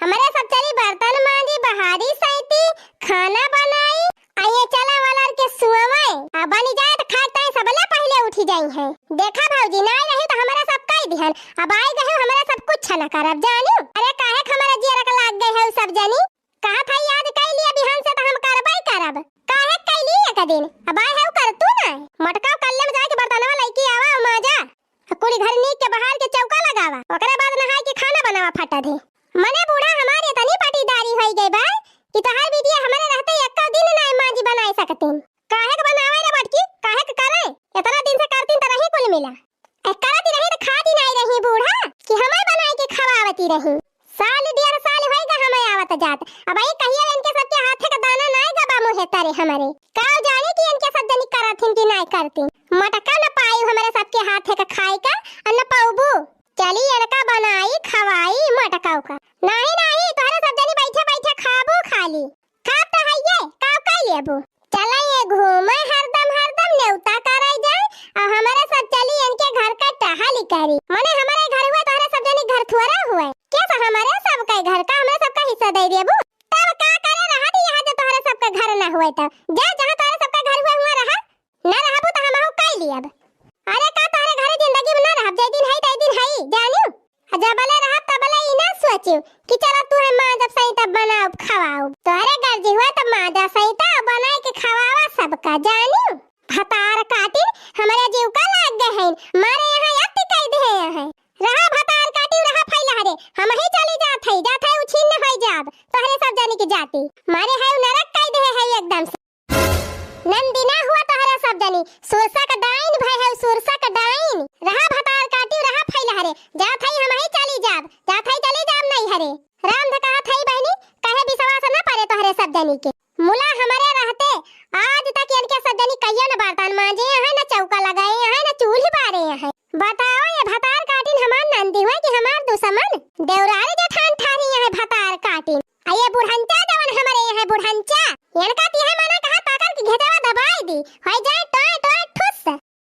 हमरे सब चली बर्तन मांजी, बहारी सैती, खाना बनाई, आ ये चला वालर के सुअवै, आ बनी जाए त खाए ताई सबले पहिले उठी जाई है। देखा भौजी, नाहीं रही त हमरे सब कहि दिहन, अब आइ गए हमरे सब कुछ न करब जानियो। अरे काहे के हमरे जियरा के लाग गए है सब जनी? कहत है आज कहि लिया बिहान से त हम करबै करब। काहे कहि ली एक दिन? अब आए है कर तू ना। मोटका कल्ले में जाए के बर्तनवा लइके आवा, माजा। कुली घर नीक के बहार के चौका लगावा, ओकरे बाद नहाए के खाना बनावा फटा दे। मने बूढ़ा हमार इतनी पटीदारी होई गई बा कि तोहार बिटिया हमरे रहते एक्को दिन नाहीं माजी बनाए सकतीन। काहे के बनावे रे बटकी, काहे के करे? इतना दिन से करतीन त रही कुल मिला। ए, करती रही त खाती नाहीं रही बूढ़ा कि हमें बनाए के खवावती रही। साल डेढ़ साल होई गा हमें आवत जात। अब ई कहिया इनके सबके हाथे का दाना नाहीं गबा मुँहे तरे हमरे। का जाने कि इनके सब जनी करथिन कि नाहीं करथिन। मोटका न पाई हमरे सबके हाथे का खाए का, और न पौबू। चली इनका बनाई खवाई मोटका का। नाहीं, नाहीं, तोहरे सब जनी बैठे बैठे खाबू खाली। खाब त हइये, का कइ लेबू? चला ये घूमे हरदम हरदम नेवता करे जाए, और हमरे सब चली इनके घर का टहली करी। मने हमरे घर हुए, तोहरे सब जनी घर थोड़ा हुए। के सा हमरे सब के घर का, हमरे सब का हिस्सा दे देबू? तब का करे रहत यहाँ जब तोहरे सब के घर न हुए तब? जा जहाँ तोहरे सब के घर हुए हुआ रहा, न रहबू त हमहू कइ लियब। अरे का तोहरे घरे जिंदगी में न रहब, जे दिन हई ते दिन हई, जानियो। आ जबले रहब तबले ई ना सोचियो कि चला तू है माँ जब सही तब बनाउब खवाउब। तोहरे गर्जी हुआ तब माँ जा सही तब बनाए के खवावा सबका, जानियो। भतार काटिन हमरे जीव का लाग गए हैं, मारे यहाँ अति कइ दे हैं। रहा भतार काटिन, रहा फैला रे, हम ही चली जात है, जात है उछिन्न होई जाब, तोहरे सब जनी के जाति। मारे है नरक कइ दे है एकदम से। नंदी ना हुआ तोहरा सब जनी, सुरसा का डाइन भय है, सुरसा का डाइन। रहा भतार काटिन, रहा फैला रे, जात है हम ही चली जाब, जात है चली जाब नहीं हरे। राम धकाहा थई बहिनी, कहे विश्वास न परे तोहरे सब जनी के। मुला हमरे रहते आज तक इनके सब जनी कहियो न बर्तन मांजे हैं, न चौका लगाए हैं, न चूल्ही बारे हैं। बताओ ये भतार काटिन हमार नंदी हुए कि हमार दुश्मन? देवरानी जेठान ठारी हैं भतार काटिन। आ ये बुढ़ंचा जवन हमरे हैं बुढ़ंचा, इनका तिहे मना कहा ताकन की घेटवा दबाई दी, होई जाए टोए टोए ठुस।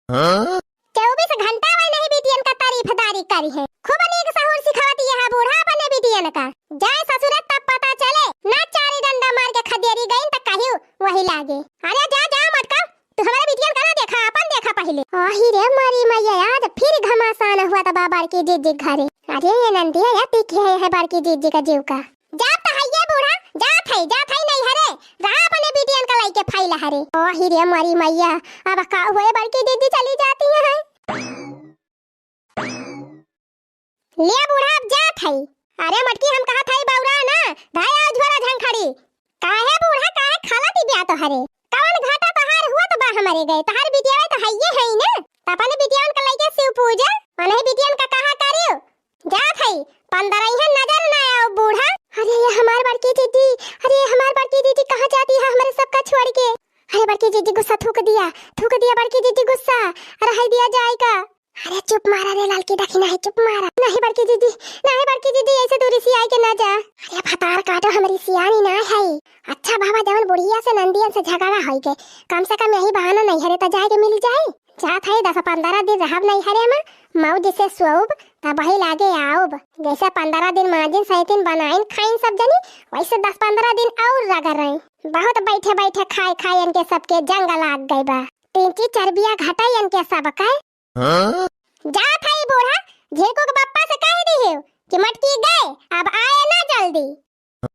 हाँ? चउबीस घंटा वही नहीं बिटियन का तारीफदारी करी है, खूब नीक सहूर सिखावती है बूढ़ा अपने बिटियन का। जाए ससुरे तब पता चले, ना चारी डंडा मार के खदेरी गईन त कहियो वही लागे। अरे जा, जा मोटका, तू हमारे बिटियन का ना देखा, अपन देखा पहिले। आही रे मारी मैया, आज फिर घमासान हुआ त बा बड़की जीजी घरे। अरे ये नंदिया, या ती के है बड़की जीजी का जीव का। जाब त हइये बूढ़ा, जात हई, जात हई नैहरे, रहा अपने बिटियन का लइके फैला हरे। ओ हिरे मरी मैया, अब का हुए बड़की दीदी चली जाती हैं। ले बूढ़ा, अब जात हई। अरे मटकी, हम कहत हई बौरा ना, धाया झोरा झंखड़ी। काहे बूढ़ा, काहे खाला ती ब्या तोहरे? कवन घाटा तोहार हुआ तो बा हमरे गए? तोहार बिटिया तो हइये हई ना, त अपने बिटियन का लइके शिव पूजा, अनही बिटियन का कहा करियो। जात हई, पंद्रह है नजर ना आओ बूढ़ा। अरे ये हमार बड़की दीदी, अरे ये हमार बड़की दीदी कहाँ जाती है हमरे सबका छोड़ के? अरे बड़की दीदी गुस्सा थूक दिया, थूक दिया बड़की दीदी गुस्सा, अरे हई दिया जाए का। अरे चुप मारा रे ललकी दखिना है, चुप मारा। नहीं बड़की दीदी, नहीं बड़की दीदी, ऐसे दूरी से आई के ना जा। अरे भतार काटो, हमरी सियानी ना है। अच्छा बाबा, जवन बुढ़िया से नंदियन से झगड़ा होई के, कम से कम यही बहाना नैहरे त जाए के मिल जाए। जात है दस पंद्रह दिन रहब नैहरे में, मौज से सोउब, तब वही लागे आउब। जैसे पंद्रह दिन माजिन सैतिन बनाइन खाइन सब जनी, वैसे दस पंद्रह दिन और रगड़ रही। बहुत बैठे बैठे खाए खाए इनके सबके जंग लाग गए बा। तीन चीज चर्बिया घटाई इनके सब का। हाँ? जात है बूढ़ा, झिरकू के पप्पा से कह दिहियो कि मटकी गए,